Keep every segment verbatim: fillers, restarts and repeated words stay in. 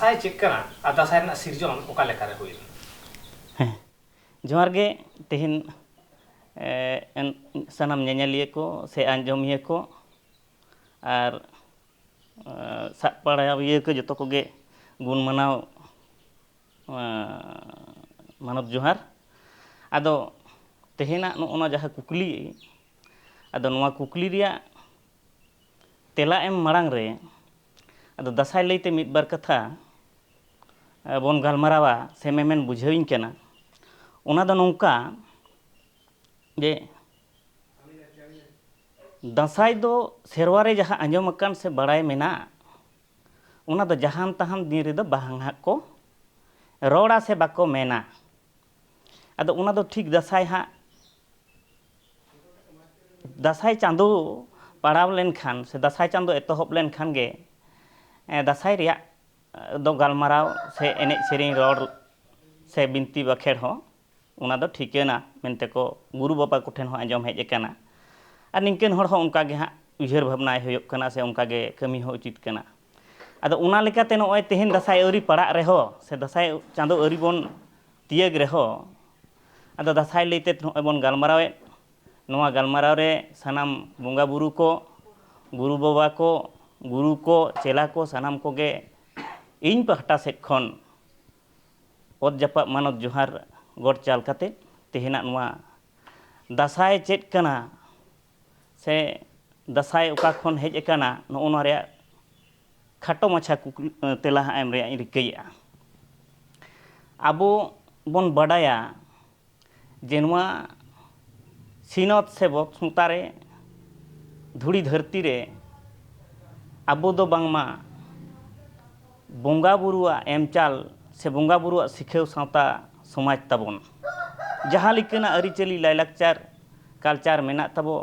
ᱫᱟᱸᱥᱟᱭ ᱪᱮᱫ ᱠᱟᱱᱟ ᱟᱨ ᱫᱟᱸᱥᱟᱭ ᱨᱮᱱᱟᱜ ᱥᱤᱨᱡᱚᱱ ᱚᱠᱟ ᱞᱮᱠᱟᱨᱮ ᱦᱩᱭ ᱞᱮᱱᱟ? ᱦᱮᱸ, ᱡᱚᱦᱟᱨ ᱜᱮ᱾ ᱛᱮᱦᱮᱧ ᱮ, ᱮᱱ- ᱥᱟᱱᱟᱢ ᱧᱮᱧᱮᱞᱤᱭᱟᱹ ᱠᱚ ᱥᱮ ᱟᱸᱡᱚᱢᱤᱭᱟᱹ ᱠᱚ ᱟᱨ ᱮ, ᱥᱟᱵ ᱯᱟᱲᱟᱣᱤᱭᱟᱹ ᱠᱚ ᱡᱚᱛᱚ ᱠᱚᱜᱮ ᱜᱩᱱ ᱢᱟᱱᱟᱣ ᱮ, ᱢᱟᱱᱚᱛ ᱡᱚᱦᱟᱨ᱾ ᱟᱫᱚ ᱛᱮᱦᱮᱧᱟᱜ ᱱᱚᱜᱼᱚ ᱱᱚᱣᱟ ᱡᱟᱦᱟᱸ ᱠᱩᱠᱞᱤ, ᱟᱫᱚ ᱱᱚᱣᱟ ᱠᱩᱠᱞᱤ ᱨᱮᱭᱟᱜ ᱛᱮᱞᱟ ᱮᱢ ᱢᱟᱲᱟᱝ ᱨᱮ ᱟᱫᱚ ᱫᱟᱸᱥᱟᱭ ᱞᱟᱹᱭᱛᱮ ᱢᱤᱫ ᱵᱟᱨ ᱠᱟᱛᱷᱟ ᱮ, ᱵᱚᱱ ᱜᱟᱞᱢᱟᱨᱟᱣᱟ ᱥᱮ ᱢᱮᱢᱮᱱ ᱵᱩᱡᱷᱟᱹᱣᱤᱧ ᱠᱟᱱᱟ᱾ ᱚᱱᱟ ᱫᱚ ᱱᱚᱝᱠᱟ ᱡᱮ ᱫᱟᱸᱥᱟᱭ ᱫᱚ ᱥᱮᱨᱣᱟ ᱨᱮ ᱡᱟᱦᱟᱸ ᱟᱸᱡᱚᱢ ᱟᱠᱟᱱ ᱥᱮ ᱵᱟᱲᱟᱭ ᱢᱮᱱᱟᱜ, ᱚᱱᱟ ᱫᱚ ᱡᱟᱦᱟᱱ ᱛᱟᱦᱟᱱ ᱫᱤᱱ ᱨᱮᱫᱚ ᱵᱟᱝ ᱦᱟᱸᱜ ᱠᱚ ᱨᱚᱲᱟ ᱥᱮ ᱵᱟᱠᱚ ᱢᱮᱱᱟ᱾ ᱟᱫᱚ ᱚᱱᱟ ᱫᱚ ᱴᱷᱤᱠ ᱫᱟᱸᱥᱟᱭ ᱦᱟᱸᱜ, ᱫᱟᱸᱥᱟᱭ ᱪᱟᱸᱫᱳ ᱯᱟᱲᱟᱣ ᱞᱮᱱᱠᱷᱟᱱ ᱥᱮ ᱫᱟᱸᱥᱟᱭ ᱪᱟᱸᱫᱳ ᱮᱛᱚᱦᱚᱵ ᱞᱮᱱᱠᱷᱟᱱ ᱜᱮ ᱮ, ᱫᱟᱸᱥᱟᱭ ᱨᱮᱭᱟᱜ ᱮ, ᱫᱚ ᱜᱟᱞᱢᱟᱨᱟᱣ ᱥᱮ ᱮᱱᱮᱡ ᱥᱮᱨᱮᱧ, ᱨᱚᱲ ᱥᱮ ᱵᱤᱱᱛᱤ ᱵᱟᱠᱷᱮᱲ ᱦᱚᱸ ᱚᱱᱟ ᱫᱚ ᱴᱷᱤᱠᱟᱹᱱᱟ ᱢᱮᱱᱛᱮ ᱠᱚ ᱜᱩᱨᱩ ᱵᱟᱵᱟ ᱠᱚᱴᱷᱮᱱ ᱦᱚᱸ ᱟᱸᱡᱚᱢ ᱦᱮᱡ ᱟᱠᱟᱱᱟ᱾ ᱟᱨ ᱱᱤᱝᱠᱟᱹᱱ ᱦᱚᱲ ᱦᱚᱸ ᱚᱱᱠᱟ ᱜᱮ ᱦᱟᱸᱜ ᱩᱭᱦᱟᱹᱨ ᱵᱷᱟᱵᱽᱱᱟᱭ ᱦᱩᱭᱩᱜ ᱠᱟᱱᱟ ᱥᱮ ᱚᱱᱠᱟ ᱜᱮ ᱠᱟᱹᱢᱤ ᱦᱚᱸ ᱩᱪᱤᱛ ᱠᱟᱱᱟ᱾ ᱟᱫᱚ ᱚᱱᱟ ᱞᱮᱠᱟᱛᱮ ᱱᱚᱜᱼᱚᱭ ᱛᱮᱦᱮᱧ ᱫᱟᱸᱥᱟᱭ ᱟᱹᱣᱨᱤ ᱯᱟᱲᱟᱜ ᱨᱮᱦᱚᱸ ᱥᱮ ᱫᱟᱸᱥᱟᱭ ᱪᱟᱸᱫᱳ ᱟᱹᱣᱨᱤ ᱵᱚᱱ ᱛᱤᱭᱟᱹᱜᱽ ᱨᱮᱦᱚᱸ, ᱟᱫᱚ ᱫᱟᱸᱥᱟᱭ ᱞᱟᱹᱭᱛᱮ ᱱᱚᱜᱼᱚᱭ ᱵᱚᱱ ᱜᱟᱞᱢᱟᱨᱟᱣᱮᱫ, ᱱᱚᱣᱟ ᱜᱟᱞᱢᱟᱨᱟᱣ ᱨᱮ ᱥᱟᱱᱟᱢ ᱵᱚᱸᱜᱟ ᱵᱩᱨᱩ ᱠᱚ, ᱜᱩᱨᱩ ᱵᱟᱵᱟ ᱠᱚ, ᱜᱩᱨᱩ ᱠᱚ, ᱪᱮᱞᱟ ᱠᱚ, ᱥᱟᱱᱟᱢ ᱠᱚᱜᱮ ᱤᱧ ᱯᱟᱦᱴᱟ ᱥᱮᱫ ᱠᱷᱚᱱ ᱚᱛ ᱡᱟᱯᱟᱜ ᱢᱟᱱᱚᱛ ᱡᱚᱦᱟᱨ ᱜᱚᱰ ᱪᱟᱞ ᱠᱟᱛᱮ ᱛᱮᱦᱮᱧᱟᱜ ᱱᱚᱣᱟ ᱫᱟᱸᱥᱟᱭ ᱪᱮᱫ ᱠᱟᱱᱟ ᱥᱮ ᱫᱟᱸᱥᱟᱭ ᱚᱠᱟ ᱠᱷᱚᱱ ᱦᱮᱡ ᱟᱠᱟᱱᱟ, ᱱᱚᱜᱼᱚ ᱱᱚᱣᱟ ᱨᱮᱭᱟᱜ ᱠᱷᱟᱴᱚ ᱢᱟᱪᱷᱟ ᱠᱩᱠᱞᱤ, ᱛᱮᱞᱟ ᱦᱟᱸᱜ ᱮᱢ ᱨᱮᱭᱟᱜ ᱤᱧ ᱨᱤᱠᱟᱹᱭᱮᱫᱼᱟ᱾ ᱟᱵᱚ ᱵᱚᱱ ᱵᱟᱰᱟᱭᱟ ᱡᱮ ᱱᱚᱣᱟ ᱥᱤᱧᱚᱛ ᱥᱮ ᱵᱚᱥᱢᱚᱛᱟ ᱨᱮ, ᱫᱷᱩᱲᱤ ᱫᱷᱟᱹᱨᱛᱤ ᱨᱮ ᱟᱵᱚ ᱫᱚ ᱵᱟᱝᱢᱟ ᱵᱚᱸᱜᱟ ᱵᱩᱨᱩᱣᱟᱜ ᱮᱢᱪᱟᱞ ᱥᱮ ᱵᱚᱸᱜᱟ ᱵᱩᱨᱩᱣᱟᱜ ᱥᱤᱠᱷᱟᱹᱣ ᱥᱟᱶᱛᱟ ᱥᱚᱢᱟᱡᱽ ᱛᱟᱵᱚᱱ᱾ ᱡᱟᱦᱟᱸ ᱞᱮᱠᱟᱱᱟᱜ ᱟᱹᱨᱤᱪᱟᱹᱞᱤ, ᱞᱟᱭᱼᱞᱟᱠᱪᱟᱨ, ᱠᱟᱞᱪᱟᱨ ᱢᱮᱱᱟᱜ ᱛᱟᱵᱚ,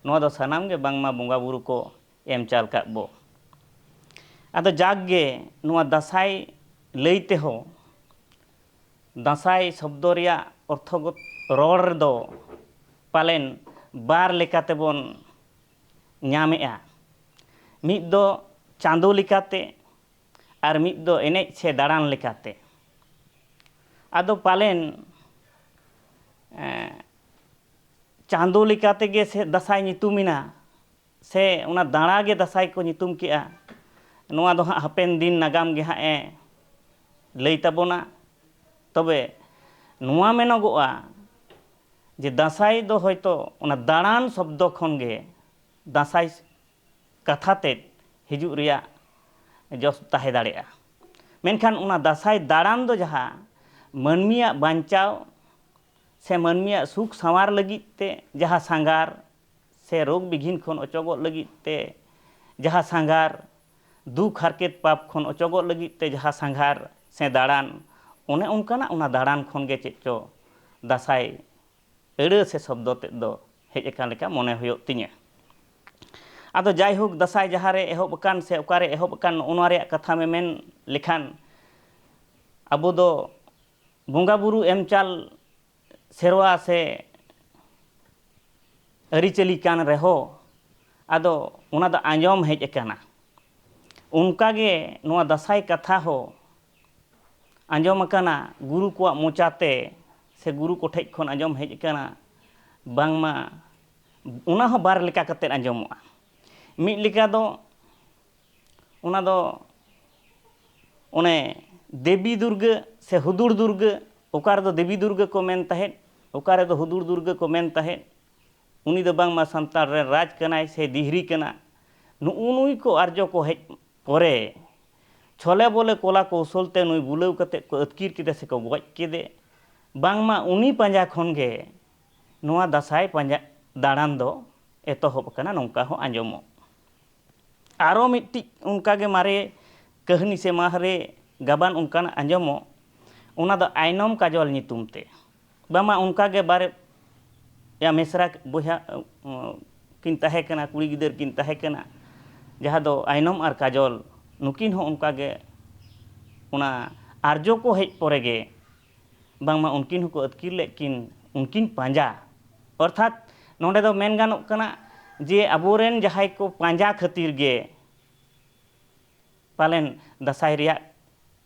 ᱱᱚᱣᱟ ᱫᱚ ᱥᱟᱱᱟᱢ ᱜᱮ ᱵᱟᱝᱢᱟ ᱵᱚᱸᱜᱟ ᱵᱩᱨᱩ ᱠᱚ ᱮᱢᱪᱟᱞ ᱠᱟᱜ ᱵᱚ᱾ ᱟᱫᱚ ᱡᱟᱠ ᱜᱮ ᱱᱚᱣᱟ ᱫᱟᱸᱥᱟᱭ ᱞᱟᱹᱭ ᱛᱮᱦᱚᱸ ᱫᱟᱸᱥᱟᱭ ᱥᱚᱵᱫᱚ ᱨᱮᱭᱟᱜ ᱚᱨᱛᱷᱚᱜᱚᱛ ᱨᱚᱲ ᱨᱮᱫᱚ ᱯᱟᱞᱮᱱ ᱵᱟᱨ ᱞᱮᱠᱟ ᱛᱮᱵᱚᱱ ᱧᱟᱢᱮᱜᱼᱟ᱾ ᱢᱤᱫ ᱫᱚ ᱪᱟᱸᱫᱳ ᱞᱮᱠᱟᱛᱮ ᱟᱨ ᱢᱤᱫ ᱫᱚ ᱮᱱᱮᱡ ᱥᱮ ᱫᱟᱬᱟᱱ ᱞᱮᱠᱟᱛᱮ᱾ ᱟᱫᱚ ᱯᱟᱞᱮᱱ ᱪᱟᱸᱫᱳ ᱞᱮᱠᱟ ᱛᱮᱜᱮ ᱥᱮ ᱫᱟᱸᱥᱟᱭ ᱧᱩᱛᱩᱢᱮᱱᱟ, ᱥᱮ ᱚᱱᱟ ᱫᱟᱬᱟ ᱜᱮ ᱫᱟᱸᱥᱟᱭ ᱠᱚ ᱧᱩᱛᱩᱢ ᱠᱮᱜᱼᱟ, ᱱᱚᱣᱟ ᱫᱚ ᱦᱟᱸᱜ ᱦᱟᱯᱮᱱ ᱫᱤᱱ ᱱᱟᱜᱟᱢ ᱜᱮ ᱦᱟᱸᱜ ᱮ ᱞᱟᱹᱭ ᱛᱟᱵᱚᱱᱟ᱾ ᱛᱚᱵᱮ ᱱᱚᱣᱟ ᱢᱮᱱᱚᱜᱚᱜᱼᱟ ᱡᱮ ᱫᱟᱸᱥᱟᱭ ᱫᱚ ᱦᱚᱭᱛᱳ ᱚᱱᱟ ᱫᱟᱬᱟᱱ ᱥᱚᱵᱫᱚ ᱠᱷᱚᱱ ᱜᱮ ᱫᱟᱸᱥᱟᱭ ᱠᱟᱛᱷᱟ ᱛᱮᱫ ᱦᱤᱡᱩᱜ ᱨᱮᱭᱟᱜ ᱡᱚᱥ ᱛᱟᱦᱮᱸ ᱫᱟᱲᱮᱭᱟᱜᱼᱟ᱾ ᱢᱮᱱᱠᱷᱟᱱ ᱚᱱᱟ ᱫᱟᱸᱥᱟᱭ ᱫᱟᱬᱟᱱ ᱫᱚ ᱡᱟᱦᱟᱸ ᱢᱟᱹᱱᱢᱤᱭᱟᱜ ᱵᱟᱧᱪᱟᱣ ᱥᱮ ᱢᱟᱹᱱᱢᱤᱭᱟᱜ ᱥᱩᱠ ᱥᱟᱶᱟᱨ ᱞᱟᱹᱜᱤᱫ ᱛᱮ ᱡᱟᱦᱟᱸ ᱥᱟᱸᱜᱷᱟᱨ, ᱥᱮ ᱨᱳᱜᱽ ᱵᱤᱜᱷᱤᱱ ᱠᱷᱚᱱ ᱚᱪᱚᱜᱚᱜ ᱞᱟᱹᱜᱤᱫ ᱛᱮ ᱡᱟᱦᱟᱸ ᱥᱟᱸᱜᱷᱟᱨ, ᱫᱩᱠ ᱦᱟᱨᱠᱮᱛ ᱯᱟᱯ ᱠᱷᱚᱱ ᱚᱪᱚᱜᱚᱜ ᱞᱟᱹᱜᱤᱫ ᱛᱮ ᱡᱟᱦᱟᱸ ᱥᱟᱸᱜᱷᱟᱨ ᱥᱮ ᱫᱟᱬᱟᱱ, ᱚᱱᱮ ᱚᱱᱠᱟᱱᱟᱜ ᱚᱱᱟ ᱫᱟᱬᱟᱱ ᱠᱷᱚᱱ ᱜᱮ ᱪᱮᱫ ᱪᱚ ᱫᱟᱸᱥᱟᱭ ᱟᱹᱲᱟᱹ ᱥᱮ ᱥᱚᱵᱫᱚ ᱛᱮᱫ ᱫᱚ ᱦᱮᱡ ᱟᱠᱟᱱ ᱞᱮᱠᱟ ᱢᱚᱱᱮ ᱦᱩᱭᱩᱜ ᱛᱤᱧᱟᱹ᱾ ᱟᱫᱚ ᱡᱟᱭᱦᱳᱠ, ᱫᱟᱸᱥᱟᱭ ᱡᱟᱦᱟᱸ ᱨᱮ ᱮᱦᱚᱵ ᱟᱠᱟᱱ ᱥᱮ ᱚᱠᱟᱨᱮ ᱮᱦᱚᱵ ᱟᱠᱟᱱ, ᱱᱚᱜᱼᱚ ᱱᱚᱣᱟ ᱨᱮᱭᱟᱜ ᱠᱟᱛᱷᱟ ᱢᱮᱢᱮᱱ ᱞᱮᱠᱷᱟᱱ, ᱟᱵᱚ ᱫᱚ ᱵᱚᱸᱜᱟ ᱵᱩᱨᱩ ᱮᱢ ᱪᱟᱞ ᱥᱮᱨᱣᱟ ᱥᱮ ᱟᱹᱨᱤᱪᱟᱹᱞᱤ ᱠᱟᱱ ᱨᱮᱦᱚᱸ, ᱟᱫᱚ ᱚᱱᱟ ᱫᱚ ᱟᱸᱡᱚᱢ ᱦᱮᱡ ᱟᱠᱟᱱᱟ᱾ ᱚᱱᱠᱟᱜᱮ ᱱᱚᱣᱟ ᱫᱟᱸᱥᱟᱭ ᱠᱟᱛᱷᱟ ᱦᱚᱸ ᱟᱸᱡᱚᱢ ᱟᱠᱟᱱᱟ ᱜᱩᱨᱩ ᱠᱚᱣᱟᱜ ᱢᱚᱪᱟᱛᱮ, ᱥᱮ ᱜᱩᱨᱩ ᱠᱚᱴᱷᱮᱡ ᱠᱷᱚᱱ ᱟᱸᱡᱚᱢ ᱦᱮᱡ ᱟᱠᱟᱱᱟ᱾ ᱵᱟᱝᱢᱟ ᱚᱱᱟ ᱦᱚᱸ ᱵᱟᱨ ᱞᱮᱠᱟ ᱠᱟᱛᱮᱫ ᱟᱸᱡᱚᱢᱚᱜᱼᱟ᱾ ᱢᱤᱫ ᱞᱮᱠᱟ ᱫᱚ ᱚᱱᱟ ᱫᱚ ᱚᱱᱮ ᱫᱮᱵᱤ ᱫᱩᱨᱜᱟᱹ ᱥᱮ ᱦᱩᱫᱩᱲ ᱫᱩᱨᱜᱟᱹ, ᱚᱠᱟ ᱨᱮᱫᱚ ᱫᱮᱵᱤ ᱫᱩᱨᱜᱟᱹ ᱠᱚ ᱢᱮᱱ ᱛᱟᱦᱮᱸᱫ, ᱚᱠᱟ ᱨᱮᱫᱚ ᱦᱩᱫᱩᱲ ᱫᱩᱨᱜᱟᱹ ᱠᱚ ᱢᱮᱱ ᱛᱟᱦᱮᱸᱫ, ᱩᱱᱤ ᱫᱚ ᱵᱟᱝᱢᱟ ᱥᱟᱱᱛᱟᱲ ᱨᱮᱱ ᱨᱟᱡᱽ ᱠᱟᱱᱟᱭ ᱥᱮ ᱫᱤᱦᱨᱤ ᱠᱟᱱᱟ᱾ ᱱᱩᱜᱼᱩ ᱱᱩᱭ ᱠᱚ ᱟᱨᱡᱚ ᱠᱚ ᱦᱮᱡ ᱯᱚᱨᱮ ᱪᱷᱚᱞᱮ ᱵᱚᱞᱮ ᱠᱚᱞᱟ ᱠᱚᱣᱥᱚᱞ ᱛᱮ ᱱᱩᱭ ᱵᱩᱞᱟᱹᱣ ᱠᱟᱛᱮᱫ ᱠᱚ ᱟᱹᱛᱠᱤᱨ ᱠᱮᱫᱮ ᱥᱮᱠᱚ ᱜᱚᱡ ᱠᱮᱫᱮ᱾ ᱵᱟᱝᱢᱟ ᱩᱱᱤ ᱯᱟᱸᱡᱟ ᱠᱷᱚᱱ ᱜᱮ ᱱᱚᱣᱟ ᱫᱟᱸᱥᱟᱭ ᱯᱟᱸᱡᱟ ᱫᱟᱬᱟᱱ ᱫᱚ ᱮᱛᱚᱦᱚᱵ ᱟᱠᱟᱱᱟ, ᱱᱚᱝᱠᱟ ᱦᱚᱸ ᱟᱸᱡᱚᱢᱚᱜ᱾ ᱟᱨᱚ ᱢᱤᱫᱴᱤᱡ ᱚᱱᱠᱟᱜᱮ ᱢᱟᱨᱮ ᱠᱟᱹᱦᱱᱤ ᱥᱮ ᱢᱟᱨᱮ ᱜᱟᱵᱟᱱ ᱚᱱᱠᱟᱱᱟᱜ ᱟᱸᱡᱚᱢᱚᱜ, ᱚᱱᱟ ᱫᱚ ᱟᱭᱱᱚᱢ ᱠᱟᱡᱚᱞ ᱧᱩᱛᱩᱢ ᱛᱮ᱾ ᱵᱟᱝᱢᱟ ᱚᱱᱠᱟᱜᱮ ᱵᱟᱨᱭᱟ ᱢᱤᱥᱨᱟ ᱵᱚᱭᱦᱟ, ᱩᱸ, ᱠᱤᱱ ᱛᱟᱦᱮᱸ ᱠᱟᱱᱟ, ᱠᱩᱲᱤ ᱜᱤᱫᱟᱹᱨ ᱠᱤᱱ ᱛᱟᱦᱮᱸ ᱠᱟᱱᱟ, ᱡᱟᱦᱟᱸ ᱫᱚ ᱟᱭᱱᱚᱢ ᱟᱨ ᱠᱟᱡᱚᱞ, ᱱᱩᱠᱤᱱ ᱦᱚᱸ ᱚᱱᱠᱟᱜᱮ ᱚᱱᱟ ᱟᱨᱡᱚ ᱠᱚ ᱦᱮᱡ ᱯᱚᱨᱮ ᱜᱮ ᱵᱟᱝᱢᱟ ᱩᱱᱠᱤᱱ ᱦᱚᱸᱠᱚ ᱟᱹᱛᱠᱤᱨ ᱞᱮᱫ ᱠᱤᱱ, ᱩᱱᱠᱤᱱ ᱯᱟᱸᱡᱟ᱾ ᱚᱨᱛᱷᱟᱛ ᱱᱚᱰᱮ ᱫᱚ ᱢᱮᱱ ᱜᱟᱱᱚᱜ ᱠᱟᱱᱟ ᱡᱮ ᱟᱵᱚᱨᱮᱱ ᱡᱟᱦᱟᱸᱭ ᱠᱚ ᱯᱟᱸᱡᱟ ᱠᱷᱟᱹᱛᱤᱨ ᱜᱮ ᱯᱟᱞᱮᱱ ᱫᱟᱸᱥᱟᱭ ᱨᱮᱭᱟᱜ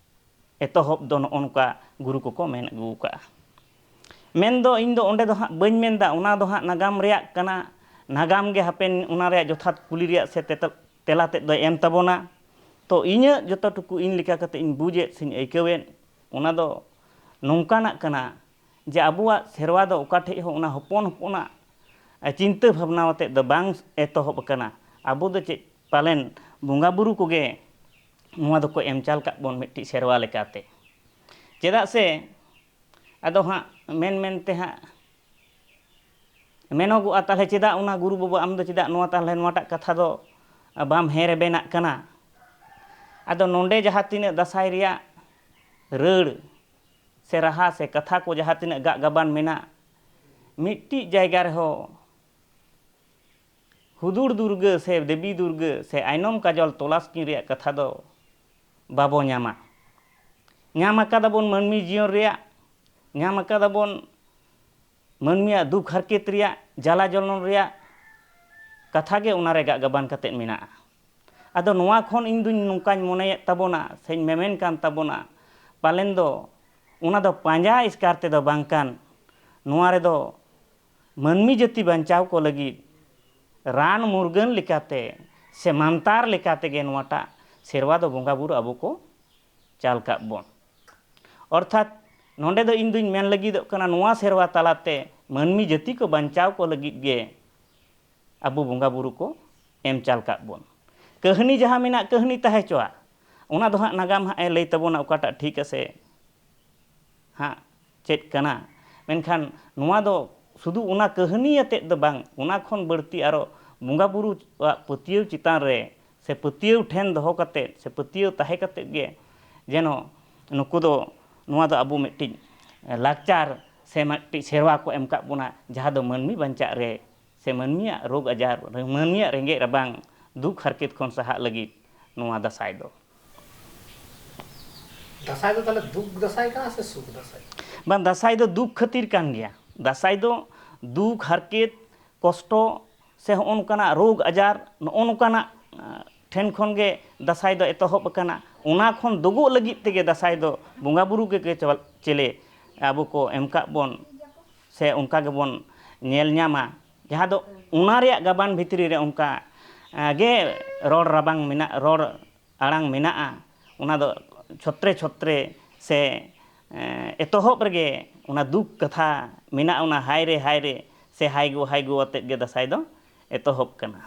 ᱮᱛᱚᱦᱚᱵ ᱫᱚ ᱱᱚᱜᱼᱚ ᱱᱚᱝᱠᱟ ᱜᱩᱨᱩ ᱠᱚᱠᱚ ᱢᱮᱱ ᱟᱹᱜᱩ ᱟᱠᱟᱫᱼᱟ᱾ ᱢᱮᱱᱫᱚ ᱤᱧ ᱫᱚ ᱚᱸᱰᱮ ᱫᱚ ᱦᱟᱸᱜ ᱵᱟᱹᱧ ᱢᱮᱱᱫᱟ, ᱚᱱᱟ ᱫᱚ ᱦᱟᱸᱜ ᱱᱟᱜᱟᱢ ᱨᱮᱭᱟᱜ ᱠᱟᱱᱟ᱾ ᱱᱟᱜᱟᱢ ᱜᱮ ᱦᱟᱯᱮᱱ ᱚᱱᱟ ᱨᱮᱭᱟᱜ ᱡᱚᱛᱷᱟᱛ ᱠᱩᱞᱤ ᱨᱮᱭᱟᱜ ᱥᱮ ᱛᱮᱛᱟ-, ᱛᱮᱞᱟ ᱛᱮᱫ ᱫᱚᱭ ᱮᱢ ᱛᱟᱵᱚᱱᱟ᱾ ᱛᱚ ᱤᱧᱟᱹᱜ ᱡᱚᱛᱚ ᱴᱩᱠᱩ ᱤᱧ ᱞᱮᱠᱟ ᱠᱟᱛᱮ ᱤᱧ ᱵᱩᱡᱮᱫ ᱥᱮᱧ ᱟᱹᱭᱠᱟᱹᱣᱮᱫ, ᱚᱱᱟ ᱫᱚ ᱱᱚᱝᱠᱟᱱᱟᱜ ᱠᱟᱱᱟ ᱡᱮ ᱟᱵᱚᱣᱟᱜ ᱥᱮᱨᱣᱟ ᱫᱚ ᱚᱠᱟ ᱴᱷᱮᱡ ᱦᱚᱸ ᱚᱱᱟ ᱦᱚᱯᱚᱱ ᱦᱚᱯᱚᱱᱟᱜ ᱪᱤᱱᱛᱟᱹ ᱵᱷᱟᱵᱽᱱᱟ ᱟᱛᱮᱫ ᱫᱚ ᱵᱟᱝ ᱮᱛᱚᱦᱚᱵ ᱟᱠᱟᱱᱟ᱾ ᱟᱵᱚ ᱫᱚ ᱪᱮᱫ ᱯᱟᱞᱮᱱ ᱵᱚᱸᱜᱟ ᱵᱩᱨᱩ ᱠᱚᱜᱮ ᱱᱚᱣᱟ ᱫᱚᱠᱚ ᱮᱢ ᱪᱟᱞ ᱠᱟᱜ ᱵᱚᱱ ᱢᱤᱫᱴᱤᱡ ᱥᱮᱨᱣᱟ ᱞᱮᱠᱟᱛᱮ᱾ ᱪᱮᱫᱟᱜ ᱥᱮ ᱟᱫᱚ ᱦᱟᱸᱜ ᱢᱮᱱ ᱢᱮᱱᱛᱮ ᱦᱟᱸᱜ ᱢᱮᱱᱚᱜᱚᱜᱼᱟ, ᱛᱟᱦᱚᱞᱮ ᱪᱮᱫᱟᱜ ᱚᱱᱟ ᱜᱩᱨᱩ ᱵᱟᱵᱟ ᱟᱢ ᱫᱚ ᱪᱮᱫᱟᱜ ᱱᱚᱣᱟ, ᱛᱟᱦᱚᱞᱮ ᱱᱚᱣᱟᱴᱟᱜ ᱠᱟᱛᱷᱟ ᱫᱚ ᱵᱟᱢ ᱦᱮᱸ ᱨᱮᱵᱮᱱᱟᱜ ᱠᱟᱱᱟ? ᱟᱫᱚ ᱱᱚᱰᱮ ᱡᱟᱦᱟᱸ ᱛᱤᱱᱟᱹᱜ ᱫᱟᱸᱥᱟᱭ ᱨᱮᱭᱟᱜ ᱨᱟᱹᱲ ᱥᱮ ᱨᱟᱦᱟ ᱥᱮ ᱠᱟᱛᱷᱟ ᱠᱚ ᱡᱟᱦᱟᱸ ᱛᱤᱱᱟᱹᱜ ᱜᱟᱜ ᱜᱟᱵᱟᱱ ᱢᱮᱱᱟᱜ, ᱢᱤᱫᱴᱤᱡ ᱡᱟᱭᱜᱟ ᱨᱮᱦᱚᱸ ᱦᱩᱫᱩᱲ ᱫᱩᱨᱜᱟᱹ ᱥᱮ ᱫᱮᱵᱤ ᱫᱩᱨᱜᱟᱹ ᱥᱮ ᱟᱭᱱᱚᱢ ᱠᱟᱡᱚᱞ ᱛᱚᱞᱟᱥ ᱠᱤᱱ ᱨᱮᱭᱟᱜ ᱠᱟᱛᱷᱟ ᱫᱚ ᱵᱟᱵᱚ ᱧᱟᱢᱟ᱾ ᱧᱟᱢ ᱟᱠᱟᱫᱟ ᱵᱚᱱ ᱢᱟᱹᱱᱢᱤ ᱡᱤᱭᱚᱱ ᱨᱮᱭᱟᱜ, ᱧᱟᱢ ᱟᱠᱟᱫᱟ ᱵᱚᱱ ᱢᱟᱹᱱᱢᱤᱭᱟᱜ ᱫᱩᱠ ᱦᱟᱨᱠᱮᱛ ᱨᱮᱭᱟᱜ, ᱡᱟᱞᱟ ᱡᱚᱞᱚᱱ ᱨᱮᱭᱟᱜ ᱠᱟᱛᱷᱟ ᱜᱮ ᱚᱱᱟ ᱨᱮ ᱜᱟᱜ ᱜᱟᱵᱟᱱ ᱠᱟᱛᱮᱫ ᱢᱮᱱᱟᱜᱼᱟ᱾ ᱟᱫᱚ ᱱᱚᱣᱟ ᱠᱷᱚᱱ ᱤᱧ ᱫᱩᱧ ᱱᱚᱝᱠᱟᱧ ᱢᱚᱱᱮᱭᱮᱫ ᱛᱟᱵᱚᱱᱟ ᱥᱮᱧ ᱢᱮᱢᱮᱱ ᱠᱟᱱ ᱛᱟᱵᱚᱱᱟ, ᱯᱟᱞᱮᱱ ᱫᱚ ᱚᱱᱟ ᱫᱚ ᱯᱟᱸᱡᱟ ᱮᱥᱠᱟᱨ ᱛᱮᱫᱚ ᱵᱟᱝ ᱠᱟᱱ, ᱱᱚᱣᱟ ᱨᱮᱫᱚ ᱢᱟᱹᱱᱢᱤ ᱡᱟᱹᱛᱤ ᱵᱟᱧᱪᱟᱣ ᱠᱚ ᱞᱟᱹᱜᱤᱫ ᱨᱟᱱ ᱢᱩᱨᱜᱟᱹᱱ ᱞᱮᱠᱟᱛᱮ ᱥᱮ ᱢᱟᱱᱛᱟᱨ ᱞᱮᱠᱟ ᱛᱮᱜᱮ ᱱᱚᱣᱟᱴᱟᱜ ᱥᱮᱨᱣᱟ ᱫᱚ ᱵᱚᱸᱜᱟ ᱵᱩᱨᱩ ᱟᱵᱚ ᱠᱚ ᱪᱟᱞ ᱠᱟᱜ ᱵᱚᱱ᱾ ᱚᱨᱛᱷᱟᱛ ᱱᱚᱰᱮ ᱫᱚ ᱤᱧ ᱫᱩᱧ ᱢᱮᱱ ᱞᱟᱹᱜᱤᱫᱚᱜ ᱠᱟᱱᱟ, ᱱᱚᱣᱟ ᱥᱮᱨᱣᱟ ᱛᱟᱞᱟᱛᱮ ᱢᱟᱹᱱᱢᱤ ᱡᱟᱹᱛᱤ ᱠᱚ ᱵᱟᱧᱪᱟᱣ ᱠᱚ ᱞᱟᱹᱜᱤᱫ ᱜᱮ ᱟᱵᱚ ᱵᱚᱸᱜᱟ ᱵᱩᱨᱩ ᱠᱚ ᱮᱢ ᱪᱟᱞ ᱠᱟᱜ ᱵᱚᱱ᱾ ᱠᱟᱹᱦᱱᱤ ᱡᱟᱦᱟᱸ ᱢᱮᱱᱟᱜ, ᱠᱟᱹᱦᱱᱤ ᱛᱟᱦᱮᱸ ᱪᱚᱣᱟᱜ, ᱚᱱᱟ ᱫᱚ ᱦᱟᱸᱜ ᱱᱟᱜᱟᱢ ᱦᱟᱸᱜ ᱮ ᱞᱟᱹᱭ ᱛᱟᱵᱚᱱᱟ ᱚᱠᱟᱴᱟᱜ ᱴᱷᱤᱠ ᱟᱥᱮ ᱦᱟᱸᱜ ᱪᱮᱫ ᱠᱟᱱᱟ᱾ ᱢᱮᱱᱠᱷᱟᱱ ᱱᱚᱣᱟ ᱫᱚ ᱥᱩᱫᱷᱩ ᱚᱱᱟ ᱠᱟᱹᱦᱱᱤ ᱟᱛᱮᱫ ᱫᱚ ᱵᱟᱝ, ᱚᱱᱟ ᱠᱷᱚᱱ ᱵᱟᱹᱲᱛᱤ ᱟᱨᱚ ᱵᱚᱸᱜᱟ ᱵᱩᱨᱩᱣᱟᱜ ᱯᱟᱹᱛᱭᱟᱹᱣ ᱪᱮᱛᱟᱱ ᱨᱮ ᱥᱮ ᱯᱟᱹᱛᱭᱟᱹᱣ ᱴᱷᱮᱱ ᱫᱚᱦᱚ ᱠᱟᱛᱮᱫ ᱥᱮ ᱯᱟᱹᱛᱭᱟᱹᱣ ᱛᱟᱦᱮᱸ ᱠᱟᱛᱮᱫ ᱜᱮ ᱡᱮᱱᱚ ᱱᱩᱠᱩ ᱫᱚ, ᱱᱚᱣᱟ ᱫᱚ ᱟᱵᱚ ᱢᱤᱫᱴᱤᱡ ᱞᱟᱠᱪᱟᱨ ᱥᱮ ᱢᱤᱫᱴᱤᱡ ᱥᱮᱨᱣᱟ ᱠᱚ ᱮᱢ ᱠᱟᱜ ᱵᱚᱱᱟ, ᱡᱟᱦᱟᱸ ᱫᱚ ᱢᱟᱹᱱᱢᱤ ᱵᱟᱧᱪᱟᱜ ᱨᱮ ᱥᱮ ᱢᱟᱹᱱᱢᱤᱭᱟᱜ ᱨᱳᱜᱽ ᱟᱡᱟᱨ, ᱢᱟᱹᱱᱢᱤᱭᱟᱜ ᱨᱮᱸᱜᱮᱡ ᱨᱟᱵᱟᱝ, ᱫᱩᱠ ᱦᱟᱨᱠᱮᱛ ᱠᱷᱚᱱ ᱥᱟᱦᱟᱜ ᱞᱟᱹᱜᱤᱫ ᱱᱚᱣᱟ ᱫᱟᱸᱥᱟᱭ ᱫᱚ᱾ ᱫᱟᱸᱥᱟᱭ ᱫᱚ ᱛᱟᱦᱚᱞᱮ ᱫᱩᱠ ᱫᱟᱸᱥᱟᱭ ᱠᱟᱱᱟ ᱥᱮ ᱥᱩᱠ ᱫᱟᱸᱥᱟᱭ? ᱵᱟᱝ, ᱫᱟᱸᱥᱟᱭ ᱫᱚ ᱫᱩᱠ ᱠᱷᱟᱹᱛᱤᱨ ᱠᱟᱱ ᱜᱮᱭᱟ᱾ ᱫᱟᱸᱥᱟᱭ ᱫᱚ ᱫᱩᱠ, ᱦᱟᱨᱠᱮᱛ, ᱠᱚᱥᱴᱚ ᱥᱮ ᱦᱚᱸᱜᱼᱚ ᱱᱚᱝᱠᱟᱱᱟᱜ ᱨᱳᱜᱽ ᱟᱡᱟᱨ, ᱱᱚᱜᱼᱚ ᱱᱚᱝᱠᱟᱱᱟᱜ, ᱟᱸ, ᱴᱷᱮᱱ ᱠᱷᱚᱱ ᱜᱮ ᱫᱟᱸᱥᱟᱭ ᱫᱚ ᱮᱛᱚᱦᱚᱵ ᱟᱠᱟᱱᱟ᱾ ᱚᱱᱟ ᱠᱷᱚᱱ ᱫᱩᱜᱩᱜ ᱞᱟᱹᱜᱤᱫ ᱛᱮᱜᱮ ᱫᱟᱸᱥᱟᱭ ᱫᱚ ᱵᱚᱸᱜᱟ ᱵᱩᱨᱩ ᱜᱮ ᱪᱮᱞᱮ ᱟᱵᱚ ᱠᱚ ᱮᱢ ᱠᱟᱜ ᱵᱚᱱ, ᱥᱮ ᱚᱱᱠᱟ ᱜᱮᱵᱚᱱ ᱧᱮᱞ ᱧᱟᱢᱟ, ᱡᱟᱦᱟᱸ ᱫᱚ ᱚᱱᱟ ᱨᱮᱭᱟᱜ ᱜᱟᱵᱟᱱ ᱵᱷᱤᱛᱨᱤ ᱨᱮ ᱚᱱᱠᱟ ᱜᱮ ᱨᱚᱲ ᱨᱟᱵᱟᱝ ᱢᱮᱱᱟᱜ, ᱨᱚᱲ ᱟᱲᱟᱝ ᱢᱮᱱᱟᱜᱼᱟ᱾ ᱚᱱᱟ ᱫᱚ ᱪᱷᱚᱛᱨᱮ ᱪᱷᱚᱛᱨᱮ ᱥᱮ ᱮᱛᱚᱦᱚᱵ ᱨᱮᱜᱮ ᱚᱱᱟ ᱫᱩᱠ ᱠᱟᱛᱷᱟ ᱢᱮᱱᱟᱜᱼᱟ, ᱚᱱᱟ ᱦᱟᱭ ᱨᱮ ᱦᱟᱭ ᱨᱮ ᱥᱮ ᱦᱟᱭ ᱜᱳ ᱦᱟᱭ ᱜᱳ ᱟᱛᱮᱫ ᱜᱮ ᱫᱟᱸᱥᱟᱭ ᱫᱚ ᱮᱛᱚᱦᱚᱵ ᱠᱟᱱᱟ᱾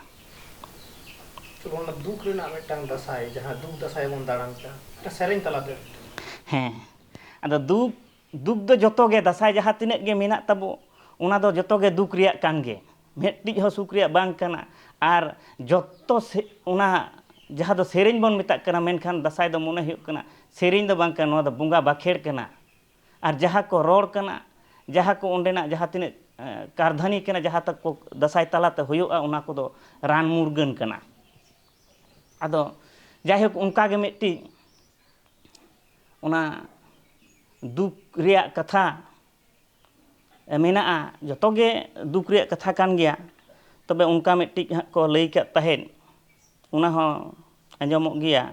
ᱚᱱᱟ ᱫᱩᱠ ᱨᱮᱱᱟᱜ ᱢᱤᱫᱴᱟᱝ ᱫᱟᱸᱥᱟᱭ, ᱡᱟᱦᱟᱸ ᱫᱩᱠ ᱫᱟᱸᱥᱟᱭ ᱵᱚᱱ ᱫᱟᱬᱟᱱ ᱠᱟᱱᱟ, ᱢᱤᱫᱴᱟᱝ ᱥᱮᱨᱮᱧ ᱛᱟᱞᱟᱛᱮ᱾ ᱦᱮᱸ, ᱟᱫᱚ ᱫᱩᱠ, ᱫᱩᱠ ᱫᱚ ᱡᱚᱛᱚ ᱜᱮ, ᱫᱟᱸᱥᱟᱭ ᱡᱟᱦᱟᱸ ᱛᱤᱱᱟᱹᱜ ᱜᱮ ᱢᱮᱱᱟᱜ ᱛᱟᱵᱚ, ᱚᱱᱟ ᱫᱚ ᱡᱚᱛᱚ ᱜᱮ ᱫᱩᱠ ᱨᱮᱭᱟᱜ ᱠᱟᱱ ᱜᱮ, ᱢᱤᱫᱴᱤᱡ ᱦᱚᱸ ᱥᱩᱠ ᱨᱮᱭᱟᱜ ᱵᱟᱝ ᱠᱟᱱᱟ᱾ ᱟᱨ ᱡᱚᱛᱚ ᱥᱮ-, ᱚᱱᱟ ᱡᱟᱦᱟᱸ ᱫᱚ ᱥᱮᱨᱮᱧ ᱵᱚᱱ ᱢᱮᱛᱟᱜ ᱠᱟᱱᱟ, ᱢᱮᱱᱠᱷᱟᱱ ᱫᱟᱸᱥᱟᱭ ᱫᱚ ᱢᱚᱱᱮ ᱦᱩᱭᱩᱜ ᱠᱟᱱᱟ ᱥᱮᱨᱮᱧ ᱫᱚ ᱵᱟᱝ ᱠᱟᱱᱟ, ᱱᱚᱣᱟ ᱫᱚ ᱵᱚᱸᱜᱟ ᱵᱟᱠᱷᱮᱲ ᱠᱟᱱᱟ᱾ ᱟᱨ ᱡᱟᱦᱟᱸ ᱠᱚ ᱨᱚᱲ ᱠᱟᱱᱟ, ᱡᱟᱦᱟᱸ ᱠᱚ ᱚᱸᱰᱮᱱᱟᱜ ᱡᱟᱦᱟᱸ ᱛᱤᱱᱟᱹᱜ ᱠᱟᱨᱫᱷᱟᱹᱱᱤ ᱠᱟᱱᱟ, ᱡᱟᱦᱟᱸ ᱛᱟᱠᱚ ᱫᱟᱸᱥᱟᱭ ᱛᱟᱞᱟᱛᱮ ᱦᱩᱭᱩᱜᱼᱟ, ᱚᱱᱟ ᱠᱚᱫᱚ ᱨᱟᱱ ᱢᱩᱨᱜᱟᱹᱱ ᱠᱟᱱᱟ᱾ ᱟᱫᱚ ᱡᱟᱭᱦᱳᱠ, ᱚᱱᱠᱟ ᱜᱮ ᱢᱤᱫᱴᱤᱡ ᱚᱱᱟ ᱫᱩᱠ ᱨᱮᱭᱟᱜ ᱠᱟᱛᱷᱟ ᱢᱮᱱᱟᱜᱼᱟ᱾ ᱡᱚᱛᱚ ᱜᱮ ᱫᱩᱠ ᱨᱮᱭᱟᱜ ᱠᱟᱛᱷᱟ ᱠᱟᱱ ᱜᱮᱭᱟ, ᱛᱚᱵᱮ ᱚᱱᱠᱟ ᱢᱤᱫᱴᱤᱡ ᱦᱟᱸᱜ ᱠᱚ ᱞᱟᱹᱭ ᱠᱟᱫ ᱛᱟᱦᱮᱸᱫ, ᱚᱱᱟ ᱦᱚᱸ ᱟᱸᱡᱚᱢᱚᱜ ᱜᱮᱭᱟ᱾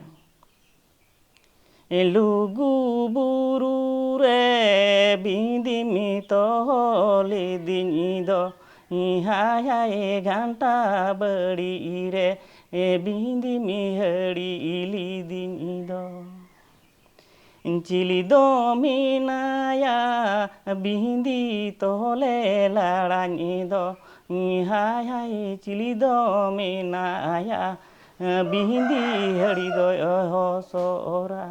ᱞᱩᱜᱩ ᱵᱩᱨᱩ ᱨᱮ ᱵᱤᱸᱫᱤᱢ ᱛᱚᱞ ᱤᱫᱤᱧ ᱫᱚ, ᱦᱟᱭ ᱦᱟᱭ ᱜᱷᱟᱱᱴᱟ ᱵᱟᱹᱲᱤ ᱨᱮ ᱵᱤᱸᱫᱤᱢ ᱦᱟᱹᱲᱤ ᱞᱤᱫᱤᱧ ᱫᱚ᱾ ᱪᱤᱞᱤ ᱫᱚ ᱢᱮᱱᱟᱭᱟ ᱵᱤᱸᱫᱤ ᱛᱚᱞᱮ ᱞᱟᱲᱟᱧ ᱫᱚ, ᱦᱟᱭ ᱦᱟᱭ ᱪᱤᱞᱤ ᱫᱚ ᱢᱮᱱᱟᱭᱟ ᱵᱤᱸᱫᱤ ᱦᱟᱹᱲᱤ ᱫᱚᱭ ᱦᱚᱥᱚᱨᱟ᱾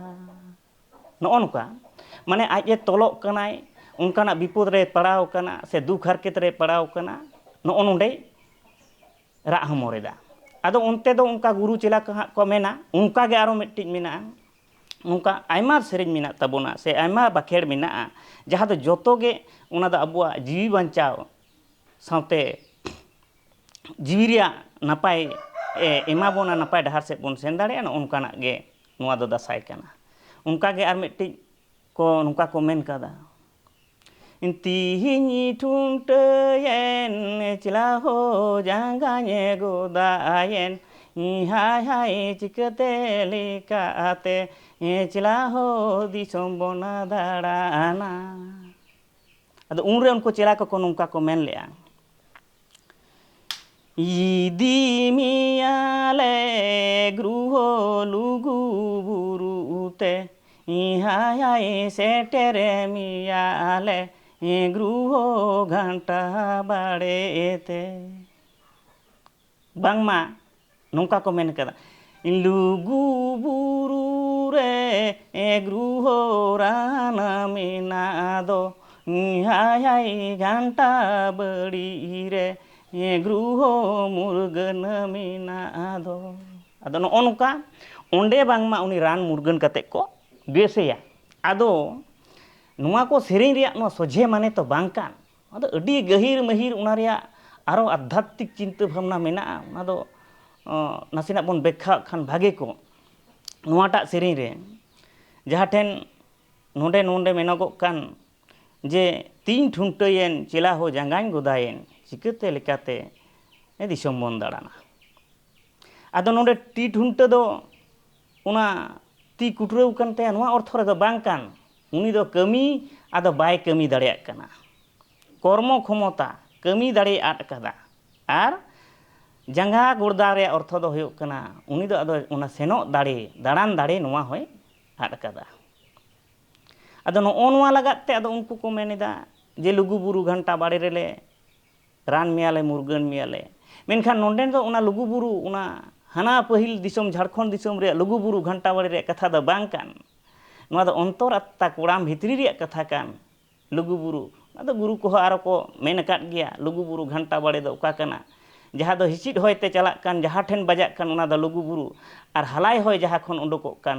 ᱱᱚᱜᱼᱚ ᱱᱚᱝᱠᱟ, ᱢᱟᱱᱮ ᱟᱡ ᱮ ᱛᱚᱞᱚᱜ ᱠᱟᱱᱟᱭ, ᱚᱱᱠᱟᱱᱟᱜ ᱵᱤᱯᱚᱫ ᱨᱮ ᱯᱟᱲᱟᱣ ᱠᱟᱱᱟ ᱥᱮ ᱫᱩᱠ ᱦᱟᱨᱠᱮᱛ ᱨᱮ ᱯᱟᱲᱟᱣ ᱠᱟᱱᱟ, ᱱᱚᱜᱼᱚ ᱱᱚᱰᱮᱭ ᱨᱟᱜ ᱦᱚᱢᱚᱨ ᱮᱫᱟ᱾ ᱟᱫᱚ ᱚᱱᱛᱮ ᱫᱚ ᱚᱱᱠᱟ ᱜᱩᱨᱩ ᱪᱮᱞᱟ ᱠᱚ ᱦᱟᱸᱜ ᱠᱚ ᱢᱮᱱᱟ, ᱚᱱᱠᱟ ᱜᱮ ᱟᱨᱚ ᱢᱤᱫᱴᱤᱡ ᱢᱮᱱᱟᱜᱼᱟ᱾ ᱱᱚᱝᱠᱟ ᱟᱭᱢᱟ ᱥᱮᱨᱮᱧ ᱢᱮᱱᱟᱜ ᱛᱟᱵᱚᱱᱟ ᱥᱮ ᱟᱭᱢᱟ ᱵᱟᱠᱷᱮᱲ ᱢᱮᱱᱟᱜᱼᱟ, ᱡᱟᱦᱟᱸ ᱫᱚ ᱡᱚᱛᱚ ᱜᱮ ᱚᱱᱟ ᱫᱚ ᱟᱵᱚᱣᱟᱜ ᱡᱤᱣᱤ ᱵᱟᱧᱪᱟᱣ ᱥᱟᱶᱛᱮ ᱡᱤᱣᱤ ᱨᱮᱭᱟᱜ ᱱᱟᱯᱟᱭ ᱮ ᱮᱢᱟ ᱵᱚᱱᱟ, ᱱᱟᱯᱟᱭ ᱰᱟᱦᱟᱨ ᱥᱮᱫ ᱵᱚᱱ ᱥᱮᱱ ᱫᱟᱲᱮᱭᱟᱜᱼᱟ, ᱱᱚᱜᱼᱚ ᱱᱚᱝᱠᱟᱱᱟᱜ ᱜᱮ ᱱᱚᱣᱟ ᱫᱚ ᱫᱟᱸᱥᱟᱭ ᱠᱟᱱᱟ᱾ ᱚᱱᱠᱟ ᱜᱮ ᱟᱨ ᱢᱤᱫᱴᱤᱡ ᱠᱚ ᱱᱚᱝᱠᱟ ᱠᱚ ᱢᱮᱱ ᱠᱟᱫᱟ, ᱛᱤᱦᱤᱧ ᱴᱷᱩᱱᱴᱟᱹᱭᱮᱱ ᱪᱮᱞᱟ ᱦᱳ ᱡᱟᱸᱜᱟᱧ ᱜᱚᱫᱟᱭᱮᱱ, ᱦᱟᱭ ᱦᱟᱭ ᱪᱤᱠᱟᱹᱛᱮ ᱞᱮᱠᱟᱛᱮ ᱪᱮᱞᱟ ᱦᱚ ᱫᱤᱥᱚᱢ ᱵᱚᱱ ᱫᱟᱬᱟᱱᱟ᱾ ᱟᱫᱚ ᱩᱱᱨᱮ ᱩᱱᱠᱩ ᱪᱮᱞᱟ ᱠᱚᱠᱚ ᱱᱚᱝᱠᱟ ᱠᱚ ᱢᱮᱱ ᱞᱮᱜᱼᱟ, ᱤᱫᱤ ᱢᱮᱭᱟᱞᱮ ᱜᱨᱩᱦᱚ ᱞᱩᱜᱩ ᱵᱩᱨᱩ ᱛᱮ, ᱦᱟᱭ ᱦᱟᱭ ᱥᱮᱴᱮᱨ ᱢᱮᱭᱟᱞᱮ ᱜᱨᱩᱦᱚ ᱜᱷᱟᱱᱴᱟ ᱵᱟᱲᱮ ᱛᱮ᱾ ᱵᱟᱝᱢᱟ ᱱᱚᱝᱠᱟ ᱠᱚ ᱢᱮᱱ ᱠᱟᱫᱟ, ᱞᱩᱜᱩ ᱵᱩᱨᱩ ᱨᱮ ᱜᱨᱩᱦᱚ ᱨᱟᱱ ᱢᱮᱱᱟᱜ ᱫᱚ, ᱦᱟᱭ ᱦᱟᱭ ᱜᱷᱟᱱᱴᱟ ᱵᱟᱲᱤ ᱨᱮ ᱜᱨᱩᱦᱚ ᱢᱩᱨᱜᱟᱹᱱ ᱢᱮᱱᱟᱜ ᱫᱚ᱾ ᱟᱫᱚ ᱱᱚᱜᱼᱚ ᱱᱚᱝᱠᱟ ᱚᱸᱰᱮ ᱵᱟᱝᱢᱟ ᱩᱱᱤ ᱨᱟᱱ ᱢᱩᱨᱜᱟᱹᱱ ᱠᱟᱛᱮ ᱠᱚ ᱵᱮᱥᱮᱭᱟ᱾ ᱟᱫᱚ ᱱᱚᱣᱟ ᱠᱚ ᱥᱮᱨᱮᱧ ᱨᱮᱭᱟᱜ ᱱᱚᱣᱟ ᱥᱚᱡᱷᱮ ᱢᱟᱱᱮ ᱛᱚ ᱵᱟᱝ ᱠᱟᱱ, ᱚᱱᱟ ᱫᱚ ᱟᱹᱰᱤ ᱜᱟᱹᱦᱤᱨ ᱢᱟᱹᱦᱤᱨ ᱚᱱᱟ ᱨᱮᱭᱟᱜ ᱟᱨᱚ ᱟᱫᱷᱟᱛᱢᱤᱠ ᱪᱤᱱᱛᱟᱹ ᱵᱷᱟᱵᱽᱱᱟ ᱢᱮᱱᱟᱜᱼᱟ᱾ ᱚᱱᱟ ᱫᱚ ᱚ, ᱱᱟᱥᱮᱱᱟᱜ ᱵᱚᱱ ᱵᱮᱠᱠᱷᱟᱣᱟᱜ ᱠᱷᱟᱱ ᱵᱷᱟᱜᱮ ᱠᱚᱜ᱾ ᱱᱚᱣᱟᱴᱟᱜ ᱥᱮᱨᱮᱧ ᱨᱮ ᱡᱟᱦᱟᱸ ᱴᱷᱮᱱ ᱱᱚᱰᱮ ᱱᱚᱰᱮ ᱢᱮᱱᱚᱜᱚᱜ ᱠᱟᱱ ᱡᱮ ᱛᱤᱧ ᱴᱷᱩᱱᱴᱟᱹᱭᱮᱱ ᱪᱮᱞᱟ ᱦᱚ ᱡᱟᱸᱜᱟᱧ ᱜᱚᱫᱟᱭᱮᱱ ᱪᱤᱠᱟᱹᱛᱮ ᱞᱮᱠᱟᱛᱮ ᱫᱤᱥᱚᱢ ᱵᱚᱱ ᱫᱟᱬᱟᱱᱟ᱾ ᱟᱫᱚ ᱱᱚᱰᱮ ᱛᱤ ᱴᱷᱩᱱᱴᱟᱹ ᱫᱚ ᱚᱱᱟ ᱛᱤ ᱠᱩᱴᱨᱟᱹᱣ ᱠᱟᱱ ᱛᱟᱭᱟ ᱱᱚᱣᱟ ᱚᱨᱛᱷᱚ ᱨᱮᱫᱚ ᱵᱟᱝ ᱠᱟᱱ, ᱩᱱᱤ ᱫᱚ ᱠᱟᱹᱢᱤ ᱟᱫᱚ ᱵᱟᱭ ᱠᱟᱹᱢᱤ ᱫᱟᱲᱮᱭᱟᱜ ᱠᱟᱱᱟ᱾ ᱠᱚᱨᱢᱚ ᱠᱷᱚᱢᱚᱛᱟ, ᱠᱟᱹᱢᱤ ᱫᱟᱲᱮ ᱟᱫ ᱟᱠᱟᱫᱟ᱾ ᱟᱨ ᱡᱟᱸᱜᱟ ᱜᱚᱲᱫᱟ ᱨᱮᱭᱟᱜ ᱚᱨᱛᱷᱚ ᱫᱚ ᱦᱩᱭᱩᱜ ᱠᱟᱱᱟ ᱩᱱᱤ ᱫᱚ ᱟᱫᱚ ᱚᱱᱟ ᱥᱮᱱᱚᱜ ᱫᱟᱲᱮ, ᱫᱟᱬᱟᱱ ᱫᱟᱲᱮ ᱱᱚᱣᱟ ᱦᱚᱸᱭ ᱟᱫ ᱟᱠᱟᱫᱟ᱾ ᱟᱫᱚ ᱱᱚᱜᱼᱚ ᱱᱚᱣᱟ ᱞᱟᱜᱟᱫ ᱛᱮ ᱟᱫᱚ ᱩᱱᱠᱩ ᱠᱚ ᱢᱮᱱ ᱮᱫᱟ ᱡᱮ ᱞᱩᱜᱩ ᱵᱩᱨᱩ ᱜᱷᱟᱱᱴᱟ ᱵᱟᱲᱮ ᱨᱮᱞᱮ ᱨᱟᱱ ᱢᱮᱭᱟᱞᱮ, ᱢᱩᱨᱜᱟᱹᱱ ᱢᱮᱭᱟᱞᱮ᱾ ᱢᱮᱱᱠᱷᱟᱱ ᱱᱚᱸᱰᱮ ᱫᱚ ᱚᱱᱟ ᱞᱩᱜᱩ ᱵᱩᱨᱩ, ᱚᱱᱟ ᱦᱟᱱᱟ ᱯᱟᱹᱦᱤᱞ ᱫᱤᱥᱚᱢ ᱡᱷᱟᱲᱠᱷᱚᱸᱰ ᱫᱤᱥᱚᱢ ᱨᱮᱭᱟᱜ ᱞᱩᱜᱩ ᱵᱩᱨᱩ ᱜᱷᱟᱱᱴᱟ ᱵᱟᱲᱮ ᱨᱮᱭᱟᱜ ᱠᱟᱛᱷᱟ ᱫᱚ ᱵᱟᱝ ᱠᱟᱱ᱾ ᱱᱚᱣᱟ ᱫᱚ ᱚᱱᱛᱚᱨ ᱟᱛᱛᱟ ᱠᱚᱲᱟᱢ ᱵᱷᱤᱛᱨᱤ ᱨᱮᱭᱟᱜ ᱠᱟᱛᱷᱟ ᱠᱟᱱ᱾ ᱞᱩᱜᱩ ᱵᱩᱨᱩ, ᱟᱫᱚ ᱜᱩᱨᱩ ᱠᱚᱦᱚᱸ ᱟᱨᱚ ᱠᱚ ᱢᱮᱱ ᱟᱠᱟᱫ ᱜᱮᱭᱟ ᱞᱩᱜᱩ ᱵᱩᱨᱩ ᱜᱷᱟᱱᱴᱟ ᱵᱟᱲᱮ ᱫᱚ ᱚᱠᱟ ᱠᱟᱱᱟ᱾ ᱡᱟᱦᱟᱸ ᱫᱚ ᱦᱤᱸᱥᱤᱫ ᱦᱚᱭ ᱛᱮ ᱪᱟᱞᱟᱜ ᱠᱟᱱ, ᱡᱟᱦᱟᱸ ᱴᱷᱮᱱ ᱵᱟᱡᱟᱜ ᱠᱟᱱ ᱚᱱᱟ ᱫᱚ ᱞᱩᱜᱩ ᱵᱩᱨᱩ, ᱟᱨ ᱦᱟᱞᱟᱭ ᱦᱚᱭ ᱡᱟᱦᱟᱸ ᱠᱷᱚᱱ ᱩᱰᱩᱠᱚᱜ ᱠᱟᱱ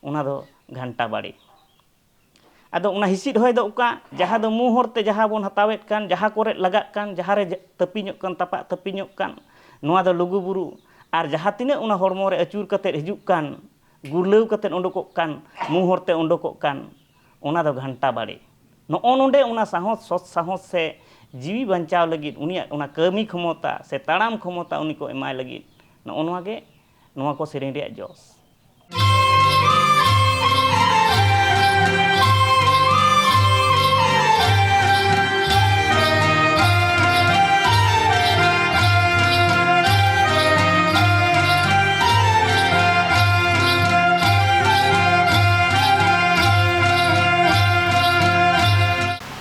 ᱚᱱᱟ ᱫᱚ ᱜᱷᱟᱱᱴᱟ ᱵᱟᱲᱮ᱾ ᱟᱫᱚ ᱚᱱᱟ ᱦᱤᱸᱥᱤᱫ ᱦᱚᱭ ᱫᱚ ᱚᱠᱟ, ᱡᱟᱦᱟᱸ ᱫᱚ ᱢᱩ ᱦᱚᱨᱛᱮ ᱡᱟᱦᱟᱸ ᱵᱚᱱ ᱦᱟᱛᱟᱣᱮᱫ ᱠᱟᱱ, ᱡᱟᱦᱟᱸ ᱠᱚᱨᱮ ᱞᱟᱜᱟᱜ ᱠᱟᱱ, ᱡᱟᱦᱟᱸ ᱨᱮ ᱛᱟᱹᱯᱤᱧᱚᱜ ᱠᱟᱱ, ᱛᱟᱯᱟᱜ ᱛᱟᱹᱯᱤᱧᱚᱜ ᱠᱟᱱ, ᱱᱚᱣᱟ ᱫᱚ ᱞᱩᱜᱩ ᱵᱩᱨᱩ᱾ ᱟᱨ ᱡᱟᱦᱟᱸ ᱛᱤᱱᱟᱹᱜ ᱚᱱᱟ ᱦᱚᱲᱢᱚ ᱨᱮ ᱟᱹᱪᱩᱨ ᱠᱟᱛᱮᱫ ᱦᱤᱡᱩᱜ ᱠᱟᱱ, ᱜᱩᱨᱞᱟᱹᱣ ᱠᱟᱛᱮᱫ ᱩᱰᱩᱠᱚᱜ ᱠᱟᱱ, ᱢᱩ ᱦᱚᱨᱛᱮ ᱩᱰᱩᱠᱚᱜ ᱠᱟᱱ, ᱚᱱᱟ ᱫᱚ ᱜᱷᱟᱱᱴᱟ ᱵᱟᱲᱮ᱾ ᱱᱚᱜᱼᱚ ᱱᱚᱰᱮ ᱚᱱᱟ ᱥᱟᱦᱚᱥ, ᱥᱚᱛ ᱥᱟᱦᱚᱥ ᱥᱮ ᱡᱤᱣᱤ ᱵᱟᱧᱪᱟᱣ ᱞᱟᱹᱜᱤᱫ ᱩᱱᱤᱭᱟᱜ ᱚᱱᱟ ᱠᱟᱹᱢᱤ ᱠᱷᱚᱢᱚᱛᱟ ᱥᱮ ᱛᱟᱲᱟᱢ ᱠᱷᱚᱢᱚᱛᱟ ᱩᱱᱤ ᱠᱚ ᱮᱢᱟᱭ ᱞᱟᱹᱜᱤᱫ ᱱᱚᱜᱼᱚ ᱱᱚᱣᱟ ᱜᱮ ᱱᱚᱣᱟ ᱠᱚ ᱥᱮᱨᱮᱧ ᱨᱮᱭᱟᱜ ᱡᱚᱥ᱾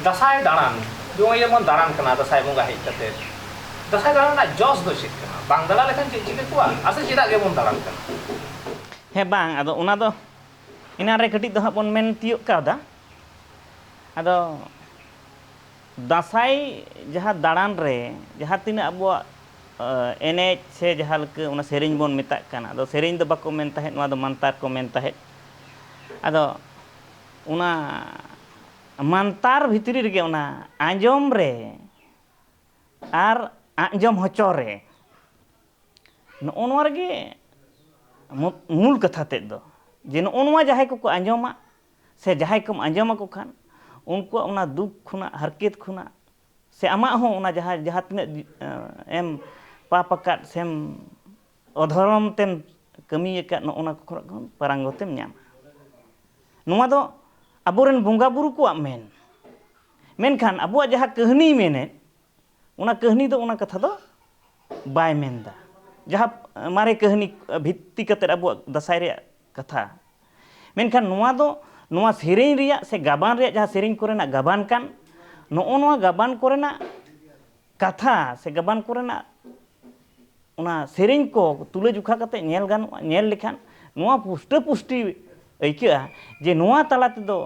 ᱫᱟᱸᱥᱟᱭ ᱫᱟᱬᱟᱱ, ᱱᱚᱜᱼᱚᱭ ᱡᱮᱢᱚᱱ ᱫᱟᱬᱟᱱ ᱠᱟᱱᱟ ᱫᱟᱸᱥᱟᱭ ᱵᱚᱸᱜᱟ ᱦᱮᱡ ᱠᱟᱛᱮ, ᱫᱟᱸᱥᱟᱭ ᱫᱟᱬᱟᱱ ᱨᱮᱱᱟᱜ ᱡᱚᱥ ᱫᱚ ᱪᱮᱫ ᱠᱟᱱᱟ? ᱵᱟᱝ ᱫᱟᱬᱟ ᱞᱮᱠᱷᱟᱱ ᱪᱮᱫ ᱪᱤᱠᱟᱹ ᱠᱚᱜᱼᱟ? ᱟᱨ ᱥᱮ ᱪᱮᱫᱟᱜ ᱜᱮᱵᱚᱱ ᱫᱟᱬᱟᱱ ᱠᱟᱱᱟ? ᱦᱮᱸ, ᱵᱟᱝ, ᱟᱫᱚ ᱚᱱᱟ ᱫᱚ ᱮᱱᱟᱱ ᱨᱮ ᱠᱟᱹᱴᱤᱡ ᱫᱚ ᱦᱟᱸᱜ ᱵᱚᱱ ᱢᱮᱱ ᱛᱤᱭᱳᱜ ᱠᱟᱣᱫᱟ᱾ ᱟᱫᱚ ᱫᱟᱸᱥᱟᱭ ᱡᱟᱦᱟᱸ ᱫᱟᱬᱟᱱ ᱨᱮ ᱡᱟᱦᱟᱸ ᱛᱤᱱᱟᱹᱜ ᱟᱵᱚᱣᱟᱜ, ᱮ, ᱮᱱᱮᱡ ᱥᱮ ᱡᱟᱦᱟᱸ ᱞᱮᱠᱟ ᱚᱱᱟ ᱥᱮᱨᱮᱧ ᱵᱚᱱ ᱢᱮᱛᱟᱜ ᱠᱟᱱᱟ, ᱟᱫᱚ ᱥᱮᱨᱮᱧ ᱫᱚ ᱵᱟᱠᱚ ᱢᱮᱱ ᱛᱟᱦᱮᱸᱫ, ᱱᱚᱣᱟ ᱫᱚ ᱢᱟᱱᱛᱟᱨ ᱠᱚ ᱢᱮᱱ ᱛᱟᱦᱮᱸᱫ᱾ ᱟᱫᱚ ᱚᱱᱟ ᱢᱟᱱᱛᱟᱨ ᱵᱷᱤᱛᱨᱤ ᱨᱮᱜᱮ ᱚᱱᱟ ᱟᱸᱡᱚᱢ ᱨᱮ ᱟᱨ ᱟᱸᱡᱚᱢ ᱦᱚᱪᱚ ᱨᱮ, ᱱᱚᱜᱼᱚ ᱱᱚᱣᱟ ᱨᱮᱜᱮ ᱢᱩ-, ᱢᱩᱞ ᱠᱟᱛᱷᱟ ᱛᱮᱫ ᱫᱚ, ᱡᱮ ᱱᱚᱜᱼᱚ ᱱᱚᱣᱟ ᱡᱟᱦᱟᱸᱭ ᱠᱚᱠᱚ ᱟᱸᱡᱚᱢᱟ ᱥᱮ ᱡᱟᱦᱟᱸᱭ ᱠᱚᱢ ᱟᱸᱡᱚᱢ ᱟᱠᱚ ᱠᱷᱟᱱ, ᱩᱱᱠᱩᱣᱟᱜ ᱚᱱᱟ ᱫᱩᱠ ᱠᱷᱚᱱᱟᱜ, ᱦᱟᱨᱠᱮᱛ ᱠᱷᱚᱱᱟᱜ, ᱥᱮ ᱟᱢᱟᱜ ᱦᱚᱸ ᱚᱱᱟ ᱡᱟᱦᱟᱸ, ᱡᱟᱦᱟᱸ ᱛᱤᱱᱟᱹᱜ, ᱮᱸ, ᱮᱢ ᱯᱟᱯ ᱟᱠᱟᱫ ᱥᱮᱢ ᱚᱫᱷᱚᱨᱚᱢ ᱛᱮᱢ ᱠᱟᱹᱢᱤ ᱟᱠᱟᱫ, ᱱᱚᱜᱼᱚ ᱱᱚᱣᱟ ᱠᱚ ᱠᱷᱚᱱᱟᱜ ᱠᱷᱚᱱ ᱯᱟᱨᱟᱝᱜᱚᱛ ᱮᱢ ᱧᱟᱢᱟ᱾ ᱱᱚᱣᱟ ᱫᱚ ᱟᱵᱚᱨᱮᱱ ᱵᱚᱸᱜᱟ ᱵᱩᱨᱩ ᱠᱚᱣᱟᱜ ᱢᱮᱱ᱾ ᱢᱮᱱᱠᱷᱟᱱ ᱟᱵᱚᱣᱟᱜ ᱡᱟᱦᱟᱸ ᱠᱟᱹᱦᱱᱤᱭ ᱢᱮᱱᱮᱫ, ᱚᱱᱟ ᱠᱟᱹᱦᱱᱤ ᱫᱚ ᱚᱱᱟ ᱠᱟᱛᱷᱟ ᱫᱚ ᱵᱟᱭ ᱢᱮᱱᱫᱟ᱾ ᱡᱟᱦᱟᱸ ᱢᱟᱨᱮ ᱠᱟᱹᱦᱱᱤ ᱵᱷᱤᱛᱛᱤ ᱠᱟᱛᱮᱫ ᱟᱵᱚᱣᱟᱜ ᱫᱟᱸᱥᱟᱭ ᱨᱮᱭᱟᱜ ᱠᱟᱛᱷᱟ, ᱢᱮᱱᱠᱷᱟᱱ ᱱᱚᱣᱟ ᱫᱚ, ᱱᱚᱣᱟ ᱥᱮᱨᱮᱧ ᱨᱮᱭᱟᱜ ᱥᱮ ᱜᱟᱵᱟᱱ ᱨᱮᱭᱟᱜ ᱡᱟᱦᱟᱸ ᱥᱮᱨᱮᱧ ᱠᱚᱨᱮᱱᱟᱜ ᱜᱟᱵᱟᱱ ᱠᱟᱱ, ᱱᱚᱜᱼᱚ ᱱᱚᱣᱟ ᱜᱟᱵᱟᱱ ᱠᱚᱨᱮᱱᱟᱜ ᱠᱟᱛᱷᱟ ᱥᱮ ᱜᱟᱵᱟᱱ ᱠᱚᱨᱮᱱᱟᱜ ᱚᱱᱟ ᱥᱮᱨᱮᱧ ᱠᱚ ᱛᱩᱞᱟᱹ ᱡᱚᱠᱷᱟ ᱠᱟᱛᱮ ᱧᱮᱞ ᱜᱟᱱᱚᱜᱼᱟ, ᱧᱮᱞ ᱞᱮᱠᱷᱟᱱ ᱱᱚᱣᱟ ᱯᱩᱥᱴᱟᱹ ᱯᱩᱥᱴᱤ ᱟᱹᱭᱠᱟᱹᱜᱼᱟ ᱡᱮ ᱱᱚᱣᱟ ᱛᱟᱞᱟ ᱛᱮᱫᱚ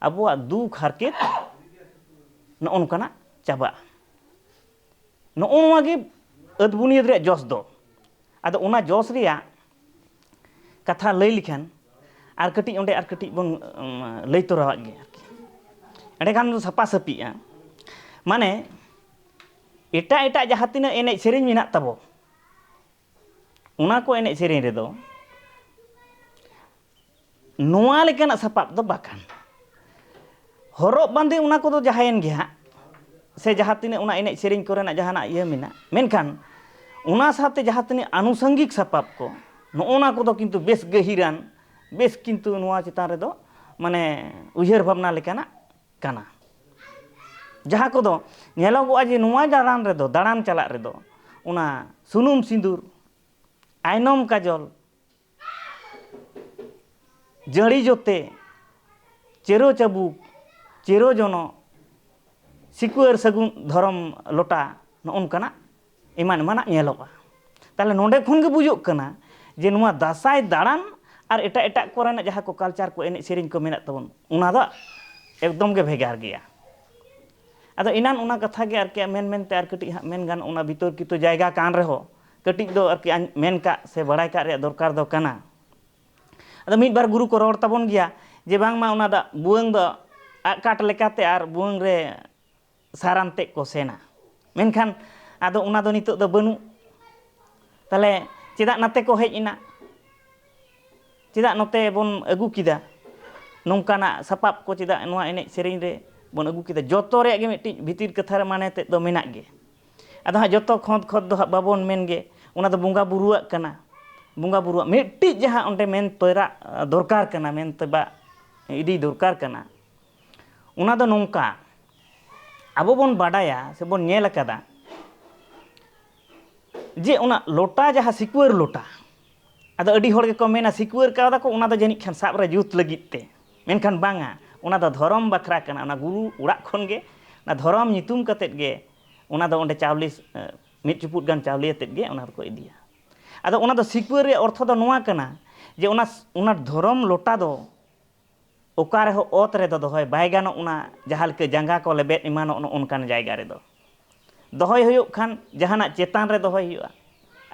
ᱟᱵᱚᱣᱟᱜ ᱫᱩᱠ ᱦᱟᱨᱠᱮᱛ ᱱᱚᱜᱼᱚ ᱱᱚᱝᱠᱟᱱᱟᱜ ᱪᱟᱵᱟᱜᱼᱟ᱾ ᱱᱚᱜᱼᱚ ᱱᱚᱣᱟ ᱜᱮ ᱟᱹᱫ ᱵᱩᱱᱤᱭᱟᱹᱫ ᱨᱮᱭᱟᱜ ᱡᱚᱥ ᱫᱚ᱾ ᱟᱫᱚ ᱚᱱᱟ ᱡᱚᱥ ᱨᱮᱭᱟᱜ ᱠᱟᱛᱷᱟ ᱞᱟᱹᱭ ᱞᱮᱠᱷᱟᱱ ᱟᱨ ᱠᱟᱹᱴᱤᱡ ᱚᱸᱰᱮ ᱟᱨ ᱠᱟᱹᱴᱤᱡ ᱵᱚᱱ, ᱩᱢ, ᱞᱟᱹᱭ ᱛᱚᱨᱟᱣᱟᱜ ᱜᱮ ᱟᱨᱠᱤ᱾ ᱮᱸᱰᱮᱠᱷᱟᱱ ᱫᱚ ᱥᱟᱯᱷᱟ ᱥᱟᱹᱯᱷᱤᱜᱼᱟ᱾ ᱢᱟᱱᱮ ᱮᱴᱟᱜ ᱮᱴᱟᱜ ᱡᱟᱦᱟᱸ ᱛᱤᱱᱟᱹᱜ ᱮᱱᱮᱡ ᱥᱮᱨᱮᱧ ᱢᱮᱱᱟᱜ ᱛᱟᱵᱚ, ᱚᱱᱟ ᱠᱚ ᱮᱱᱮᱡ ᱥᱮᱨᱮᱧ ᱨᱮᱫᱚ ᱱᱚᱣᱟ ᱞᱮᱠᱟᱱᱟᱜ ᱥᱟᱯᱟᱵ ᱫᱚ ᱵᱟᱠᱷᱟᱱ᱾ ᱦᱚᱨᱚᱜ ᱵᱟᱸᱫᱮ ᱚᱱᱟ ᱠᱚᱫᱚ ᱡᱟᱦᱟᱸᱭᱮᱱ ᱜᱮ ᱦᱟᱸᱜ, ᱥᱮ ᱡᱟᱦᱟᱸ ᱛᱤᱱᱟᱹᱜ ᱚᱱᱟ ᱮᱱᱮᱡ ᱥᱮᱨᱮᱧ ᱠᱚᱨᱮᱱᱟᱜ ᱡᱟᱦᱟᱱᱟᱜ ᱤᱭᱟᱹ ᱢᱮᱱᱟᱜ, ᱢᱮᱱᱠᱷᱟᱱ ᱚᱱᱟ ᱥᱟᱶᱛᱮ ᱡᱟᱦᱟᱸ ᱛᱤᱱᱟᱹᱜ ᱟᱱᱩᱥᱟᱝᱜᱤᱠ ᱥᱟᱯᱟᱵ ᱠᱚ, ᱱᱚᱜᱼᱚ ᱱᱟ ᱠᱚᱫᱚ ᱠᱤᱱᱛᱩ ᱵᱮᱥ ᱜᱟᱹᱦᱤᱨᱟᱱ, ᱵᱮᱥ ᱠᱤᱱᱛᱩ ᱱᱚᱣᱟ ᱪᱮᱛᱟᱱ ᱨᱮᱫᱚ ᱢᱟᱱᱮ ᱩᱭᱦᱟᱹᱨ ᱵᱷᱟᱵᱽᱱᱟ ᱞᱮᱠᱟᱱᱟᱜ ᱠᱟᱱᱟ᱾ ᱡᱟᱦᱟᱸ ᱠᱚᱫᱚ ᱧᱮᱞᱚᱜᱚᱜᱼᱟ ᱡᱮ ᱱᱚᱣᱟ ᱫᱟᱬᱟᱱ ᱨᱮᱫᱚ, ᱫᱟᱬᱟᱱ ᱪᱟᱞᱟᱜ ᱨᱮᱫᱚ ᱚᱱᱟ ᱥᱩᱱᱩᱢ ᱥᱤᱸᱫᱩᱨ, ᱟᱭᱱᱚᱢ ᱠᱟᱡᱚᱞ, ᱡᱟᱹᱲᱤ ᱡᱚᱛᱮ, ᱪᱮᱨᱚ ᱪᱟᱹᱵᱩᱠ, ᱪᱮᱨᱚ ᱡᱚᱱᱚᱜ, ᱥᱤᱠᱩᱣᱟᱹᱨ ᱥᱟᱹᱜᱩᱱ ᱫᱷᱚᱨᱚᱢ ᱞᱚᱴᱟ, ᱱᱚᱜᱼᱚ ᱱᱚᱝᱠᱟᱱᱟᱜ ᱮᱢᱟᱱ ᱮᱢᱟᱱᱟᱜ ᱧᱮᱞᱚᱜᱼᱟ᱾ ᱛᱟᱦᱚᱞᱮ ᱱᱚᱰᱮ ᱠᱷᱚᱱ ᱜᱮ ᱵᱩᱡᱩᱜ ᱠᱟᱱᱟ ᱡᱮ ᱱᱚᱣᱟ ᱫᱟᱸᱥᱟᱭ ᱫᱟᱬᱟᱱ ᱟᱨ ᱮᱴᱟᱜ ᱮᱴᱟᱜ ᱠᱚᱨᱮᱱᱟᱜ ᱡᱟᱦᱟᱸ ᱠᱚ ᱠᱟᱞᱪᱟᱨ ᱠᱚ, ᱮᱱᱮᱡ ᱥᱮᱨᱮᱧ ᱠᱚ ᱢᱮᱱᱟᱜ ᱛᱟᱵᱚᱱ, ᱚᱱᱟ ᱫᱚ ᱮᱠᱫᱚᱢ ᱜᱮ ᱵᱷᱮᱜᱟᱨ ᱜᱮᱭᱟ᱾ ᱟᱫᱚ ᱮᱱᱟᱱ ᱚᱱᱟ ᱠᱟᱛᱷᱟ ᱜᱮ ᱟᱨᱠᱤ ᱢᱮᱱ ᱢᱮᱱᱛᱮ ᱟᱨ ᱠᱟᱹᱴᱤᱡ ᱦᱟᱸᱜ ᱢᱮᱱ ᱜᱟᱱᱚᱜ, ᱚᱱᱟ ᱵᱤᱛᱚᱨᱠᱤᱛᱚ ᱡᱟᱭᱜᱟ ᱠᱟᱱ ᱨᱮᱦᱚᱸ ᱠᱟᱹᱴᱤᱡ ᱫᱚ ᱟᱨᱠᱤ ᱟᱧ- ᱢᱮᱱ ᱠᱟᱜ ᱥᱮ ᱵᱟᱲᱟᱭ ᱠᱟᱜ ᱨᱮᱭᱟᱜ ᱫᱚᱨᱠᱟᱨ ᱫᱚ ᱠᱟᱱᱟ᱾ ᱟᱫᱚ ᱢᱤᱫ ᱵᱟᱨ ᱜᱩᱨᱩ ᱠᱚ ᱨᱚᱲ ᱛᱟᱵᱚᱱ ᱜᱮᱭᱟ ᱡᱮ ᱵᱟᱝᱢᱟ ᱚᱱᱟ ᱫᱚ ᱵᱷᱩᱣᱟᱹᱝ ᱫᱚ ᱟᱜ ᱠᱟᱴ ᱞᱮᱠᱟᱛᱮ ᱟᱨ ᱵᱷᱩᱣᱟᱹᱝ ᱨᱮ ᱥᱟᱨᱟᱱ ᱛᱮᱫ ᱠᱚ ᱥᱮᱱᱟ᱾ ᱢᱮᱱᱠᱷᱟᱱ ᱟᱫᱚ ᱚᱱᱟ ᱫᱚ ᱱᱤᱛᱚᱜ ᱫᱚ ᱵᱟᱹᱱᱩᱜ᱾ ᱛᱟᱦᱚᱞᱮ ᱪᱮᱫᱟᱜ ᱱᱟᱛᱮ ᱠᱚ ᱦᱮᱡ ᱮᱱᱟ? ᱪᱮᱫᱟᱜ ᱱᱚᱛᱮ ᱵᱚᱱ ᱟᱹᱜᱩ ᱠᱮᱫᱟ? ᱱᱚᱝᱠᱟᱱᱟᱜ ᱥᱟᱯᱟᱵ ᱠᱚ ᱪᱮᱫᱟᱜ ᱱᱚᱣᱟ ᱮᱱᱮᱡ ᱥᱮᱨᱮᱧ ᱨᱮ ᱵᱚᱱ ᱟᱹᱜᱩ ᱠᱮᱫᱟ? ᱡᱚᱛᱚ ᱨᱮᱭᱟᱜ ᱜᱮ ᱢᱤᱫᱴᱤᱡ ᱵᱷᱤᱛᱤᱨ ᱠᱟᱛᱷᱟ ᱨᱮ ᱢᱟᱱᱮ ᱛᱮᱫ ᱫᱚ ᱢᱮᱱᱟᱜ ᱜᱮ᱾ ᱟᱫᱚ ᱦᱟᱸᱜ ᱡᱚᱛᱚ ᱠᱷᱚᱸᱫᱽ ᱠᱷᱚᱸᱫᱽ ᱫᱚ ᱦᱟᱸᱜ ᱵᱟᱵᱚᱱ ᱢᱮᱱ ᱜᱮ, ᱚᱱᱟ ᱫᱚ ᱵᱚᱸᱜᱟ ᱵᱩᱨᱩᱣᱟᱜ ᱠᱟᱱᱟ᱾ ᱵᱚᱸᱜᱟ ᱵᱩᱨᱩᱣᱟᱜ ᱢᱤᱫᱴᱤᱡ ᱡᱟᱦᱟᱸ ᱚᱸᱰᱮ ᱢᱮᱱ ᱛᱚᱨᱟᱜ, ᱟᱸ, ᱫᱚᱨᱠᱟᱨ ᱠᱟᱱᱟ, ᱢᱮᱱ ᱛᱮᱵᱟᱜ ᱤᱫᱤ ᱫᱚᱨᱠᱟᱨ ᱠᱟᱱᱟ᱾ ᱚᱱᱟ ᱫᱚ ᱱᱚᱝᱠᱟ, ᱟᱵᱚ ᱵᱚᱱ ᱵᱟᱰᱟᱭᱟ ᱥᱮ ᱵᱚᱱ ᱧᱮᱞ ᱟᱠᱟᱫᱟ ᱡᱮ ᱚᱱᱟ ᱞᱚᱴᱟ, ᱡᱟᱦᱟᱸ ᱥᱤᱠᱩᱣᱟᱹᱨ ᱞᱚᱴᱟ, ᱟᱫᱚ ᱟᱹᱰᱤ ᱦᱚᱲ ᱜᱮᱠᱚ ᱢᱮᱱᱟ ᱥᱤᱠᱩᱣᱟᱹᱨ ᱠᱟᱣᱫᱟ ᱠᱚ, ᱚᱱᱟ ᱫᱚ ᱡᱟᱹᱱᱤᱡ ᱠᱷᱟᱱ ᱥᱟᱵ ᱨᱮ ᱡᱩᱛ ᱞᱟᱹᱜᱤᱫ ᱛᱮ, ᱢᱮᱱᱠᱷᱟᱱ ᱵᱟᱝᱟ, ᱚᱱᱟ ᱫᱚ ᱫᱷᱚᱨᱚᱢ ᱵᱟᱠᱷᱨᱟ ᱠᱟᱱᱟ᱾ ᱚᱱᱟ ᱜᱩᱨᱩ ᱚᱲᱟᱜ ᱠᱷᱚᱱ ᱜᱮ, ᱚᱱᱟ ᱫᱷᱚᱨᱚᱢ ᱧᱩᱛᱩᱢ ᱠᱟᱛᱮᱫ ᱜᱮ ᱚᱱᱟ ᱫᱚ ᱚᱸᱰᱮ ᱪᱟᱣᱞᱮ, ᱮ, ᱢᱤᱫ ᱪᱩᱯᱩᱫ ᱜᱟᱱ ᱪᱟᱣᱞᱮ ᱟᱛᱮᱫ ᱜᱮ ᱚᱱᱟ ᱫᱚᱠᱚ ᱤᱫᱤᱭᱟ᱾ ᱟᱫᱚ ᱚᱱᱟ ᱫᱚ ᱥᱤᱠᱩᱣᱟᱹᱨ ᱨᱮᱭᱟᱜ ᱚᱨᱛᱷᱚ ᱫᱚ ᱱᱚᱣᱟ ᱠᱟᱱᱟ ᱡᱮ ᱚᱱᱟ, ᱚᱱᱟ ᱫᱷᱚᱨᱚᱢ ᱞᱚᱴᱟ ᱫᱚ ᱚᱠᱟ ᱨᱮᱦᱚᱸ ᱚᱛ ᱨᱮᱫᱚ ᱫᱚᱦᱚᱭ ᱵᱟᱭ ᱜᱟᱱᱚᱜ, ᱚᱱᱟ ᱡᱟᱦᱟᱸ ᱞᱮᱠᱟ ᱡᱟᱸᱜᱟ ᱠᱚ ᱞᱮᱵᱮᱫ ᱮᱢᱟᱱᱚᱜ, ᱱᱚᱜᱼᱚ ᱱᱚᱝᱠᱟᱱ ᱡᱟᱭᱜᱟ ᱨᱮᱫᱚ᱾ ᱫᱚᱦᱚᱭ ᱦᱩᱭᱩᱜ ᱠᱷᱟᱱ ᱡᱟᱦᱟᱱᱟᱜ ᱪᱮᱛᱟᱱ ᱨᱮ ᱫᱚᱦᱚᱭ ᱦᱩᱭᱩᱜᱼᱟ,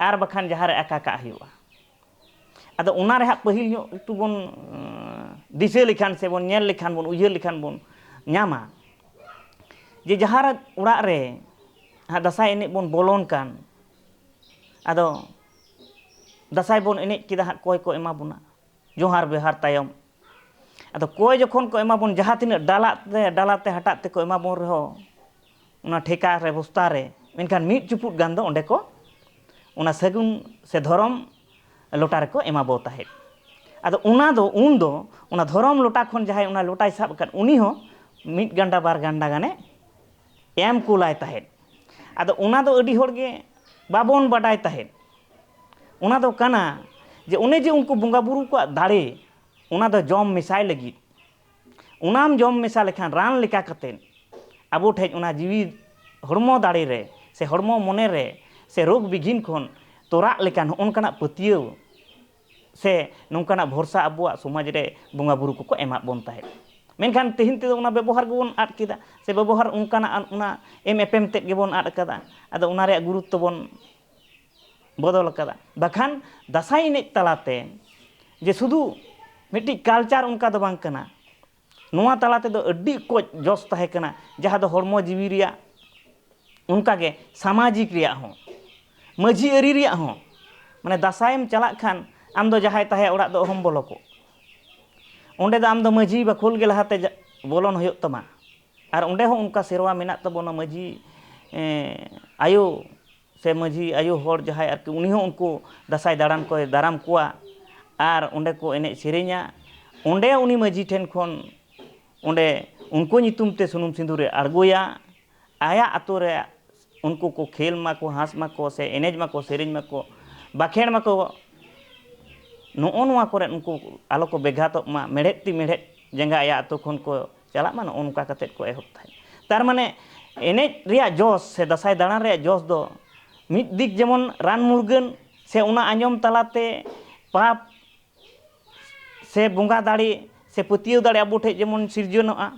ᱟᱨ ᱵᱟᱠᱷᱟᱱ ᱡᱟᱦᱟᱸ ᱨᱮ ᱟᱠᱟ ᱠᱟᱜ ᱦᱩᱭᱩᱜᱼᱟ᱾ ᱟᱫᱚ ᱚᱱᱟ ᱨᱮ ᱦᱟᱸᱜ ᱯᱟᱹᱦᱤᱞ ᱧᱚᱜ ᱮᱠᱴᱩ ᱵᱚᱱ, ᱟᱸ, ᱫᱤᱥᱟᱹ ᱞᱮᱠᱷᱟᱱ ᱥᱮ ᱵᱚᱱ ᱧᱮᱞ ᱞᱮᱠᱷᱟᱱ, ᱵᱚᱱ ᱩᱭᱦᱟᱹᱨ ᱞᱮᱠᱷᱟᱱ ᱵᱚᱱ ᱧᱟᱢᱟ ᱡᱮ ᱡᱟᱦᱟᱸ ᱨᱮ ᱚᱲᱟᱜ ᱨᱮ ᱦᱟᱸᱜ ᱫᱟᱸᱥᱟᱭ ᱮᱱᱮᱡ ᱵᱚᱱ ᱵᱚᱞᱚᱱ ᱠᱟᱱ, ᱟᱫᱚ ᱫᱟᱸᱥᱟᱭ ᱵᱚᱱ ᱮᱱᱮᱡ ᱠᱮᱫᱟ ᱦᱟᱸᱜ, ᱠᱚᱭ ᱠᱚ ᱮᱢᱟ ᱵᱚᱱᱟ, ᱡᱚᱦᱟᱨ ᱵᱮᱦᱟᱨ ᱛᱟᱭᱚᱢ᱾ ᱟᱫᱚ ᱠᱚᱭ ᱡᱚᱠᱷᱚᱱ ᱠᱚ ᱮᱢᱟ ᱵᱚᱱ, ᱡᱟᱦᱟᱸ ᱛᱤᱱᱟᱹᱜ ᱰᱟᱞᱟ ᱛᱮ, ᱰᱟᱞᱟ ᱛᱮ ᱦᱟᱴᱟᱜ ᱛᱮᱠᱚ ᱮᱢᱟ ᱵᱚᱱ ᱨᱮᱦᱚᱸ, ᱚᱱᱟ ᱴᱷᱮᱠᱟ ᱨᱮ, ᱵᱚᱥᱛᱟ ᱨᱮ, ᱢᱮᱱᱠᱷᱟᱱ ᱢᱤᱫ ᱪᱩᱯᱩᱫ ᱜᱟᱱ ᱫᱚ ᱚᱸᱰᱮ ᱠᱚ ᱚᱱᱟ ᱥᱟᱹᱜᱩᱱ ᱥᱮ ᱫᱷᱚᱨᱚᱢ ᱞᱚᱴᱟ ᱨᱮᱠᱚ ᱮᱢᱟ ᱵᱚ ᱛᱟᱦᱮᱸᱫ᱾ ᱟᱫᱚ ᱚᱱᱟ ᱫᱚ, ᱩᱱ ᱫᱚ ᱚᱱᱟ ᱫᱷᱚᱨᱚᱢ ᱞᱚᱴᱟ ᱠᱷᱚᱱ ᱡᱟᱦᱟᱸᱭ ᱚᱱᱟ ᱞᱚᱴᱟᱭ ᱥᱟᱵ ᱟᱠᱟᱫ, ᱩᱱᱤ ᱦᱚᱸ ᱢᱤᱫ ᱜᱟᱱᱰᱟ ᱵᱟᱨ ᱜᱟᱱᱰᱟ ᱜᱟᱱᱮ ᱮᱢ ᱠᱩᱞᱟᱭ ᱛᱟᱦᱮᱸᱫ᱾ ᱟᱫᱚ ᱚᱱᱟ ᱫᱚ ᱟᱹᱰᱤ ᱦᱚᱲ ᱜᱮ ᱵᱟᱵᱚᱱ ᱵᱟᱰᱟᱭ ᱛᱟᱦᱮᱸᱫ᱾ ᱚᱱᱟ ᱫᱚ ᱠᱟᱱᱟ ᱡᱮ ᱚᱱᱮ ᱡᱮ ᱩᱱᱠᱩ ᱵᱚᱸᱜᱟ ᱵᱩᱨᱩ ᱠᱚᱣᱟᱜ ᱫᱟᱲᱮ, ᱚᱱᱟ ᱫᱚ ᱡᱚᱢ ᱢᱮᱥᱟᱭ ᱞᱟᱹᱜᱤᱫ᱾ ᱚᱱᱟᱢ ᱡᱚᱢ ᱢᱮᱥᱟ ᱞᱮᱠᱷᱟᱱ ᱨᱟᱱ ᱞᱮᱠᱟ ᱠᱟᱛᱮᱫ ᱟᱵᱚ ᱴᱷᱮᱡ ᱚᱱᱟ ᱡᱤᱣᱤ ᱦᱚᱲᱢᱚ ᱫᱟᱲᱮ ᱨᱮ ᱥᱮ ᱦᱚᱲᱢᱚ ᱢᱚᱱᱮ ᱨᱮ ᱥᱮ ᱨᱳᱜᱽ ᱵᱤᱜᱷᱤᱱ ᱠᱷᱚᱱ ᱛᱚᱨᱟᱜ ᱞᱮᱠᱟᱱ ᱦᱚᱸᱜᱼᱚ ᱱᱚᱝᱠᱟᱱᱟᱜ ᱯᱟᱹᱛᱭᱟᱹᱣ ᱥᱮ ᱱᱚᱝᱠᱟᱱᱟᱜ ᱵᱷᱚᱨᱥᱟ ᱟᱵᱚᱣᱟᱜ ᱥᱚᱢᱟᱡᱽ ᱨᱮ ᱵᱚᱸᱜᱟ ᱵᱩᱨᱩ ᱠᱚᱠᱚ ᱮᱢᱟᱫ ᱵᱚᱱ ᱛᱟᱦᱮᱸᱫ᱾ ᱢᱮᱱᱠᱷᱟᱱ ᱛᱮᱦᱮᱧ ᱛᱮᱫᱚ ᱚᱱᱟ ᱵᱮᱵᱚᱦᱟᱨ ᱜᱮᱵᱚᱱ ᱟᱫ ᱠᱮᱫᱟ, ᱥᱮ ᱵᱮᱵᱚᱦᱟᱨ ᱚᱱᱠᱟᱱᱟᱜ ᱚᱱᱟ ᱮᱢ ᱮᱯᱮᱢ ᱛᱮᱫ ᱜᱮᱵᱚᱱ ᱟᱫ ᱟᱠᱟᱫᱟ᱾ ᱟᱫᱚ ᱚᱱᱟ ᱨᱮᱭᱟᱜ ᱜᱩᱨᱩᱛᱛᱚ ᱵᱚᱱ ᱵᱚᱫᱚᱞ ᱟᱠᱟᱫᱟ᱾ ᱵᱟᱠᱷᱟᱱ ᱫᱟᱸᱥᱟᱭ ᱮᱱᱮᱡ ᱛᱟᱞᱟᱛᱮ ᱡᱮ ᱥᱩᱫᱷᱩ ᱢᱤᱫᱴᱤᱡ ᱠᱟᱞᱪᱟᱨ ᱚᱱᱠᱟ ᱫᱚ ᱵᱟᱝ ᱠᱟᱱᱟ, ᱱᱚᱣᱟ ᱛᱟᱞᱟ ᱛᱮᱫᱚ ᱟᱹᱰᱤ ᱚᱠᱚᱡ ᱡᱚᱥ ᱛᱟᱦᱮᱸ ᱠᱟᱱᱟ, ᱡᱟᱦᱟᱸ ᱫᱚ ᱦᱚᱲᱢᱚ ᱡᱤᱣᱤ ᱨᱮᱭᱟᱜ, ᱚᱱᱠᱟᱜᱮ ᱥᱟᱢᱟᱡᱤᱠ ᱨᱮᱭᱟᱜ ᱦᱚᱸ, ᱢᱟᱹᱡᱷᱤ ᱟᱹᱨᱤ ᱨᱮᱭᱟᱜ ᱦᱚᱸ᱾ ᱢᱟᱱᱮ ᱫᱟᱸᱥᱟᱭᱮᱢ ᱪᱟᱞᱟᱜ ᱠᱷᱟᱱ ᱟᱢ ᱫᱚ ᱡᱟᱦᱟᱸᱭ ᱛᱟᱦᱮᱸ ᱚᱲᱟᱜ ᱫᱚ ᱚᱦᱚᱢ ᱵᱚᱞᱚ ᱠᱚᱜ᱾ ᱚᱸᱰᱮ ᱫᱚ ᱟᱢ ᱫᱚ ᱢᱟᱹᱡᱷᱤ ᱵᱟᱠᱷᱳᱞ ᱜᱮ ᱞᱟᱦᱟᱛᱮ ᱡᱟ-, ᱵᱚᱞᱚᱱ ᱦᱩᱭᱩᱜ ᱛᱟᱢᱟ᱾ ᱟᱨ ᱚᱸᱰᱮ ᱦᱚᱸ ᱚᱱᱠᱟ ᱥᱮᱨᱣᱟ ᱢᱮᱱᱟᱜ ᱛᱟᱵᱚᱱᱟ, ᱢᱟᱹᱡᱷᱤ, ᱮᱸ, ᱟᱭᱳ ᱥᱮ ᱢᱟᱹᱡᱷᱤ ᱟᱭᱳ ᱦᱚᱲ ᱡᱟᱦᱟᱸᱭ ᱟᱨᱠᱤ, ᱩᱱᱤ ᱦᱚᱸ ᱩᱱᱠᱩ ᱫᱟᱸᱥᱟᱭ ᱫᱟᱬᱟᱱ ᱠᱚᱭ ᱫᱟᱨᱟᱢ ᱠᱚᱣᱟ ᱟᱨ ᱚᱸᱰᱮ ᱠᱚ ᱮᱱᱮᱡ ᱥᱮᱨᱮᱧᱟ᱾ ᱚᱸᱰᱮ ᱩᱱᱤ ᱢᱟᱹᱡᱷᱤ ᱴᱷᱮᱱ ᱠᱷᱚᱱ ᱚᱸᱰᱮ ᱩᱱᱠᱩ ᱧᱩᱛᱩᱢ ᱛᱮ ᱥᱩᱱᱩᱢ ᱥᱤᱸᱫᱩᱨᱮ ᱟᱬᱜᱚᱭᱟ᱾ ᱟᱭᱟᱜ ᱟᱛᱳ ᱨᱮ ᱩᱱᱠᱩ ᱠᱚ ᱠᱷᱮᱞ ᱢᱟᱠᱚ, ᱦᱟᱸᱥ ᱢᱟᱠᱚ, ᱥᱮ ᱮᱱᱮᱡ ᱢᱟᱠᱚ, ᱥᱮᱨᱮᱧ ᱢᱟᱠᱚ, ᱵᱟᱠᱷᱮᱲ ᱢᱟᱠᱚ, ᱱᱚᱜᱼᱚ ᱱᱚᱣᱟ ᱠᱚᱨᱮ ᱩᱱᱠᱩ ᱟᱞᱚ ᱠᱚ ᱵᱮᱜᱷᱟᱛᱚᱜ ᱢᱟ, ᱢᱮᱲᱦᱮᱫ ᱛᱤ ᱢᱮᱲᱦᱮᱫ ᱡᱟᱸᱜᱟ ᱟᱭᱟᱜ ᱟᱛᱳ ᱠᱷᱚᱱ ᱠᱚ ᱪᱟᱞᱟᱜ ᱢᱟ, ᱱᱚᱜᱼᱚ ᱱᱚᱝᱠᱟ ᱠᱟᱛᱮᱫ ᱠᱚ ᱮᱦᱚᱵ ᱛᱟᱦᱮᱸᱫ᱾ ᱛᱟᱨ ᱢᱟᱱᱮ ᱮᱱᱮᱡ ᱨᱮᱭᱟᱜ ᱡᱚᱥ ᱥᱮ ᱫᱟᱸᱥᱟᱭ ᱫᱟᱬᱟᱱ ᱨᱮᱭᱟᱜ ᱡᱚᱥ ᱫᱚ ᱢᱤᱫ ᱫᱤᱠ ᱡᱮᱢᱚᱱ ᱨᱟᱱ ᱢᱩᱨᱜᱟᱹᱱ ᱥᱮ ᱚᱱᱟ ᱟᱸᱡᱚᱢ ᱛᱟᱞᱟᱛᱮ ᱯᱟᱯ ᱥᱮ ᱵᱚᱸᱜᱟ ᱫᱟᱲᱮ ᱥᱮ ᱯᱟᱹᱛᱭᱟᱹᱣ ᱫᱟᱲᱮ ᱟᱵᱚ ᱴᱷᱮᱡ ᱡᱮᱢᱚᱱ ᱥᱤᱨᱡᱚᱱᱚᱜᱼᱟ,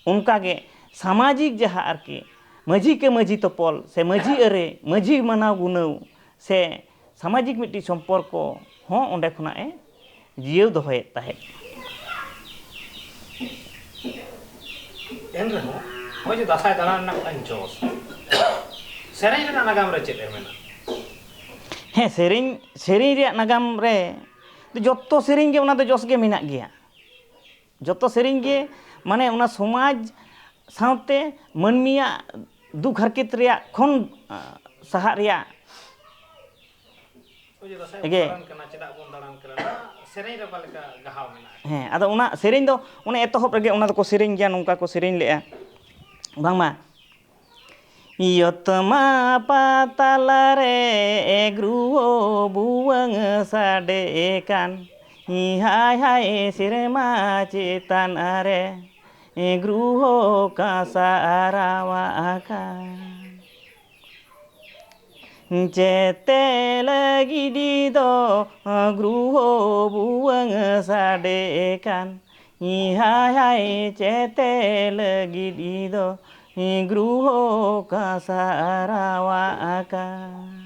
ᱚᱱᱠᱟᱜᱮ ᱥᱟᱢᱟᱡᱤᱠ ᱡᱟᱦᱟᱸ ᱟᱨᱠᱤ ᱢᱟᱹᱡᱷᱤ ᱠᱮ ᱢᱟᱹᱡᱷᱤ ᱛᱚᱯᱚᱞ ᱥᱮ ᱢᱟᱹᱡᱷᱤ ᱟᱹᱨᱮ, ᱢᱟᱹᱡᱷᱤ ᱢᱟᱱᱟᱣ ᱜᱩᱱᱟᱹᱣ ᱥᱮ ᱥᱟᱢᱟᱡᱤᱠ ᱢᱤᱫᱴᱤᱡ ᱥᱚᱢᱯᱚᱨᱠᱚ ᱦᱚᱸ ᱚᱸᱰᱮ ᱠᱷᱚᱱᱟᱜ ᱮ ᱡᱤᱭᱟᱹᱣ ᱫᱚᱦᱚᱭᱮᱫ ᱛᱟᱦᱮᱸᱫ᱾ ᱮᱱ ᱨᱮᱦᱚᱸ ᱱᱚᱜᱼᱚᱭ ᱡᱮ ᱫᱟᱸᱥᱟᱭ ᱫᱟᱬᱟᱱ ᱨᱮᱱᱟᱜ ᱢᱤᱫᱴᱟᱝ ᱡᱚᱥ, ᱥᱮᱨᱮᱧ ᱨᱮᱱᱟᱜ ᱱᱟᱜᱟᱢ ᱨᱮ ᱪᱮᱫ ᱮ ᱢᱮᱱᱟ? ᱦᱮᱸ, ᱥᱮᱨᱮᱧ, ᱥᱮᱨᱮᱧ ᱨᱮᱭᱟᱜ ᱱᱟᱜᱟᱢ ᱨᱮ ᱡᱚᱛᱚ ᱥᱮᱨᱮᱧ ᱜᱮ ᱚᱱᱟ ᱫᱚ ᱡᱚᱥ ᱜᱮ ᱢᱮᱱᱟᱜ ᱜᱮᱭᱟ᱾ ᱡᱚᱛᱚ ᱥᱮᱨᱮᱧ ᱜᱮ ᱢᱟᱱᱮ ᱚᱱᱟ ᱥᱚᱢᱟᱡᱽ ᱥᱟᱶᱛᱮ ᱢᱟᱹᱱᱢᱤᱭᱟᱜ ᱫᱩᱠ ᱦᱟᱨᱠᱮᱛ ᱨᱮᱭᱟᱜ ᱠᱷᱚᱱ, ᱟᱸ, ᱥᱟᱦᱟᱜ ᱨᱮᱭᱟᱜ ᱚᱡᱮ ᱫᱟᱸᱥᱟᱭ ᱵᱚᱱ ᱜᱮ᱾ ᱫᱟᱬᱟᱱ ᱠᱟᱱᱟ, ᱪᱮᱫᱟᱜ ᱵᱚᱱ ᱫᱟᱬᱟᱱ ᱠᱟᱱᱟ, ᱱᱚᱣᱟ ᱥᱮᱨᱮᱧ ᱨᱮ ᱚᱠᱟ ᱞᱮᱠᱟ ᱜᱟᱦᱟᱣ ᱢᱮᱱᱟᱜᱼᱟ? ᱦᱮᱸ, ᱟᱫᱚ ᱚᱱᱟ ᱥᱮᱨᱮᱧ ᱫᱚ ᱚᱱᱮ ᱮᱛᱚᱦᱚᱵ ᱨᱮᱜᱮ ᱚᱱᱟ ᱫᱚᱠᱚ ᱥᱮᱨᱮᱧ ᱜᱮᱭᱟ, ᱱᱚᱝᱠᱟ ᱠᱚ ᱥᱮᱨᱮᱧ ᱞᱮᱜᱼᱟ, ᱵᱟᱝᱢᱟ, ᱭᱚᱛᱢᱟ ᱯᱟᱛᱟᱞ ᱨᱮ ᱜᱨᱩᱦᱚ ᱵᱷᱩᱣᱟᱹᱝ ᱥᱟᱰᱮ ᱠᱟᱱ, ᱦᱟᱭ ᱦᱟᱭ ᱥᱮᱨᱢᱟ ᱪᱮᱛᱟᱱ ᱨᱮ ᱜᱨᱩᱦᱚ ᱠᱟᱸᱥᱟ ᱨᱟᱣᱟᱜ ᱟᱠᱟᱱ᱾ ᱪᱮᱛᱮ ᱞᱟᱹᱜᱤᱫ ᱫᱚ ᱜᱨᱩᱦᱚ ᱵᱷᱩᱣᱟᱹᱝ ᱥᱟᱰᱮ ᱠᱟᱱ, ᱦᱟᱭ ᱦᱟᱭ ᱪᱮᱛᱮ ᱞᱟᱹᱜᱤᱫ ᱫᱚ ᱜᱨᱩᱦᱚ ᱠᱟᱸᱥᱟ ᱨᱟᱣᱟᱜ ᱟᱠᱟᱱ᱾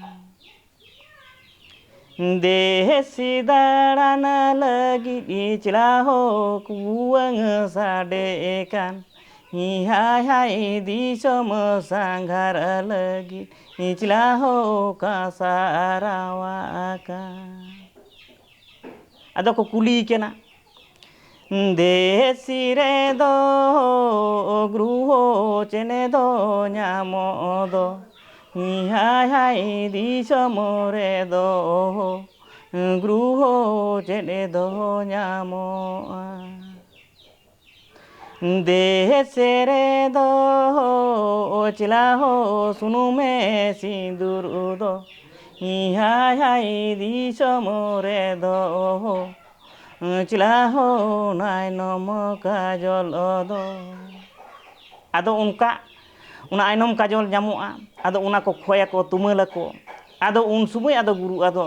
ᱫᱮᱥ ᱫᱟᱬᱟᱱ ᱞᱟᱹᱜᱤᱫ ᱪᱮᱞᱟ ᱦᱚᱸ ᱠᱩᱣᱟᱹᱝ ᱥᱟᱰᱮ ᱠᱟᱱ, ᱦᱟᱭ ᱦᱟᱭ ᱫᱤᱥᱚᱢ ᱥᱟᱸᱜᱷᱟᱨ ᱞᱟᱹᱜᱤᱫ ᱪᱮᱞᱟ ᱦᱚᱸ ᱠᱟᱸᱥᱟ ᱨᱟᱣᱟᱜ ᱟᱠᱟᱱ᱾ ᱟᱫᱚ ᱠᱚ ᱠᱩᱞᱤ ᱠᱟᱱᱟ, ᱫᱮᱥ ᱨᱮᱫᱚ ᱜᱨᱩᱦᱚ ᱪᱮᱬᱮ ᱫᱚ ᱧᱟᱢᱚᱜ ᱫᱚ, ᱦᱟᱭ ᱦᱟᱭ ᱫᱤᱥᱚᱢ ᱨᱮᱫᱚ ᱜᱨᱩᱦᱚ ᱪᱮᱬᱮ ᱫᱚ ᱧᱟᱢᱚᱜᱼᱟ᱾ ᱫᱮᱥ ᱨᱮᱫᱚ ᱪᱮᱞᱟ ᱦᱚᱸ ᱥᱩᱱᱩᱢᱮ ᱥᱤᱸᱫᱩᱨ ᱫᱚ, ᱦᱟᱭ ᱦᱟᱭ ᱫᱤᱥᱚᱢ ᱨᱮᱫᱚ ᱪᱮᱞᱟ ᱦᱚᱸ ᱟᱭᱱᱚᱢ ᱠᱟᱡᱚᱞ ᱫᱚ᱾ ᱟᱫᱚ ᱚᱱᱠᱟ ᱚᱱᱟ ᱟᱭᱱᱚᱢ ᱠᱟᱡᱚᱞ ᱧᱟᱢᱚᱜᱼᱟ, ᱟᱫᱚ ᱚᱱᱟ ᱠᱚ ᱠᱷᱚᱭ ᱟᱠᱚ, ᱛᱩᱢᱟᱹᱞ ᱟᱠᱚ᱾ ᱟᱫᱚ ᱩᱱ ᱥᱚᱢᱚᱭ ᱟᱫᱚ ᱜᱩᱨᱩ ᱟᱫᱚ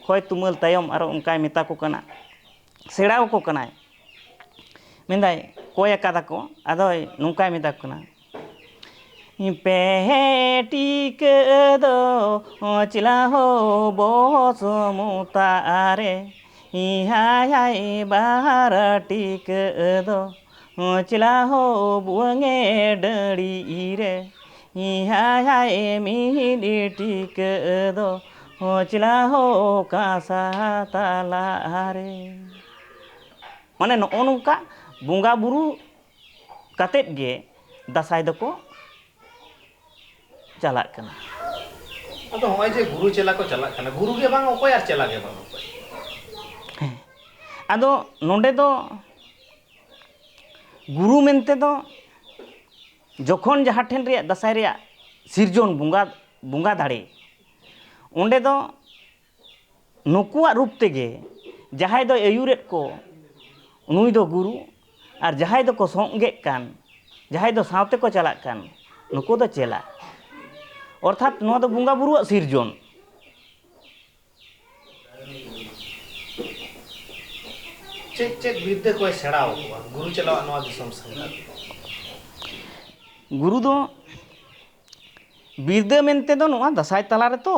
ᱠᱷᱚᱭ ᱛᱩᱢᱟᱹᱞ ᱛᱟᱭᱚᱢ ᱟᱨᱚ ᱚᱱᱠᱟᱭ ᱢᱮᱛᱟ ᱠᱚ ᱠᱟᱱᱟ, ᱥᱮᱬᱟ ᱟᱠᱚ ᱠᱟᱱᱟᱭ᱾ ᱢᱮᱱᱫᱟᱭ, ᱠᱚᱭ ᱟᱠᱟᱫᱟ ᱠᱚ, ᱟᱫᱚᱭ ᱱᱚᱝᱠᱟᱭ ᱢᱮᱛᱟ ᱠᱚ ᱠᱟᱱᱟ, ᱯᱮ ᱴᱤᱠᱟᱹ ᱫᱚ ᱪᱮᱞᱟ ᱦᱚᱸ ᱵᱚᱦᱚᱥ ᱢᱚᱛᱟ ᱨᱮ, ᱦᱟᱭ ᱦᱟᱭ ᱵᱟᱦᱟᱨ ᱴᱤᱠᱟᱹ ᱫᱚ ᱪᱮᱞᱟ ᱦᱚᱸ ᱵᱩᱣᱟᱹᱝᱮ ᱰᱟᱹᱲᱤ ᱨᱮ, ᱦᱟᱭ ᱦᱟᱭ ᱢᱤᱫ ᱴᱤᱠᱟᱹ ᱫᱚ ᱪᱮᱞᱟ ᱦᱚᱸ ᱠᱟᱸᱥᱟ ᱛᱟᱞᱟ ᱨᱮ᱾ ᱢᱟᱱᱮ ᱱᱚᱜᱼᱚ ᱱᱚᱝᱠᱟ ᱵᱚᱸᱜᱟ ᱵᱩᱨᱩ ᱠᱟᱛᱮᱫ ᱜᱮ ᱫᱟᱸᱥᱟᱭ ᱫᱚᱠᱚ ᱪᱟᱞᱟᱜ ᱠᱟᱱᱟ᱾ ᱟᱫᱚ ᱦᱚᱸᱜᱼᱚᱭ ᱡᱮ ᱜᱩᱨᱩ ᱪᱮᱞᱟ ᱠᱚ ᱪᱟᱞᱟᱜ ᱠᱟᱱᱟ, ᱜᱩᱨᱩ ᱜᱮ ᱵᱟᱝ ᱚᱠᱚᱭ ᱟᱨ ᱪᱮᱞᱟ ᱜᱮ ᱵᱟᱝ ᱚᱠᱚᱭ᱾ ᱦᱮᱸ, ᱟᱫᱚ ᱱᱚᱰᱮ ᱫᱚ ᱜᱩᱨᱩ ᱢᱮᱱᱛᱮ ᱫᱚ ᱡᱚᱠᱷᱚᱱ ᱡᱟᱦᱟᱸ ᱴᱷᱮᱱ ᱨᱮᱭᱟᱜ ᱫᱟᱸᱥᱟᱭ ᱨᱮᱭᱟᱜ ᱥᱤᱨᱡᱚᱱ ᱵᱚᱸᱜᱟ, ᱵᱚᱸᱜᱟ ᱫᱟᱲᱮ, ᱚᱸᱰᱮ ᱫᱚ ᱱᱩᱠᱩᱣᱟᱜ ᱨᱩᱯ ᱛᱮᱜᱮ ᱡᱟᱦᱟᱸᱭ ᱫᱚᱭ ᱟᱹᱭᱩᱨᱮᱫ ᱠᱚ, ᱱᱩᱭ ᱫᱚ ᱜᱩᱨᱩ, ᱟᱨ ᱡᱟᱦᱟᱸᱭ ᱫᱚᱠᱚ ᱥᱚᱸᱜᱮᱜ ᱠᱟᱱ, ᱡᱟᱦᱟᱸᱭ ᱫᱚ ᱥᱟᱶᱛᱮ ᱠᱚ ᱪᱟᱞᱟᱜ ᱠᱟᱱ, ᱱᱩᱠᱩ ᱫᱚ ᱪᱮᱞᱟ᱾ ᱚᱨᱛᱷᱟᱛ ᱱᱚᱣᱟ ᱫᱚ ᱵᱚᱸᱜᱟ ᱵᱩᱨᱩᱣᱟᱜ ᱥᱤᱨᱡᱚᱱ᱾ ᱪᱮᱫ ᱪᱮᱫ ᱵᱤᱨᱫᱟᱹ ᱠᱚᱭ ᱥᱮᱬᱟ ᱟᱠᱚᱣᱟ ᱜᱩᱨᱩ ᱪᱮᱞᱟᱣᱟᱜ ᱱᱚᱣᱟ ᱫᱤᱥᱚᱢ ᱥᱟᱸᱜᱷᱟᱨ? ᱜᱩᱨᱩ ᱫᱚ ᱵᱤᱨᱫᱟᱹ ᱢᱮᱱᱛᱮ ᱫᱚ ᱱᱚᱣᱟ ᱫᱟᱸᱥᱟᱭ ᱛᱟᱞᱟ ᱨᱮᱛᱚ,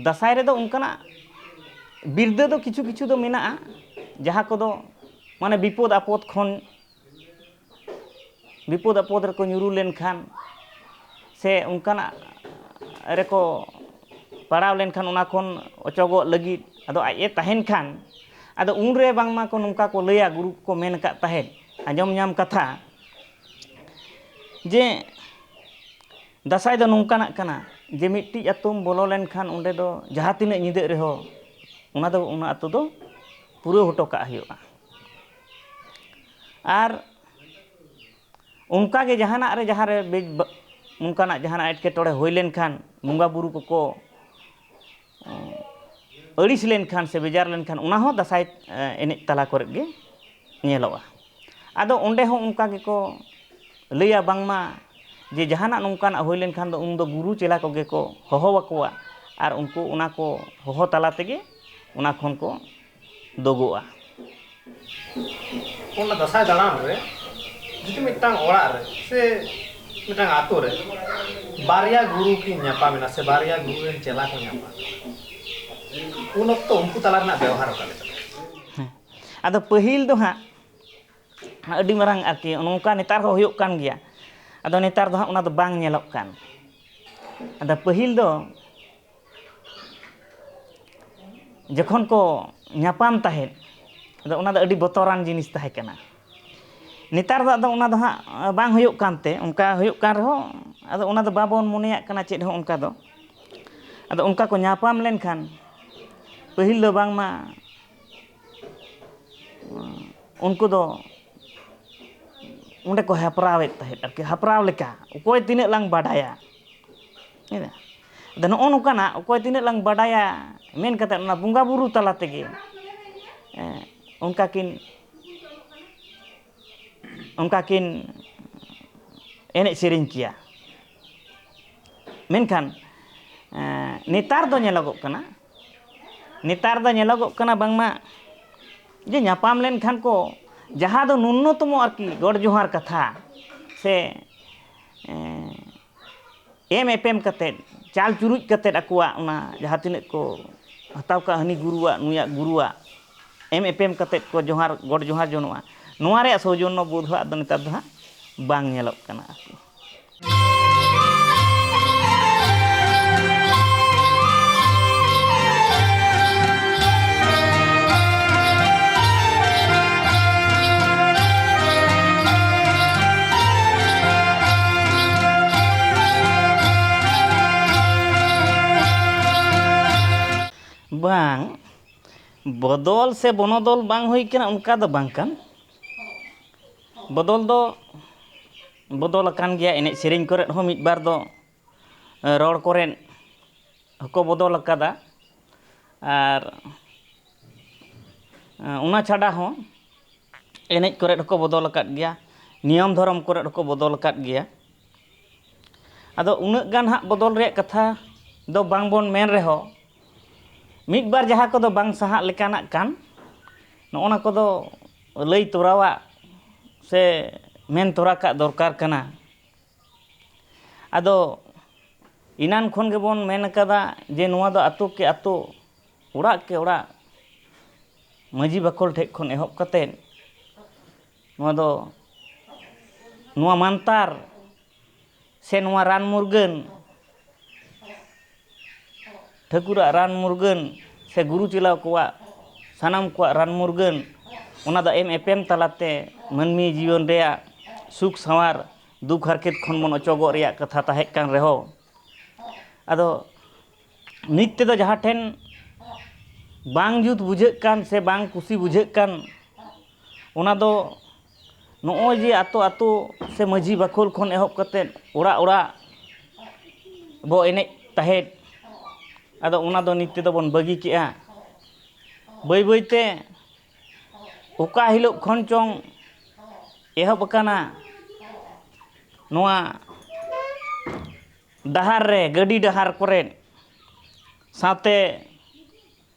ᱫᱟᱸᱥᱟᱭ ᱨᱮᱫᱚ ᱚᱱᱠᱟᱱᱟᱜ ᱵᱤᱨᱫᱟᱹ ᱫᱚ ᱠᱤᱪᱷᱩ ᱠᱤᱪᱷᱩ ᱫᱚ ᱢᱮᱱᱟᱜᱼᱟ, ᱡᱟᱦᱟᱸ ᱠᱚᱫᱚ ᱢᱟᱱᱮ ᱵᱤᱯᱚᱫ ᱟᱯᱚᱫ ᱠᱷᱚᱱ, ᱵᱤᱯᱚᱫ ᱟᱯᱚᱫ ᱨᱮᱠᱚ ᱧᱩᱨᱩ ᱞᱮᱱᱠᱷᱟᱱ ᱥᱮ ᱚᱱᱠᱟᱱᱟᱜ ᱨᱮᱠᱚ ᱯᱟᱲᱟᱣ ᱞᱮᱱᱠᱷᱟᱱ ᱚᱱᱟ ᱠᱷᱚᱱ ᱚᱪᱚᱜᱚᱜ ᱞᱟᱹᱜᱤᱫ ᱟᱫᱚ ᱟᱡ ᱮ ᱛᱟᱦᱮᱱ ᱠᱷᱟᱱ, ᱟᱫᱚ ᱩᱱᱨᱮ ᱵᱟᱝᱢᱟ ᱠᱚ ᱱᱚᱝᱠᱟ ᱠᱚ ᱞᱟᱹᱭᱟ, ᱜᱩᱨᱩ ᱠᱚᱠᱚ ᱢᱮᱱ ᱟᱠᱟᱫ ᱛᱟᱦᱮᱸᱫ, ᱟᱸᱡᱚᱢ ᱧᱟᱢ ᱠᱟᱛᱷᱟ, ᱡᱮ ᱫᱟᱸᱥᱟᱭ ᱫᱚ ᱱᱚᱝᱠᱟᱱᱟᱜ ᱠᱟᱱᱟ ᱡᱮ ᱢᱤᱫᱴᱤᱡ ᱟᱛᱳᱢ ᱵᱚᱞᱚ ᱞᱮᱱᱠᱷᱟᱱ ᱚᱸᱰᱮ ᱫᱚ ᱡᱟᱦᱟᱸ ᱛᱤᱱᱟᱹᱜ ᱧᱤᱫᱟᱹᱜ ᱨᱮᱦᱚᱸ ᱚᱱᱟ ᱫᱚ, ᱚᱱᱟ ᱟᱛᱳ ᱫᱚ ᱯᱩᱨᱟᱹᱣ ᱦᱚᱴᱚ ᱠᱟᱜ ᱦᱩᱭᱩᱜᱼᱟ᱾ ᱟᱨ ᱚᱱᱠᱟ ᱜᱮ ᱡᱟᱦᱟᱱᱟᱜ ᱨᱮ, ᱡᱟᱦᱟᱸ ᱨᱮ ᱵᱮᱡ-, ᱵᱟ-, ᱚᱱᱠᱟᱱᱟᱜ ᱡᱟᱦᱟᱱᱟᱜ ᱮᱴᱠᱮᱴᱚᱬᱮ ᱦᱩᱭ ᱞᱮᱱᱠᱷᱟᱱ, ᱵᱚᱸᱜᱟ ᱵᱩᱨᱩ ᱠᱚᱠᱚ, ᱚ, ᱟᱹᱲᱤᱥ ᱞᱮᱱᱠᱷᱟᱱ ᱥᱮ ᱵᱮᱡᱟᱨ ᱞᱮᱱᱠᱷᱟᱱ, ᱚᱱᱟ ᱦᱚᱸ ᱫᱟᱸᱥᱟᱭ, ᱮ, ᱮᱱᱮᱡ ᱛᱟᱞᱟ ᱠᱚᱨᱮ ᱜᱮ ᱧᱮᱞᱚᱜᱼᱟ᱾ ᱟᱫᱚ ᱚᱸᱰᱮ ᱦᱚᱸ ᱚᱱᱠᱟ ᱜᱮᱠᱚ ᱞᱟᱹᱭᱟ ᱵᱟᱝᱢᱟ ᱡᱮ ᱡᱟᱦᱟᱱᱟᱜ ᱱᱚᱝᱠᱟᱱᱟᱜ ᱦᱩᱭ ᱞᱮᱱᱠᱷᱟᱱ ᱫᱚ ᱩᱱᱫᱚ ᱜᱩᱨᱩ ᱪᱮᱞᱟ ᱠᱚᱜᱮ ᱠᱚ ᱦᱚᱦᱚ ᱟᱠᱚᱣᱟ ᱟᱨ ᱩᱱᱠᱩ ᱚᱱᱟ ᱠᱚ ᱦᱚᱦᱚ ᱛᱟᱞᱟ ᱛᱮᱜᱮ ᱚᱱᱟ ᱠᱷᱚᱱ ᱠᱚ ᱫᱳᱜᱳᱜᱼᱟ᱾ ᱚᱱᱟ ᱫᱟᱸᱥᱟᱭ ᱫᱟᱬᱟᱱ ᱨᱮ ᱡᱩᱫᱤ ᱢᱤᱫᱴᱟᱝ ᱚᱲᱟᱜ ᱨᱮ ᱥᱮ ᱢᱤᱫᱴᱟᱝ ᱟᱛᱳ ᱨᱮ ᱵᱟᱨᱭᱟ ᱜᱩᱨᱩ ᱠᱤᱱ ᱧᱟᱯᱟᱢᱮᱱᱟ ᱥᱮ ᱵᱟᱨᱭᱟ ᱜᱩᱨᱩ ᱨᱮᱱ ᱪᱮᱞᱟ ᱠᱚ ᱧᱟᱯᱟᱢ, ᱩᱱ ᱚᱠᱛᱚ ᱩᱱᱠᱩ ᱛᱟᱞᱟ ᱨᱮᱱᱟᱜ ᱵᱮᱣᱦᱟᱨ ᱚᱠᱟ ᱞᱮᱠᱟ? ᱦᱮᱸ, ᱟᱫᱚ ᱯᱟᱹᱦᱤᱞ ᱫᱚ ᱦᱟᱸᱜ ᱟᱹᱰᱤ ᱢᱟᱨᱟᱝ ᱟᱨᱠᱤ ᱱᱚᱝᱠᱟ ᱱᱮᱛᱟᱨ ᱦᱚᱸ ᱦᱩᱭᱩᱜ ᱠᱟᱱ ᱜᱮᱭᱟ᱾ ᱟᱫᱚ ᱱᱮᱛᱟᱨ ᱫᱚ ᱦᱟᱸᱜ ᱚᱱᱟ ᱫᱚ ᱵᱟᱝ ᱧᱮᱞᱚᱜ ᱠᱟᱱ᱾ ᱟᱫᱚ ᱯᱟᱹᱦᱤᱞ ᱫᱚ ᱡᱚᱠᱷᱚᱱ ᱠᱚ ᱧᱟᱯᱟᱢ ᱛᱟᱦᱮᱸᱫ, ᱟᱫᱚ ᱚᱱᱟ ᱫᱚ ᱟᱹᱰᱤ ᱵᱚᱛᱚᱨᱟᱱ ᱡᱤᱱᱤᱥ ᱛᱟᱦᱮᱸ ᱠᱟᱱᱟ᱾ ᱱᱮᱛᱟᱨ ᱫᱚ ᱟᱫᱚ ᱚᱱᱟ ᱫᱚ ᱦᱟᱸᱜ ᱵᱟᱝ ᱦᱩᱭᱩᱜ ᱠᱟᱱᱛᱮ, ᱚᱱᱠᱟ ᱦᱩᱭᱩᱜ ᱠᱟᱱ ᱨᱮᱦᱚᱸ ᱟᱫᱚ ᱚᱱᱟ ᱫᱚ ᱵᱟᱵᱚᱱ ᱢᱚᱱᱮᱭᱟᱜ ᱠᱟᱱᱟ ᱪᱮᱫ ᱦᱚᱸ ᱚᱱᱠᱟ ᱫᱚ᱾ ᱟᱫᱚ ᱚᱱᱠᱟ ᱠᱚ ᱧᱟᱯᱟᱢ ᱞᱮᱱᱠᱷᱟᱱ, ᱯᱟᱹᱦᱤᱞ ᱫᱚ ᱵᱟᱝᱢᱟ ᱩᱱᱠᱩ ᱫᱚ ᱚᱸᱰᱮ ᱠᱚ ᱦᱮᱯᱨᱟᱣᱮᱫ ᱛᱟᱦᱮᱸᱫ, ᱟᱨᱠᱤ ᱦᱮᱯᱨᱟᱣ ᱞᱮᱠᱟ, ᱚᱠᱚᱭ ᱛᱤᱱᱟᱹᱜ ᱞᱟᱝ ᱵᱟᱰᱟᱭᱟ᱾ ᱦᱮᱸ᱾ ᱟᱫᱚ ᱱᱚᱜᱼᱚ ᱱᱚᱝᱠᱟᱱᱟᱜ ᱚᱠᱚᱭ ᱛᱤᱱᱟᱹᱜ ᱞᱟᱝ ᱵᱟᱰᱟᱭᱟ ᱢᱮᱱ ᱠᱟᱛᱮᱫ ᱚᱱᱟ ᱵᱚᱸᱜᱟ ᱵᱩᱨᱩ ᱛᱟᱞᱟ ᱛᱮᱜᱮ, ᱮᱸ, ᱚᱱᱠᱟ ᱠᱤᱱ, ᱚᱱᱠᱟ ᱠᱤᱱ ᱮᱱᱮᱡ ᱥᱮᱨᱮᱧ ᱠᱮᱭᱟ᱾ ᱢᱮᱱᱠᱷᱟᱱ, ᱮᱸ, ᱱᱮᱛᱟᱨ ᱫᱚ ᱧᱮᱞᱚᱜᱚᱜ ᱠᱟᱱᱟ, ᱱᱮᱛᱟᱨ ᱫᱚ ᱧᱮᱞᱚᱜᱚᱜ ᱠᱟᱱᱟ ᱵᱟᱝᱢᱟ ᱡᱮ ᱧᱟᱯᱟᱢ ᱞᱮᱱᱠᱷᱟᱱ ᱠᱚ, ᱡᱟᱦᱟᱸ ᱫᱚ ᱱᱩᱱᱱᱚᱛᱚᱢᱚ ᱟᱨᱠᱤ ᱜᱚᱰ ᱡᱚᱦᱟᱨ ᱠᱟᱛᱷᱟ ᱥᱮ, ᱮᱸ, ᱮᱢ ᱮᱯᱮᱢ ᱠᱟᱛᱮᱫ, ᱪᱟᱞ ᱪᱩᱨᱩᱡ ᱠᱟᱛᱮᱫ ᱟᱠᱚᱣᱟᱜ ᱚᱱᱟ ᱡᱟᱦᱟᱸ ᱛᱤᱱᱟᱹᱜ ᱠᱚ ᱦᱟᱛᱟᱣ ᱠᱟᱜ, ᱦᱟᱹᱱᱤ ᱜᱩᱨᱩᱣᱟᱜ, ᱱᱩᱭᱟᱜ ᱜᱩᱨᱩᱣᱟᱜ, ᱮᱢ ᱮᱯᱮᱢ ᱠᱟᱛᱮᱫ ᱠᱚ ᱡᱚᱦᱟᱨ, ᱜᱚᱰ ᱡᱚᱦᱟᱨ ᱡᱚᱱᱚᱜᱼᱟ᱾ ᱱᱚᱣᱟ ᱨᱮᱭᱟᱜ ᱥᱳᱣᱡᱚᱱᱱᱚ ᱵᱳᱫᱷ ᱦᱚᱸ ᱟᱫᱚ ᱱᱮᱛᱟᱨ ᱫᱚ ᱦᱟᱸᱜ ᱵᱟᱝ ᱧᱮᱞᱚᱜ ᱠᱟᱱᱟ ᱟᱨᱠᱤ᱾ ᱵᱟᱝ, ᱵᱚᱫᱚᱞ ᱥᱮ ᱵᱚᱱᱚᱫᱚᱞ ᱵᱟᱝ ᱦᱩᱭ ᱠᱟᱱᱟ, ᱚᱱᱠᱟ ᱫᱚ ᱵᱟᱝ ᱠᱟᱱ᱾ ᱵᱚᱫᱚᱞ ᱫᱚ ᱵᱚᱫᱚᱞ ᱟᱠᱟᱱ ᱜᱮᱭᱟ, ᱮᱱᱮᱡ ᱥᱮᱨᱮᱧ ᱠᱚᱨᱮᱫ ᱦᱚᱸ ᱢᱤᱫ ᱵᱟᱨ ᱫᱚ, ᱮ, ᱨᱚᱲ ᱠᱚᱨᱮᱫ ᱦᱚᱸᱠᱚ ᱵᱚᱫᱚᱞ ᱟᱠᱟᱫᱟ᱾ ᱟᱨ, ᱮ, ᱚᱱᱟ ᱪᱷᱟᱰᱟ ᱦᱚᱸ ᱮᱱᱮᱡ ᱠᱚᱨᱮᱫ ᱦᱚᱸᱠᱚ ᱵᱚᱫᱚᱞ ᱟᱠᱟᱫ ᱜᱮᱭᱟ, ᱱᱤᱭᱚᱢ ᱫᱷᱚᱨᱚᱢ ᱠᱚᱨᱮᱫ ᱦᱚᱸᱠᱚ ᱵᱚᱫᱚᱞ ᱟᱠᱟᱫ ᱜᱮᱭᱟ᱾ ᱟᱫᱚ ᱩᱱᱟᱹᱜ ᱜᱟᱱ ᱦᱟᱸᱜ ᱵᱚᱫᱚᱞ ᱨᱮᱭᱟᱜ ᱠᱟᱛᱷᱟ ᱫᱚ ᱵᱟᱝ ᱵᱚᱱ ᱢᱮᱱ ᱨᱮᱦᱚᱸ, ᱢᱤᱫ ᱵᱟᱨ ᱡᱟᱦᱟᱸ ᱠᱚᱫᱚ ᱵᱟᱝ ᱥᱟᱦᱟᱜ ᱞᱮᱠᱟᱱᱟᱜ ᱠᱟᱱ, ᱱᱚᱜᱼᱚ ᱱᱟ ᱠᱚᱫᱚ ᱞᱟᱹᱭ ᱛᱚᱨᱟᱣᱟᱜ ᱥᱮ ᱢᱮᱱ ᱛᱚᱨᱟ ᱠᱟᱜ ᱫᱚᱨᱠᱟᱨ ᱠᱟᱱᱟ᱾ ᱟᱫᱚ ᱮᱱᱟᱱ ᱠᱷᱚᱱ ᱜᱮᱵᱚᱱ ᱢᱮᱱ ᱟᱠᱟᱫᱟ ᱡᱮ ᱱᱚᱣᱟ ᱫᱚ ᱟᱛᱳ ᱠᱮ ᱟᱛᱳ, ᱚᱲᱟᱜ ᱠᱮ ᱚᱲᱟᱜ, ᱢᱟᱹᱡᱷᱤ ᱵᱟᱠᱷᱳᱞ ᱴᱷᱮᱡ ᱠᱷᱚᱱ ᱮᱦᱚᱵ ᱠᱟᱛᱮᱫ ᱱᱚᱣᱟ ᱫᱚ, ᱱᱚᱣᱟ ᱢᱟᱱᱛᱟᱨ ᱥᱮ ᱱᱚᱣᱟ ᱨᱟᱱ ᱢᱩᱨᱜᱟᱹᱱ, ᱴᱷᱟᱹᱠᱩᱨᱟᱜ ᱨᱟᱱ ᱢᱩᱨᱜᱟᱹᱱ ᱥᱮ ᱜᱩᱨᱩ ᱪᱮᱞᱟ ᱠᱚᱣᱟᱜ, ᱥᱟᱱᱟᱢ ᱠᱚᱣᱟᱜ ᱨᱟᱱ ᱢᱩᱨᱜᱟᱹᱱ, ᱚᱱᱟ ᱫᱚ ᱮᱢ ᱮᱯᱮᱢ ᱛᱟᱞᱟᱛᱮ ᱢᱟᱹᱱᱢᱤ ᱡᱤᱭᱚᱱ ᱨᱮᱭᱟᱜ ᱥᱩᱠ ᱥᱟᱶᱟᱨ, ᱫᱩᱠ ᱦᱟᱨᱠᱮᱛ ᱠᱷᱚᱱ ᱵᱚᱱ ᱚᱪᱚᱜᱚᱜ ᱨᱮᱭᱟᱜ ᱠᱟᱛᱷᱟ ᱛᱟᱦᱮᱸ ᱠᱟᱱ ᱨᱮᱦᱚᱸ, ᱟᱫᱚ ᱱᱤᱛ ᱛᱮᱫᱚ ᱡᱟᱦᱟᱸ ᱴᱷᱮᱱ ᱵᱟᱝ ᱡᱩᱛ ᱵᱩᱡᱷᱟᱹᱜ ᱠᱟᱱ ᱥᱮ ᱵᱟᱝ ᱠᱩᱥᱤ ᱵᱩᱡᱷᱟᱹᱜ ᱠᱟᱱ, ᱚᱱᱟ ᱫᱚ ᱱᱚᱜᱼᱚᱭ ᱡᱮ ᱟᱛᱳ ᱟᱛᱳ ᱥᱮ ᱢᱟᱹᱡᱷᱤ ᱵᱟᱠᱷᱳᱞ ᱠᱷᱚᱱ ᱮᱦᱚᱵ ᱠᱟᱛᱮᱫ ᱚᱲᱟᱜ ᱚᱲᱟᱜ ᱵᱚ ᱮᱱᱮᱡ ᱛᱟᱦᱮᱸᱫ, ᱟᱫᱚ ᱚᱱᱟ ᱫᱚ ᱱᱤᱛ ᱛᱮᱫᱚ ᱵᱚᱱ ᱵᱟᱹᱜᱤ ᱠᱮᱜᱼᱟ᱾ ᱵᱟᱹᱭ ᱵᱟᱹᱭᱛᱮ ᱚᱠᱟ ᱦᱤᱞᱳᱜ ᱠᱷᱚᱱ ᱪᱚᱝ ᱮᱦᱚᱵ ᱟᱠᱟᱱᱟ ᱱᱚᱣᱟ ᱰᱟᱦᱟᱨ ᱨᱮ, ᱜᱟᱹᱰᱤ ᱰᱟᱦᱟᱨ ᱠᱚᱨᱮ, ᱥᱟᱶᱛᱮ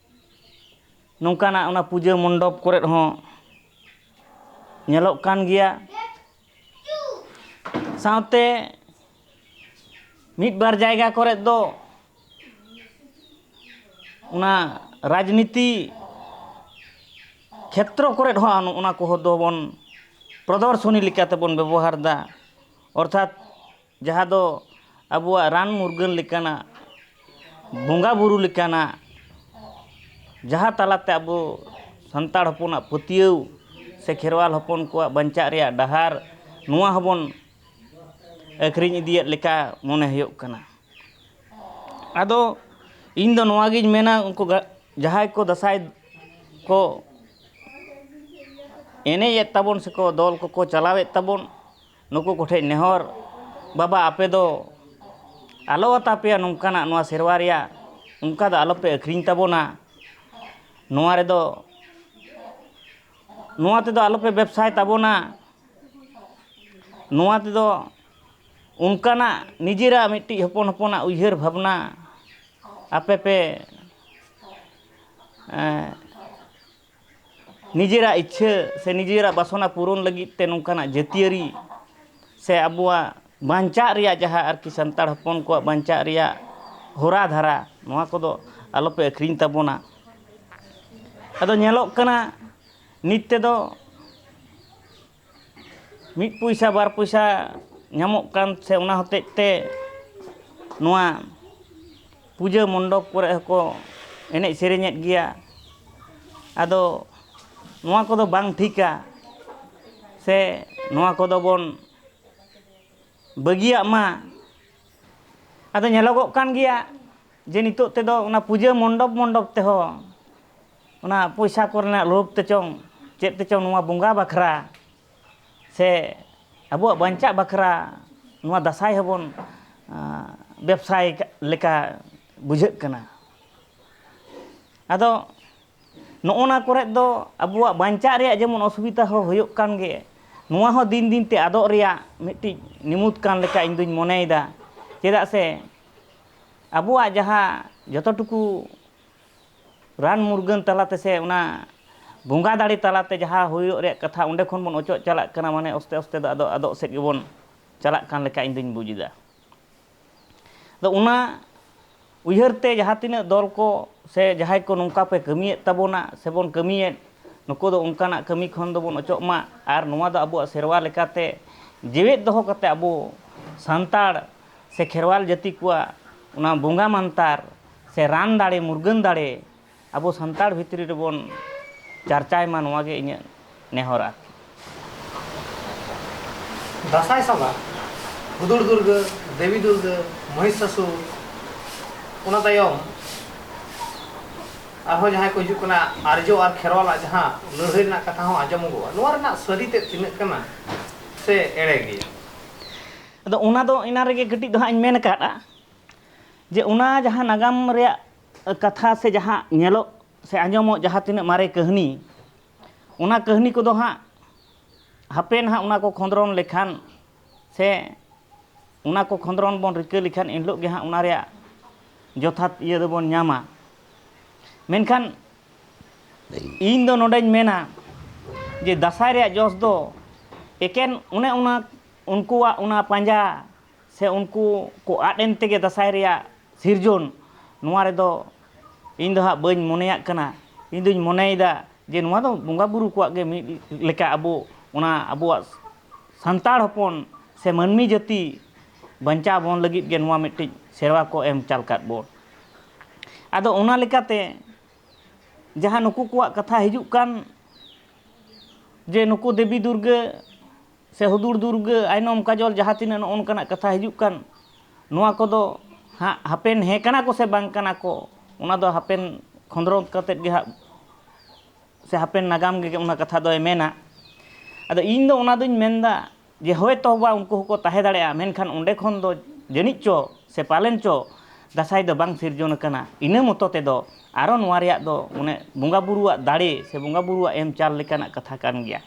ᱱᱚᱝᱠᱟᱱᱟᱜ ᱚᱱᱟ ᱯᱩᱡᱟᱹ ᱢᱚᱱᱰᱚᱯ ᱠᱚᱨᱮ ᱦᱚᱸ ᱧᱮᱞᱚᱜ ᱠᱟᱱ ᱜᱮᱭᱟ᱾ ᱥᱟᱶᱛᱮ ᱢᱤᱫ ᱵᱟᱨ ᱡᱟᱭᱜᱟ ᱠᱚᱨᱮ ᱫᱚ ᱚᱱᱟ ᱨᱟᱡᱽᱱᱤᱛᱤ ᱠᱷᱮᱛᱨᱚ ᱠᱚᱨᱮ ᱦᱚᱸ ᱚᱱᱟ ᱠᱚᱦᱚᱸ ᱫᱚᱵᱚᱱ ᱯᱨᱚᱫᱚᱨᱥᱚᱱᱤ ᱞᱮᱠᱟᱛᱮᱵᱚᱱ ᱵᱮᱵᱚᱦᱟᱨᱫᱟ᱾ ᱚᱨᱛᱷᱟᱛ ᱡᱟᱦᱟᱸ ᱫᱚ ᱟᱵᱚᱣᱟᱜ ᱨᱟᱱ ᱢᱩᱨᱜᱟᱹᱱ ᱞᱮᱠᱟᱱᱟᱜ, ᱵᱚᱸᱜᱟ ᱵᱩᱨᱩ ᱞᱮᱠᱟᱱᱟᱜ, ᱡᱟᱦᱟᱸ ᱛᱟᱞᱟᱛᱮ ᱟᱵᱚ ᱥᱟᱱᱛᱟᱲ ᱦᱚᱯᱚᱱᱟᱜ ᱯᱟᱹᱛᱭᱟᱹᱣ ᱥᱮ ᱠᱷᱮᱨᱣᱟᱞ ᱦᱚᱯᱚᱱ ᱠᱚᱣᱟᱜ ᱵᱟᱧᱪᱟᱜ ᱨᱮᱭᱟᱜ ᱰᱟᱦᱟᱨ, ᱱᱚᱣᱟ ᱦᱚᱸᱵᱚᱱ ᱟᱹᱠᱷᱨᱤᱧ ᱤᱫᱤᱭᱮᱫ ᱞᱮᱠᱟ ᱢᱚᱱᱮ ᱦᱩᱭᱩᱜ ᱠᱟᱱᱟ᱾ ᱟᱫᱚ ᱤᱧ ᱫᱚ ᱱᱚᱣᱟ ᱜᱤᱧ ᱢᱮᱱᱟ, ᱩᱱᱠᱩ ᱜᱟ-, ᱡᱟᱦᱟᱸᱭ ᱠᱚ ᱫᱟᱸᱥᱟᱭ ᱠᱚ ᱮᱱᱮᱡ ᱮᱫ ᱛᱟᱵᱚᱱ ᱥᱮᱠᱚ ᱫᱚᱞ ᱠᱚᱠᱚ ᱪᱟᱞᱟᱣᱮᱫ ᱛᱟᱵᱚᱱ, ᱱᱩᱠᱩ ᱠᱚᱴᱷᱮᱱ ᱱᱮᱦᱚᱨ, ᱵᱟᱵᱟ, ᱟᱯᱮ ᱫᱚ ᱟᱞᱚ ᱟᱛᱟ ᱯᱮᱭᱟ ᱱᱚᱝᱠᱟᱱᱟᱜ ᱱᱚᱣᱟ ᱥᱮᱨᱣᱟ ᱨᱮᱭᱟᱜ, ᱚᱱᱠᱟ ᱫᱚ ᱟᱞᱚᱯᱮ ᱟᱹᱠᱷᱨᱤᱧ ᱛᱟᱵᱚᱱᱟ᱾ ᱱᱚᱣᱟ ᱨᱮᱫᱚ, ᱱᱚᱣᱟ ᱛᱮᱫᱚ ᱟᱞᱚᱯᱮ ᱵᱮᱵᱽᱥᱟᱭ ᱛᱟᱵᱚᱱᱟ᱾ ᱱᱚᱣᱟ ᱛᱮᱫᱚ ᱚᱱᱠᱟᱱᱟᱜ ᱱᱤᱡᱮᱨᱟᱜ ᱢᱤᱫᱴᱤᱡ ᱦᱚᱯᱚᱱ ᱦᱚᱯᱚᱱᱟᱜ ᱩᱭᱦᱟᱹᱨ ᱵᱷᱟᱵᱽᱱᱟ ᱟᱯᱮ ᱯᱮ, ᱮᱸ, ᱱᱤᱡᱮᱨᱟᱜ ᱤᱪᱪᱷᱟᱹ ᱥᱮ ᱱᱤᱡᱮᱨᱟᱜ ᱵᱟᱥᱚᱱᱟ ᱯᱩᱨᱚᱱ ᱞᱟᱹᱜᱤᱫ ᱛᱮ ᱱᱚᱝᱠᱟᱱᱟᱜ ᱡᱟᱹᱛᱤᱭᱟᱹᱨᱤ ᱥᱮ ᱟᱵᱚᱣᱟᱜ ᱵᱟᱧᱪᱟᱜ ᱨᱮᱭᱟᱜ ᱡᱟᱦᱟᱸ ᱟᱨᱠᱤ ᱥᱟᱱᱛᱟᱲ ᱦᱚᱯᱚᱱ ᱠᱚᱣᱟᱜ ᱵᱟᱧᱪᱟᱜ ᱨᱮᱭᱟᱜ ᱦᱚᱨᱟ ᱫᱷᱟᱨᱟ, ᱱᱚᱣᱟ ᱠᱚᱫᱚ ᱟᱞᱚᱯᱮ ᱟᱹᱠᱷᱨᱤᱧ ᱛᱟᱵᱚᱱᱟ᱾ ᱟᱫᱚ ᱧᱮᱞᱚᱜ ᱠᱟᱱᱟ ᱱᱤᱛ ᱛᱮᱫᱚ ᱢᱤᱫ ᱯᱚᱭᱥᱟ ᱵᱟᱨ ᱯᱚᱭᱥᱟ ᱧᱟᱢᱚᱜ ᱠᱟᱱ ᱥᱮ ᱚᱱᱟ ᱦᱚᱛᱮᱡ ᱛᱮ ᱱᱚᱣᱟ ᱯᱩᱡᱟᱹ ᱢᱚᱱᱰᱚᱯ ᱠᱚᱨᱮ ᱦᱚᱸᱠᱚ ᱮᱱᱮᱡ ᱥᱮᱨᱮᱧᱮᱫ ᱜᱮᱭᱟ᱾ ᱟᱫᱚ ᱱᱚᱣᱟ ᱠᱚᱫᱚ ᱵᱟᱝ ᱴᱷᱤᱠᱟ, ᱥᱮ ᱱᱚᱣᱟ ᱠᱚᱫᱚ ᱵᱚᱱ ᱵᱟᱹᱜᱤᱭᱟᱜ ᱢᱟ᱾ ᱟᱫᱚ ᱧᱮᱞᱚᱜᱚᱜ ᱠᱟᱱ ᱜᱮᱭᱟ, ᱡᱮ ᱱᱤᱛᱚᱜ ᱛᱮᱫᱚ ᱚᱱᱟ ᱯᱩᱡᱟᱹ ᱢᱚᱱᱰᱚᱯ ᱢᱚᱱᱰᱚᱯ ᱛᱮᱦᱚᱸ ᱚᱱᱟ ᱯᱚᱭᱥᱟ ᱠᱚᱨᱮᱱᱟᱜ ᱞᱳᱵᱷ ᱛᱮᱪᱚᱝ ᱪᱮᱫ ᱛᱮᱪᱚᱝ ᱱᱚᱣᱟ ᱵᱚᱸᱜᱟ ᱵᱟᱠᱷᱨᱟ ᱥᱮ ᱟᱵᱚᱣᱟᱜ ᱵᱟᱧᱪᱟᱜ ᱵᱟᱠᱷᱨᱟ ᱱᱚᱣᱟ ᱫᱟᱸᱥᱟᱭ ᱦᱚᱸᱵᱚᱱ, ᱟᱸ, ᱵᱮᱵᱽᱥᱟᱭ ᱞᱮᱠᱟ ᱵᱩᱡᱷᱟᱹᱜ ᱠᱟᱱᱟ᱾ ᱟᱫᱚ ᱱᱚᱜᱼᱚ ᱱᱟ ᱠᱚᱨᱮ ᱫᱚ ᱟᱵᱚᱣᱟᱜ ᱵᱟᱧᱪᱟᱜ ᱨᱮᱭᱟᱜ ᱡᱮᱢᱚᱱ ᱚᱥᱩᱵᱤᱫᱷᱟ ᱦᱚᱸ ᱦᱩᱭᱩᱜ ᱠᱟᱱ ᱜᱮ, ᱱᱚᱣᱟ ᱦᱚᱸ ᱫᱤᱱ ᱫᱤᱱ ᱛᱮ ᱟᱫᱚᱜ ᱨᱮᱭᱟᱜ ᱢᱤᱫᱴᱤᱡ ᱱᱤᱢᱩᱫ ᱠᱟᱱ ᱞᱮᱠᱟ ᱤᱧ ᱫᱩᱧ ᱢᱚᱱᱮᱭᱮᱫᱟ᱾ ᱪᱮᱫᱟᱜ ᱥᱮ ᱟᱵᱚᱣᱟᱜ ᱡᱟᱦᱟᱸ ᱡᱚᱛᱚ ᱴᱩᱠᱩ ᱨᱟᱱ ᱢᱩᱨᱜᱟᱹᱱ ᱛᱟᱞᱟᱛᱮ ᱥᱮ ᱚᱱᱟ ᱵᱚᱸᱜᱟ ᱫᱟᱲᱮ ᱛᱟᱞᱟᱛᱮ ᱡᱟᱦᱟᱸ ᱦᱩᱭᱩᱜ ᱨᱮᱭᱟᱜ ᱠᱟᱛᱷᱟ, ᱚᱸᱰᱮ ᱠᱷᱚᱱ ᱵᱚᱱ ᱚᱪᱚᱜ ᱪᱟᱞᱟᱜ ᱠᱟᱱᱟ, ᱢᱟᱱᱮ ᱟᱥᱛᱮ ᱟᱥᱛᱮ ᱫᱚ ᱟᱫᱚ ᱟᱫᱚᱜ ᱥᱮᱫ ᱜᱮᱵᱚᱱ ᱪᱟᱞᱟᱜ ᱠᱟᱱ ᱞᱮᱠᱟ ᱤᱧ ᱫᱩᱧ ᱵᱩᱡᱽ ᱮᱫᱟ᱾ ᱟᱫᱚ ᱚᱱᱟ ᱩᱭᱦᱟᱹᱨ ᱛᱮ ᱡᱟᱦᱟᱸ ᱛᱤᱱᱟᱹᱜ ᱫᱚᱞ ᱠᱚ ᱥᱮ ᱡᱟᱦᱟᱸᱭ ᱠᱚ ᱱᱚᱝᱠᱟ ᱯᱮ ᱠᱟᱹᱢᱤᱭᱮᱫ ᱛᱟᱵᱚᱱᱟ ᱥᱮᱵᱚᱱ ᱠᱟᱹᱢᱤᱭᱮᱫ, ᱱᱩᱠᱩ ᱫᱚ ᱚᱱᱠᱟᱱᱟᱜ ᱠᱟᱹᱢᱤ ᱠᱷᱚᱱ ᱫᱚᱵᱚᱱ ᱚᱪᱚᱜ ᱢᱟ᱾ ᱟᱨ ᱱᱚᱣᱟ ᱫᱚ ᱟᱵᱚᱣᱟᱜ ᱥᱮᱨᱣᱟ ᱞᱮᱠᱟᱛᱮ ᱡᱮᱣᱮᱫ ᱫᱚᱦᱚ ᱠᱟᱛᱮ ᱟᱵᱚ ᱥᱟᱱᱛᱟᱲ ᱥᱮ ᱠᱷᱮᱨᱣᱟᱞ ᱡᱟᱹᱛᱤ ᱠᱚᱣᱟᱜ ᱚᱱᱟ ᱵᱚᱸᱜᱟ ᱢᱟᱱᱛᱟᱨ ᱥᱮ ᱨᱟᱱ ᱫᱟᱲᱮ, ᱢᱩᱨᱜᱟᱹᱱ ᱫᱟᱲᱮ ᱟᱵᱚ ᱥᱟᱱᱛᱟᱲ ᱵᱷᱤᱛᱨᱤ ᱨᱮᱵᱚᱱ ᱪᱟᱨᱪᱟᱭ ᱢᱟ, ᱱᱚᱣᱟ ᱜᱮ ᱤᱧᱟᱹᱜ ᱱᱮᱦᱚᱨ ᱟᱨᱠᱤ᱾ ᱫᱟᱸᱥᱟᱭ ᱥᱟᱵᱟ, ᱦᱩᱫᱩᱲ ᱫᱩᱨᱜᱟᱹ, ᱫᱮᱵᱤ ᱫᱩᱨᱜᱟᱹ, ᱢᱚᱦᱤᱥᱟᱥᱩᱨ, ᱚᱱᱟ ᱛᱟᱭᱚᱢ ᱟᱨᱦᱚᱸ ᱡᱟᱦᱟᱸᱭ ᱠᱚ ᱦᱤᱡᱩᱜ ᱠᱟᱱᱟ, ᱟᱨᱡᱚ ᱟᱨ ᱠᱷᱮᱨᱣᱟᱞᱟᱜ ᱡᱟᱦᱟᱸ ᱞᱟᱹᱲᱦᱟᱹᱭ ᱨᱮᱱᱟᱜ ᱠᱟᱛᱷᱟ ᱦᱚᱸ ᱟᱸᱡᱚᱢᱚᱜᱚᱜᱼᱟ, ᱱᱚᱣᱟ ᱨᱮᱱᱟᱜ ᱥᱟᱹᱨᱤ ᱛᱮᱫ ᱛᱤᱱᱟᱹᱜ ᱠᱟᱱᱟ ᱥᱮ ᱮᱲᱮ ᱜᱮᱭᱟ? ᱟᱫᱚ ᱚᱱᱟ ᱫᱚ ᱮᱱᱟᱱ ᱨᱮᱜᱮ ᱠᱟᱹᱴᱤᱡ ᱫᱚ ᱦᱟᱸᱜ ᱤᱧ ᱢᱮᱱ ᱟᱠᱟᱫᱼᱟ, ᱡᱮ ᱚᱱᱟ ᱡᱟᱦᱟᱸ ᱱᱟᱜᱟᱢ ᱨᱮᱭᱟᱜ ᱠᱟᱛᱷᱟ ᱥᱮ ᱡᱟᱦᱟᱸ ᱧᱮᱞᱚᱜ ᱥᱮ ᱟᱸᱡᱚᱢᱚᱜ ᱡᱟᱦᱟᱸ ᱛᱤᱱᱟᱹᱜ ᱢᱟᱨᱮ ᱠᱟᱹᱦᱱᱤ, ᱚᱱᱟ ᱠᱟᱹᱦᱱᱤ ᱠᱚᱫᱚ ᱦᱟᱸᱜ ᱦᱟᱯᱮ ᱱᱟᱦᱟᱜ ᱚᱱᱟ ᱠᱚ ᱠᱷᱚᱸᱫᱽᱨᱚᱱ ᱞᱮᱠᱷᱟᱱ ᱥᱮ ᱚᱱᱟ ᱠᱚ ᱠᱷᱚᱸᱫᱽᱨᱚᱱ ᱵᱚᱱ ᱨᱤᱠᱟᱹ ᱞᱮᱠᱷᱟᱱ ᱮᱱᱦᱤᱞᱳᱜ ᱜᱮ ᱦᱟᱸᱜ ᱚᱱᱟ ᱨᱮᱭᱟᱜ ᱡᱚᱛᱷᱟᱛ ᱤᱭᱟᱹ ᱫᱚᱵᱚᱱ ᱧᱟᱢᱟ᱾ ᱢᱮᱱᱠᱷᱟᱱ ᱤᱧ ᱫᱚ ᱱᱚᱰᱮᱧ ᱢᱮᱱᱟ ᱡᱮ ᱫᱟᱸᱥᱟᱭ ᱨᱮᱭᱟᱜ ᱡᱚᱥ ᱫᱚ ᱮᱠᱮᱱ ᱚᱱᱮ ᱚᱱᱟ ᱩᱱᱠᱩᱣᱟᱜ ᱚᱱᱟ ᱯᱟᱸᱡᱟ ᱥᱮ ᱩᱱᱠᱩ ᱠᱚ ᱟᱫ ᱮᱱ ᱛᱮᱜᱮ ᱫᱟᱸᱥᱟᱭ ᱨᱮᱭᱟᱜ ᱥᱤᱨᱡᱚᱱ, ᱱᱚᱣᱟ ᱨᱮᱫᱚ ᱤᱧ ᱫᱚ ᱦᱟᱸᱜ ᱵᱟᱹᱧ ᱢᱚᱱᱮᱭᱟᱜ ᱠᱟᱱᱟ᱾ ᱤᱧ ᱫᱩᱧ ᱢᱚᱱᱮᱭᱮᱫᱟ ᱡᱮ ᱱᱚᱣᱟ ᱫᱚ ᱵᱚᱸᱜᱟ ᱵᱩᱨᱩ ᱠᱚᱣᱟᱜ ᱜᱮ ᱢᱤᱫ ᱞᱮᱠᱟ ᱟᱵᱚ ᱚᱱᱟ ᱟᱵᱚᱣᱟᱜ ᱥᱟᱱᱛᱟᱲ ᱦᱚᱯᱚᱱ ᱥᱮ ᱢᱟᱹᱱᱢᱤ ᱡᱟᱹᱛᱤ ᱵᱟᱧᱪᱟᱣ ᱵᱚᱱ ᱞᱟᱹᱜᱤᱫ ᱜᱮ ᱱᱚᱣᱟ ᱢᱤᱫᱴᱤᱡ ᱥᱮᱨᱣᱟ ᱠᱚ ᱮᱢ ᱪᱟᱞ ᱠᱟᱫ ᱵᱚᱱ᱾ ᱟᱫᱚ ᱚᱱᱟ ᱞᱮᱠᱟᱛᱮ ᱡᱟᱦᱟᱸ ᱱᱩᱠᱩ ᱠᱚᱣᱟᱜ ᱠᱟᱛᱷᱟ ᱦᱤᱡᱩᱜ ᱠᱟᱱ, ᱡᱮ ᱱᱩᱠᱩ ᱫᱮᱵᱤ ᱫᱩᱨᱜᱟᱹ ᱥᱮ ᱦᱩᱫᱩᱲ ᱫᱩᱨᱜᱟᱹ, ᱟᱭᱱᱚᱢ ᱠᱟᱡᱚᱞ, ᱡᱟᱦᱟᱸ ᱛᱤᱱᱟᱹᱜ ᱱᱚᱜᱼᱚ ᱱᱚᱝᱠᱟᱱᱟᱜ ᱠᱟᱛᱷᱟ ᱦᱤᱡᱩᱜ ᱠᱟᱱ, ᱱᱚᱣᱟ ᱠᱚᱫᱚ ᱦᱟᱸᱜ ᱦᱟᱯᱮᱱ ᱦᱮᱸ ᱠᱟᱱᱟ ᱠᱚ ᱥᱮ ᱵᱟᱝ ᱠᱟᱱᱟ ᱠᱚ, ᱚᱱᱟ ᱫᱚ ᱦᱟᱯᱮᱱ ᱠᱷᱚᱸᱫᱽᱨᱚᱸᱫᱽ ᱠᱟᱛᱮᱫ ᱜᱮ ᱦᱟᱸᱜ, ᱥᱮ ᱦᱟᱯᱮᱱ ᱱᱟᱜᱟᱢ ᱜᱮ ᱚᱱᱟ ᱠᱟᱛᱷᱟ ᱫᱚᱭ ᱢᱮᱱᱟ᱾ ᱟᱫᱚ ᱤᱧ ᱫᱚ ᱚᱱᱟ ᱫᱚᱧ ᱢᱮᱱᱫᱟ ᱡᱮ ᱦᱳᱭᱛᱚ ᱵᱟ ᱩᱱᱠᱩ ᱦᱚᱸᱠᱚ ᱛᱟᱦᱮᱸ ᱫᱟᱲᱮᱭᱟᱜᱼᱟ, ᱢᱮᱱᱠᱷᱟᱱ ᱚᱸᱰᱮ ᱠᱷᱚᱱ ᱫᱚ ᱡᱟᱹᱱᱤᱡ ᱪᱚ ᱥᱮ ᱯᱟᱞᱮᱱ ᱪᱚ ᱫᱟᱸᱥᱟᱭ ᱫᱚ ᱵᱟᱝ ᱥᱤᱨᱡᱚᱱ ᱟᱠᱟᱱᱟ᱾ ᱤᱱᱟᱹ ᱢᱚᱛᱚ ᱛᱮᱫᱚ ᱟᱨᱚ ᱱᱚᱣᱟ ᱨᱮᱭᱟᱜ ᱫᱚ ᱚᱱᱮ ᱵᱚᱸᱜᱟ ᱵᱩᱨᱩᱣᱟᱜ ᱫᱟᱲᱮ ᱥᱮ ᱵᱚᱸᱜᱟ ᱵᱩᱨᱩᱣᱟᱜ ᱮᱢ ᱪᱟᱞ ᱞᱮᱠᱟᱱᱟᱜ ᱠᱟᱛᱷᱟ ᱠᱟᱱ ᱜᱮᱭᱟ᱾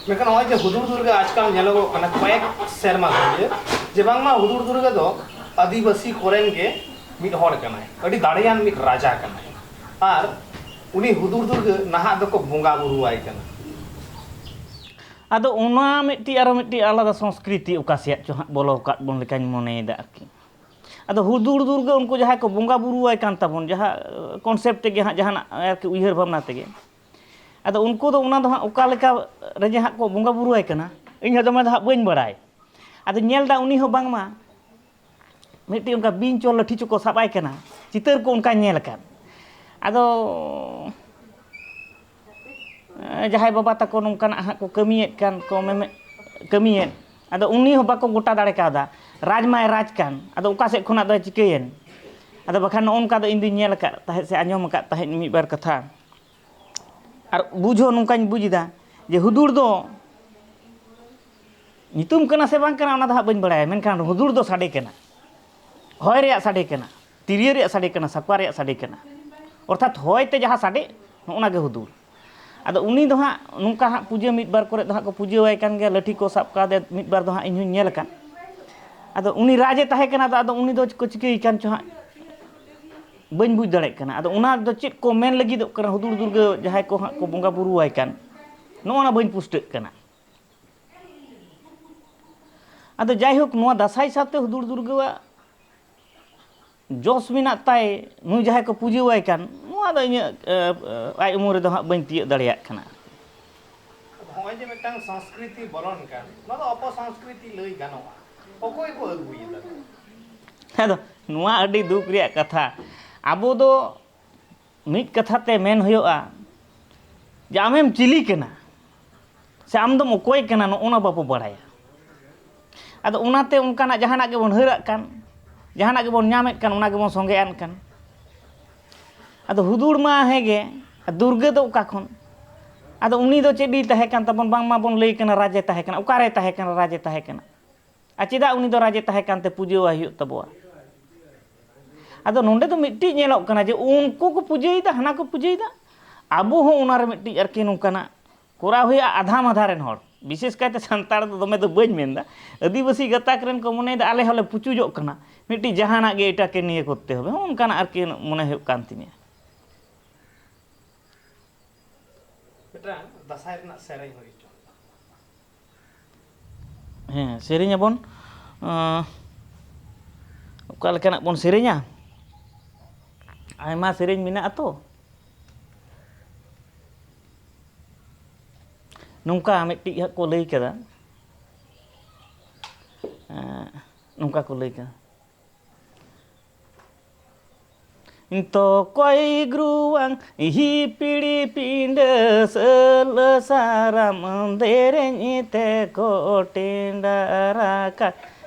ᱢᱮᱱᱠᱷᱟᱱ ᱱᱚᱜᱼᱚᱭ ᱡᱮ ᱦᱩᱫᱩᱲ ᱫᱩᱨᱜᱟᱹ ᱟᱡᱠᱟᱞ ᱧᱮᱞᱚᱜᱚᱜ ᱠᱟᱱᱟ ᱠᱚᱭᱮᱠ ᱥᱮᱨᱢᱟ ᱫᱷᱩᱨᱤᱭᱟᱹ, ᱡᱮ ᱵᱟᱝᱢᱟ ᱦᱩᱫᱩᱲ ᱫᱩᱨᱜᱟᱹ ᱫᱚ ᱟᱹᱫᱤᱵᱟᱹᱥᱤ ᱠᱚᱨᱮᱱ ᱜᱮ ᱢᱤᱫ ᱦᱚᱲ ᱠᱟᱱᱟᱭ, ᱟᱹᱰᱤ ᱫᱟᱲᱮᱭᱟᱱ ᱢᱤᱫ ᱨᱟᱡᱟ ᱠᱟᱱᱟᱭ᱾ ᱟᱨ ᱩᱱᱤ ᱦᱩᱫᱩᱲ ᱫᱩᱨᱜᱟᱹ ᱱᱟᱦᱟᱜ ᱫᱚᱠᱚ ᱵᱚᱸᱜᱟ ᱵᱩᱨᱩᱣᱟᱭ ᱠᱟᱱᱟ᱾ ᱟᱫᱚ ᱚᱱᱟ ᱢᱤᱫᱴᱤᱡ ᱟᱨᱚ ᱢᱤᱫᱴᱤᱡ ᱟᱞᱟᱫᱟ ᱥᱚᱝᱥᱠᱨᱤᱛᱤ ᱚᱠᱟ ᱥᱮᱭᱟᱜ ᱪᱚ ᱦᱟᱸᱜ ᱵᱚᱞᱚ ᱟᱠᱟᱫ ᱵᱚᱱ ᱞᱮᱠᱟᱧ ᱢᱚᱱᱮᱭᱮᱫᱟ ᱟᱨᱠᱤ᱾ ᱟᱫᱚ ᱦᱩᱫᱩᱲ ᱫᱩᱨᱜᱟᱹ ᱩᱱᱠᱩ ᱡᱟᱦᱟᱸᱭ ᱠᱚ ᱵᱚᱸᱜᱟ ᱵᱩᱨᱩᱣᱟᱭ ᱠᱟᱱ ᱛᱟᱵᱚᱱ, ᱡᱟᱦᱟᱸ ᱠᱚᱱᱥᱮᱯᱴ ᱛᱮᱜᱮ ᱦᱟᱸᱜ ᱡᱟᱦᱟᱱᱟᱜ ᱟᱨᱠᱤ ᱩᱭᱦᱟᱹᱨ ᱵᱷᱟᱵᱽᱱᱟ ᱛᱮᱜᱮ, ᱟᱫᱚ ᱩᱱᱠᱩ ᱫᱚ ᱚᱱᱟ ᱫᱚ ᱦᱟᱸᱜ ᱚᱠᱟ ᱞᱮᱠᱟ ᱨᱮᱡᱮ ᱦᱟᱸᱜ ᱠᱚ ᱵᱚᱸᱜᱟ ᱵᱩᱨᱩᱣᱟᱭ ᱠᱟᱱᱟ, ᱤᱧ ᱦᱚᱸ ᱫᱚᱢᱮ ᱫᱚ ᱦᱟᱸᱜ ᱵᱟᱹᱧ ᱵᱟᱲᱟᱭ᱾ ᱟᱫᱚ ᱧᱮᱞ ᱫᱟ ᱩᱱᱤ ᱦᱚᱸ ᱵᱟᱝᱢᱟ ᱢᱤᱫᱴᱤᱡ ᱚᱱᱠᱟ ᱵᱤᱧ ᱪᱚ ᱞᱟᱹᱴᱷᱤ ᱪᱚ ᱠᱚ ᱥᱟᱵ ᱟᱭ ᱠᱟᱱᱟ, ᱪᱤᱛᱟᱹᱨ ᱠᱚ ᱚᱱᱠᱟᱧ ᱧᱮᱞ ᱟᱠᱟᱫ᱾ ᱟᱫᱚ ᱡᱟᱦᱟᱸᱭ ᱵᱟᱵᱟ ᱛᱟᱠᱚ ᱱᱚᱝᱠᱟᱱᱟᱜ ᱦᱟᱸᱜ ᱠᱚ ᱠᱟᱹᱢᱤᱭᱮᱫ ᱠᱟᱱ ᱠᱚ ᱢᱮᱢᱮ ᱠᱟᱹᱢᱤᱭᱮᱫ, ᱟᱫᱚ ᱩᱱᱤ ᱦᱚᱸ ᱵᱟᱠᱚ ᱜᱚᱴᱟ ᱫᱟᱲᱮ ᱠᱟᱣᱫᱟ᱾ ᱨᱟᱡᱽ ᱢᱟᱭ ᱨᱟᱡᱽ ᱠᱟᱱ, ᱟᱫᱚ ᱚᱠᱟ ᱥᱮᱫ ᱠᱷᱚᱱᱟᱜ ᱫᱚᱭ ᱪᱤᱠᱟᱹᱭᱮᱱ? ᱟᱫᱚ ᱵᱟᱠᱷᱟᱱ ᱱᱚᱜᱼᱚ ᱱᱚᱝᱠᱟ ᱫᱚ ᱤᱧ ᱫᱩᱧ ᱧᱮᱞ ᱟᱠᱟᱫ ᱛᱟᱦᱮᱸᱫ ᱥᱮ ᱟᱸᱡᱚᱢ ᱟᱠᱟᱫ ᱛᱟᱦᱮᱸᱫ ᱢᱤᱫ ᱵᱟᱨ ᱠᱟᱛᱷᱟ᱾ ᱟᱨ ᱵᱩᱡᱽ ᱦᱚᱸ ᱱᱚᱝᱠᱟᱧ ᱵᱩᱡᱽ ᱮᱫᱟ ᱡᱮ ᱦᱩᱫᱩᱲ ᱫᱚ ᱧᱩᱛᱩᱢ ᱠᱟᱱᱟ ᱥᱮ ᱵᱟᱝ ᱠᱟᱱᱟ ᱚᱱᱟ ᱫᱚ ᱦᱟᱸᱜ ᱵᱟᱹᱧ ᱵᱟᱲᱟᱭᱟ, ᱢᱮᱱᱠᱷᱟᱱ ᱦᱩᱫᱩᱲ ᱫᱚ ᱥᱟᱰᱮ ᱠᱟᱱᱟ, ᱦᱚᱭ ᱨᱮᱭᱟᱜ ᱥᱟᱰᱮ ᱠᱟᱱᱟ, ᱛᱤᱨᱭᱳ ᱨᱮᱭᱟᱜ ᱥᱟᱰᱮ ᱠᱟᱱᱟ, ᱥᱟᱠᱣᱟ ᱨᱮᱭᱟᱜ ᱥᱟᱰᱮ ᱠᱟᱱᱟ, ᱚᱨᱛᱷᱟᱛ ᱦᱚᱭ ᱛᱮ ᱡᱟᱦᱟᱸ ᱥᱟᱰᱮ, ᱱᱚᱜᱼᱚ ᱱᱟ ᱜᱮ ᱦᱩᱫᱩᱲ᱾ ᱟᱫᱚ ᱩᱱᱤ ᱫᱚ ᱦᱟᱸᱜ ᱱᱚᱝᱠᱟ ᱦᱟᱸᱜ ᱯᱩᱡᱟᱹ ᱢᱤᱫ ᱵᱟᱨ ᱠᱚᱨᱮ ᱫᱚ ᱦᱟᱸᱜ ᱠᱚ ᱯᱩᱡᱟᱹᱣᱟᱭ ᱠᱟᱱ ᱜᱮᱭᱟ, ᱞᱟᱹᱴᱷᱤ ᱠᱚ ᱥᱟᱵ ᱠᱟᱫᱮ ᱢᱤᱫ ᱵᱟᱨ ᱫᱚ ᱦᱟᱸᱜ ᱤᱧ ᱦᱚᱸᱧ ᱧᱮᱞ ᱟᱠᱟᱫ᱾ ᱟᱫᱚ ᱩᱱᱤ ᱨᱟᱡᱮ ᱛᱟᱦᱮᱸ ᱠᱟᱱᱟ, ᱟᱫᱚ ᱟᱫᱚ ᱩᱱᱤ ᱫᱚ ᱠᱚ ᱪᱤᱠᱟᱹᱭᱮ ᱠᱟᱱ ᱪᱚ ᱦᱟᱸᱜ ᱵᱟᱹᱧ ᱵᱩᱡᱽ ᱫᱟᱲᱮᱭᱟᱜ ᱠᱟᱱᱟ᱾ ᱟᱫᱚ ᱚᱱᱟ ᱫᱚ ᱪᱮᱫ ᱠᱚ ᱢᱮᱱ ᱞᱟᱹᱜᱤᱫᱚᱜ ᱠᱟᱱᱟ, ᱦᱩᱫᱩᱲ ᱫᱩᱨᱜᱟᱹ ᱡᱟᱦᱟᱸᱭ ᱠᱚ ᱦᱟᱸᱜ ᱠᱚ ᱵᱚᱸᱜᱟ ᱵᱩᱨᱩᱣᱟᱭ ᱠᱟᱱ, ᱱᱚᱜᱼᱚ ᱱᱟ ᱵᱟᱹᱧ ᱯᱩᱥᱴᱟᱹᱜ ᱠᱟᱱᱟ᱾ ᱟᱫᱚ ᱡᱟᱭᱦᱳᱠ, ᱱᱚᱣᱟ ᱫᱟᱸᱥᱟᱭ ᱥᱟᱶᱛᱮ ᱦᱩᱫᱩᱲ ᱫᱩᱨᱜᱟᱹᱣᱟᱜ ᱡᱚᱥ ᱢᱮᱱᱟᱜ ᱛᱟᱭ, ᱱᱩᱭ ᱡᱟᱦᱟᱸᱭ ᱠᱚ ᱯᱩᱡᱟᱹᱣᱟᱭ ᱠᱟᱱ, ᱱᱚᱣᱟ ᱫᱚ ᱤᱧᱟᱹᱜ ᱮ, ᱮ, ᱟᱭ ᱩᱢᱟᱹᱨ ᱨᱮᱫᱚ ᱦᱟᱸᱜ ᱵᱟᱹᱧ ᱛᱤᱭᱟᱹᱜ ᱫᱟᱲᱮᱭᱟᱜ ᱠᱟᱱᱟ᱾ ᱱᱚᱜᱼᱚᱭ ᱡᱮ ᱢᱤᱫᱴᱟᱝ ᱥᱚᱝᱥᱠᱨᱤᱛᱤ ᱵᱚᱞᱚᱱ ᱠᱟᱱ, ᱱᱚᱣᱟ ᱫᱚ ᱚᱯᱚᱥᱚᱝᱥᱠᱨᱤᱛᱤ ᱞᱟᱹᱭ ᱜᱟᱱᱚᱜᱼᱟ᱾ ᱚᱠᱚᱭ ᱠᱚ ᱟᱹᱜᱩᱭᱮᱫᱟ? ᱟᱫᱚ ᱱᱚᱣᱟ ᱟᱹᱰᱤ ᱫᱩᱠ ᱨᱮᱭᱟᱜ ᱠᱟᱛᱷᱟ᱾ ᱟᱵᱚ ᱫᱚ ᱢᱤᱫ ᱠᱟᱛᱷᱟ ᱛᱮ ᱢᱮᱱ ᱦᱩᱭᱩᱜᱼᱟ ᱡᱮ ᱟᱢᱮᱢ ᱪᱤᱞᱤ ᱠᱟᱱᱟ ᱥᱮ ᱟᱢ ᱫᱚᱢ ᱚᱠᱚᱭ ᱠᱟᱱᱟ, ᱱᱚᱜᱼᱚ ᱱᱟ ᱵᱟᱵᱚ ᱵᱟᱲᱟᱭᱟ᱾ ᱟᱫᱚ ᱚᱱᱟᱛᱮ ᱚᱱᱠᱟᱱᱟᱜ ᱡᱟᱦᱟᱱᱟᱜ ᱜᱮᱵᱚᱱ ᱦᱟᱹᱨᱟᱜ ᱠᱟᱱ, ᱡᱟᱦᱟᱱᱟᱜ ᱜᱮᱵᱚᱱ ᱧᱟᱢᱮᱫ ᱠᱟᱱ, ᱚᱱᱟ ᱜᱮᱵᱚᱱ ᱥᱚᱸᱜᱮ ᱟᱱ ᱠᱟᱱ᱾ ᱟᱫᱚ ᱦᱩᱫᱩᱲ ᱢᱟ ᱦᱮᱸᱜᱮ, ᱟᱨ ᱫᱩᱨᱜᱟᱹ ᱫᱚ ᱚᱠᱟ ᱠᱷᱚᱱ? ᱟᱫᱚ ᱩᱱᱤ ᱫᱚ ᱪᱮᱫ ᱮ ᱛᱟᱦᱮᱸ ᱠᱟᱱ ᱛᱟᱵᱚᱱ? ᱵᱟᱝᱢᱟ ᱵᱚᱱ ᱞᱟᱹᱭ ᱠᱟᱱᱟ ᱨᱟᱡᱮ ᱛᱟᱦᱮᱸ ᱠᱟᱱᱟ᱾ ᱚᱠᱟᱨᱮ ᱛᱟᱦᱮᱸ ᱠᱟᱱᱟ? ᱨᱟᱡᱮ ᱛᱟᱦᱮᱸ ᱠᱟᱱᱟ᱾ ᱟᱨ ᱪᱮᱫᱟᱜ ᱩᱱᱤ ᱫᱚ ᱨᱟᱡᱮ ᱛᱟᱦᱮᱸ ᱠᱟᱱᱛᱮ ᱯᱩᱡᱟᱹᱣᱟᱭ ᱦᱩᱭᱩᱜ ᱛᱟᱵᱚᱣᱟ? ᱟᱫᱚ ᱱᱚᱰᱮ ᱫᱚ ᱢᱤᱫᱴᱤᱡ ᱧᱮᱞᱚᱜ ᱠᱟᱱᱟ ᱡᱮ ᱩᱱᱠᱩ ᱠᱚ ᱯᱩᱡᱟᱹᱭᱮᱫᱟ, ᱦᱟᱱᱟ ᱠᱚ ᱯᱩᱡᱟᱹᱭᱮᱫᱟ, ᱟᱵᱚ ᱦᱚᱸ ᱚᱱᱟᱨᱮ ᱢᱤᱫᱴᱤᱡ ᱟᱨᱠᱤ ᱱᱚᱝᱠᱟᱱᱟᱜ ᱠᱚᱨᱟᱣ ᱦᱩᱭᱩᱜᱼᱟ᱾ ᱟᱫᱷᱟᱢ ᱟᱫᱷᱟ ᱨᱮᱱ ᱦᱚᱲ, ᱵᱤᱥᱮᱥ ᱠᱟᱭᱛᱮ ᱥᱟᱱᱛᱟᱲ ᱫᱚ ᱫᱚᱢᱮ ᱫᱚ ᱵᱟᱹᱧ ᱢᱮᱱᱫᱟ, ᱟᱹᱫᱤᱵᱟᱹᱥᱤ ᱜᱟᱛᱟᱠ ᱨᱮᱱ ᱠᱚ ᱢᱚᱱᱮᱭᱮᱫᱟ ᱟᱞᱮ ᱦᱚᱸᱞᱮ ᱯᱩᱪᱩᱡᱚᱜ ᱠᱟᱱᱟ, ᱢᱤᱫᱴᱤᱡ ᱡᱟᱦᱟᱱᱟᱜ ᱜᱮ ᱮᱴᱟᱜ ᱠᱮ ᱱᱤᱭᱟᱹ ᱠᱚᱨᱛᱮ ᱦᱚᱵᱮ, ᱦᱚᱸ ᱚᱱᱠᱟᱱᱟᱜ ᱟᱨᱠᱤ ᱢᱚᱱᱮ ᱦᱩᱭᱩᱜ ᱠᱟᱱ ᱛᱤᱧᱟᱹ᱾ ᱢᱤᱫᱴᱟᱝ ᱫᱟᱸᱥᱟᱭ ᱨᱮᱱᱟᱜ ᱥᱮᱨᱮᱧ ᱦᱩᱭ ᱦᱚᱪᱚ᱾ ᱦᱮᱸ, ᱥᱮᱨᱮᱧ ᱟᱵᱚᱱ᱾ ᱟᱸ, ᱚᱠᱟ ᱞᱮᱠᱟᱱᱟᱜ ᱵᱚᱱ ᱥᱮᱨᱮᱧᱟ? ᱟᱭᱢᱟ ᱥᱮᱨᱮᱧ ᱢᱮᱱᱟᱜᱼᱟ ᱛᱚ᱾ ᱱᱚᱝᱠᱟ ᱢᱤᱫᱴᱤᱡ ᱦᱟᱸᱜ ᱠᱚ ᱞᱟᱹᱭ ᱠᱟᱫᱟ, ᱮᱸ, ᱱᱚᱝᱠᱟ ᱠᱚ ᱞᱟᱹᱭ ᱠᱟᱫᱟ, ᱛᱚᱠᱚᱭ ᱜᱨᱩᱣᱟᱝ ᱦᱤᱯᱤᱲᱤ ᱯᱤᱸᱰᱟᱹ ᱥᱟᱹᱞ ᱥᱟᱨᱟᱢ ᱫᱮᱨᱮᱧ ᱛᱮᱠᱚ ᱴᱮᱸᱰᱟᱨ ᱟᱠᱟᱫ,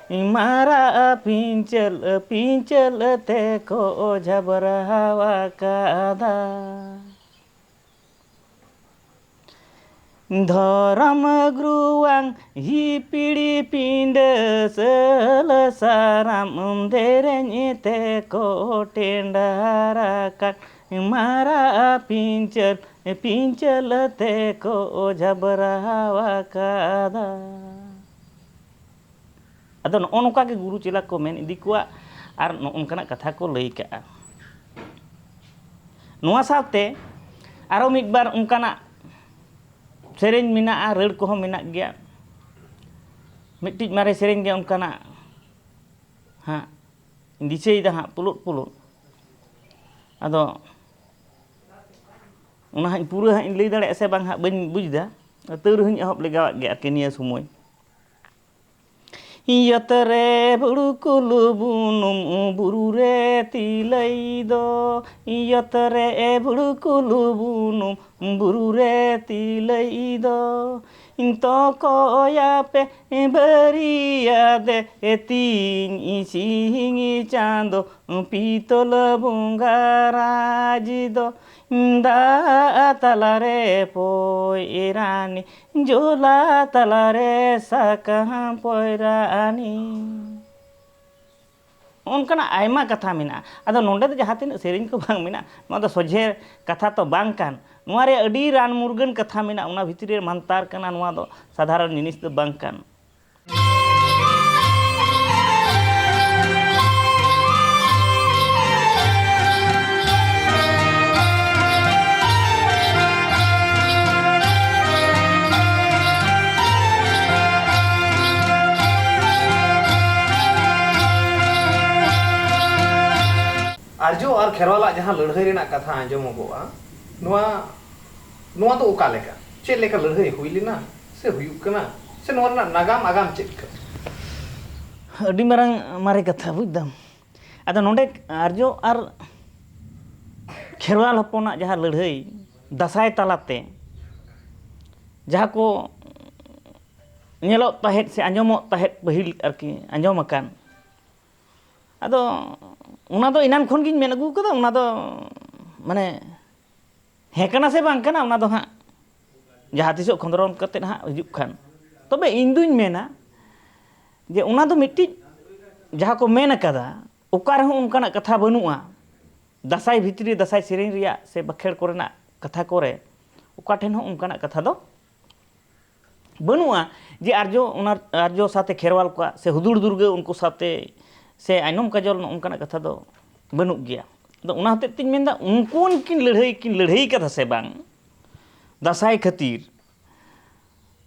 ᱢᱟᱨᱟᱜ ᱯᱤᱧᱪᱟᱹᱞ ᱯᱤᱧᱪᱟᱹᱞ ᱛᱮᱠᱚ ᱡᱷᱟᱵᱽᱨᱟᱣ ᱟᱠᱟᱫᱟ᱾ ᱫᱷᱚᱨᱚᱢ ᱜᱩᱨᱩᱣᱟᱝ ᱦᱤᱯᱤᱲᱤ ᱯᱤᱸᱰᱟᱹ ᱥᱟᱹᱞ ᱥᱟᱨᱟᱢ ᱫᱮᱨᱮᱧ ᱛᱮᱠᱚ ᱴᱮᱸᱰᱟᱨ ᱟᱠᱟᱫ, ᱢᱟᱨᱟᱜ ᱯᱤᱧᱪᱟᱹᱞ ᱯᱤᱧᱪᱟᱹᱞ ᱛᱮᱠᱚ ᱡᱷᱟᱵᱽᱨᱟᱣ ᱟᱠᱟᱫᱟ᱾ ᱟᱫᱚ ᱱᱚᱜᱼᱚ ᱱᱚᱝᱠᱟ ᱜᱮ ᱜᱩᱨᱩ ᱪᱮᱞᱟ ᱠᱚ ᱢᱮᱱ ᱤᱫᱤ ᱠᱚᱣᱟ ᱟᱨ ᱱᱚᱜᱼᱚ ᱱᱚᱝᱠᱟᱱᱟᱜ ᱠᱟᱛᱷᱟ ᱠᱚ ᱞᱟᱹᱭ ᱠᱟᱜᱼᱟ᱾ ᱱᱚᱣᱟ ᱥᱟᱶᱛᱮ ᱟᱨᱚ ᱢᱤᱫ ᱵᱟᱨ ᱚᱱᱠᱟᱱᱟᱜ ᱥᱮᱨᱮᱧ ᱢᱮᱱᱟᱜᱼᱟ, ᱨᱟᱹᱲ ᱠᱚᱦᱚᱸ ᱢᱮᱱᱟᱜ ᱜᱮᱭᱟ᱾ ᱢᱤᱫᱴᱤᱡ ᱢᱟᱨᱮ ᱥᱮᱨᱮᱧ ᱜᱮ ᱚᱱᱠᱟᱱᱟᱜ ᱦᱟᱸᱜ ᱤᱧ ᱫᱤᱥᱟᱹᱭᱮᱫᱟ ᱦᱟᱸᱜ ᱯᱩᱞᱩᱫ ᱯᱩᱞᱩᱫ᱾ ᱟᱫᱚ ᱚᱱᱟ ᱦᱟᱸᱜ ᱯᱩᱨᱟᱹ ᱦᱟᱸᱜ ᱤᱧ ᱞᱟᱹᱭ ᱫᱟᱲᱮᱭᱟᱜᱼᱟ ᱥᱮ ᱵᱟᱝ ᱦᱟᱸᱜ ᱵᱟᱹᱧ ᱵᱩᱡᱽ ᱮᱫᱟ, ᱛᱟᱹᱣ ᱨᱮᱦᱚᱸᱧ ᱮᱦᱚᱵ ᱞᱮᱜᱟᱣᱟᱜ ᱜᱮ ᱟᱨᱠᱤ ᱱᱤᱭᱟᱹ ᱥᱚᱢᱚᱭ᱾ ᱤᱭᱚᱛ ᱨᱮ ᱵᱷᱩᱲᱠᱩᱞ ᱵᱩᱱᱩᱢ ᱵᱩᱨᱩ ᱨᱮ ᱛᱤᱞᱟᱹᱭ ᱫᱚ, ᱤᱭᱚᱛ ᱨᱮ ᱵᱷᱩᱲᱠᱩᱞ ᱵᱩᱱᱩᱢ ᱵᱩᱨᱩ ᱨᱮ ᱛᱤᱞᱟᱹᱭ ᱫᱚ, ᱛᱚᱠᱚᱭᱟᱯᱮ ᱵᱟᱹᱨᱤᱭᱟᱫᱮ ᱛᱤᱧ ᱥᱤᱧ ᱪᱟᱸᱫᱚ ᱯᱤᱛᱚᱞ ᱵᱚᱸᱜᱟ ᱨᱟᱡᱽ ᱫᱚ ᱫᱟᱜ ᱛᱟᱞᱟᱨᱮ ᱯᱚᱭᱨᱟᱱᱤ ᱡᱚᱞᱟ ᱛᱟᱞᱟᱨᱮ ᱥᱟᱠᱟᱢ ᱯᱚᱭᱨᱟᱱᱤ᱾ ᱚᱱᱠᱟᱱᱟᱜ ᱟᱭᱢᱟ ᱠᱟᱛᱷᱟ ᱢᱮᱱᱟᱜᱼᱟ᱾ ᱟᱫᱚ ᱱᱚᱰᱮ ᱫᱚ ᱡᱟᱦᱟᱸ ᱛᱤᱱᱟᱹᱜ ᱥᱮᱨᱮᱧ ᱠᱚ ᱵᱟᱝ ᱢᱮᱱᱟᱜᱼᱟ, ᱱᱚᱣᱟ ᱫᱚ ᱥᱚᱡᱷᱮ ᱠᱟᱛᱷᱟ ᱛᱚ ᱵᱟᱝ ᱠᱟᱱ᱾ ᱱᱚᱣᱟ ᱨᱮᱭᱟᱜ ᱟᱹᱰᱤ ᱨᱟᱱ ᱢᱩᱨᱜᱟᱹᱱ ᱠᱟᱛᱷᱟ ᱢᱮᱱᱟᱜᱼᱟ, ᱚᱱᱟ ᱵᱷᱤᱛᱨᱤ ᱨᱮ ᱢᱟᱱᱛᱟᱨ ᱠᱟᱱᱟ, ᱱᱚᱣᱟ ᱫᱚ ᱥᱟᱫᱷᱟᱨᱚᱱ ᱡᱤᱱᱤᱥ ᱫᱚ ᱵᱟᱝ ᱠᱟᱱ᱾ ᱟᱨᱡᱚ ᱟᱨ ᱠᱷᱮᱨᱣᱟᱞᱟᱜ ᱡᱟᱦᱟᱸ ᱞᱟᱹᱲᱦᱟᱹᱭ ᱨᱮᱱᱟᱜ ᱠᱟᱛᱷᱟ ᱟᱸᱡᱚᱢᱚᱜᱚᱜᱼᱟ, ᱱᱚᱣᱟ, ᱱᱚᱣᱟ ᱫᱚ ᱚᱠᱟ ᱞᱮᱠᱟ? ᱪᱮᱫ ᱞᱮᱠᱟ ᱞᱟᱹᱲᱦᱟᱹᱭ ᱦᱩᱭ ᱞᱮᱱᱟ ᱥᱮ ᱦᱩᱭᱩᱜ ᱠᱟᱱᱟ? ᱥᱮ ᱱᱚᱣᱟ ᱨᱮᱱᱟᱜ ᱱᱟᱜᱟᱢ ᱟᱜᱟᱢ ᱪᱮᱫ ᱠᱟᱱᱟ? ᱟᱹᱰᱤ ᱢᱟᱨᱟᱝ ᱢᱟᱨᱮ ᱠᱟᱛᱷᱟ, ᱵᱩᱡᱽ ᱫᱟᱢ᱾ ᱟᱫᱚ ᱱᱚᱰᱮ ᱟᱨᱡᱚ ᱟᱨ ᱠᱷᱮᱨᱣᱟᱞ ᱦᱚᱯᱚᱱᱟᱜ ᱡᱟᱦᱟᱸ ᱞᱟᱹᱲᱦᱟᱹᱭ ᱫᱟᱸᱥᱟᱭ ᱛᱟᱞᱟᱛᱮ ᱡᱟᱦᱟᱸ ᱠᱚ ᱧᱮᱞᱚᱜ ᱛᱟᱦᱮᱸᱫ ᱥᱮ ᱟᱸᱡᱚᱢᱚᱜ ᱛᱟᱦᱮᱸᱫ, ᱯᱟᱹᱦᱤᱞ ᱟᱨᱠᱤ ᱟᱸᱡᱚᱢ ᱟᱠᱟᱱ, ᱟᱫᱚ ᱚᱱᱟ ᱫᱚ ᱮᱱᱟᱱ ᱠᱷᱚᱱ ᱜᱤᱧ ᱢᱮᱱ ᱟᱹᱜᱩ ᱠᱟᱫᱟ, ᱚᱱᱟ ᱫᱚ ᱢᱟᱱᱮ ᱦᱮᱸ ᱠᱟᱱᱟ ᱥᱮ ᱵᱟᱝ ᱠᱟᱱᱟ, ᱚᱱᱟ ᱫᱚ ᱦᱟᱸᱜ ᱡᱟᱦᱟᱸ ᱛᱤᱥᱚᱜ ᱠᱷᱚᱸᱫᱽᱨᱚᱸᱫᱽ ᱠᱟᱛᱮᱫ ᱦᱟᱸᱜ ᱦᱤᱡᱩᱜ ᱠᱷᱟᱱ᱾ ᱛᱚᱵᱮ ᱤᱧ ᱫᱩᱧ ᱢᱮᱱᱟ ᱡᱮ ᱚᱱᱟ ᱫᱚ ᱢᱤᱫᱴᱤᱡ ᱡᱟᱦᱟᱸ ᱠᱚ ᱢᱮᱱ ᱟᱠᱟᱫᱟ, ᱚᱠᱟ ᱨᱮᱦᱚᱸ ᱚᱱᱠᱟᱱᱟᱜ ᱠᱟᱛᱷᱟ ᱵᱟᱹᱱᱩᱜᱼᱟ᱾ ᱫᱟᱸᱥᱟᱭ ᱵᱷᱤᱛᱨᱤ, ᱫᱟᱸᱥᱟᱭ ᱥᱮᱨᱮᱧ ᱨᱮᱭᱟᱜ ᱥᱮ ᱵᱟᱠᱷᱮᱲ ᱠᱚᱨᱮᱱᱟᱜ ᱠᱟᱛᱷᱟ ᱠᱚᱨᱮ ᱚᱠᱟ ᱴᱷᱮᱱ ᱦᱚᱸ ᱚᱱᱠᱟᱱᱟᱜ ᱠᱟᱛᱷᱟ ᱫᱚ ᱵᱟᱹᱱᱩᱜᱼᱟ ᱡᱮ ᱟᱨᱡᱚ, ᱚᱱᱟ ᱟᱨᱡᱚ ᱥᱟᱶᱛᱮ ᱠᱷᱮᱨᱣᱟᱞ ᱠᱚᱣᱟᱜ ᱥᱮ ᱦᱩᱫᱩᱲ ᱫᱩᱨᱜᱟᱹ ᱩᱱᱠᱩ ᱥᱟᱶᱛᱮ ᱥᱮ ᱟᱭᱱᱚᱢ ᱠᱟᱡᱚᱞ, ᱱᱚᱜᱼᱚ ᱱᱚᱝᱠᱟᱱᱟᱜ ᱠᱟᱛᱷᱟ ᱫᱚ ᱵᱟᱹᱱᱩᱜ ᱜᱮᱭᱟ᱾ ᱟᱫᱚ ᱚᱱᱟ ᱦᱚᱛᱮᱡ ᱛᱤᱧ ᱢᱮᱱᱫᱟ, ᱩᱱᱠᱩ ᱠᱤᱱ ᱞᱟᱹᱲᱦᱟᱹᱭ, ᱠᱤᱱ ᱞᱟᱹᱲᱦᱟᱹᱭ ᱠᱟᱫᱟ ᱥᱮ ᱵᱟᱝ ᱫᱟᱸᱥᱟᱭ ᱠᱷᱟᱹᱛᱤᱨ,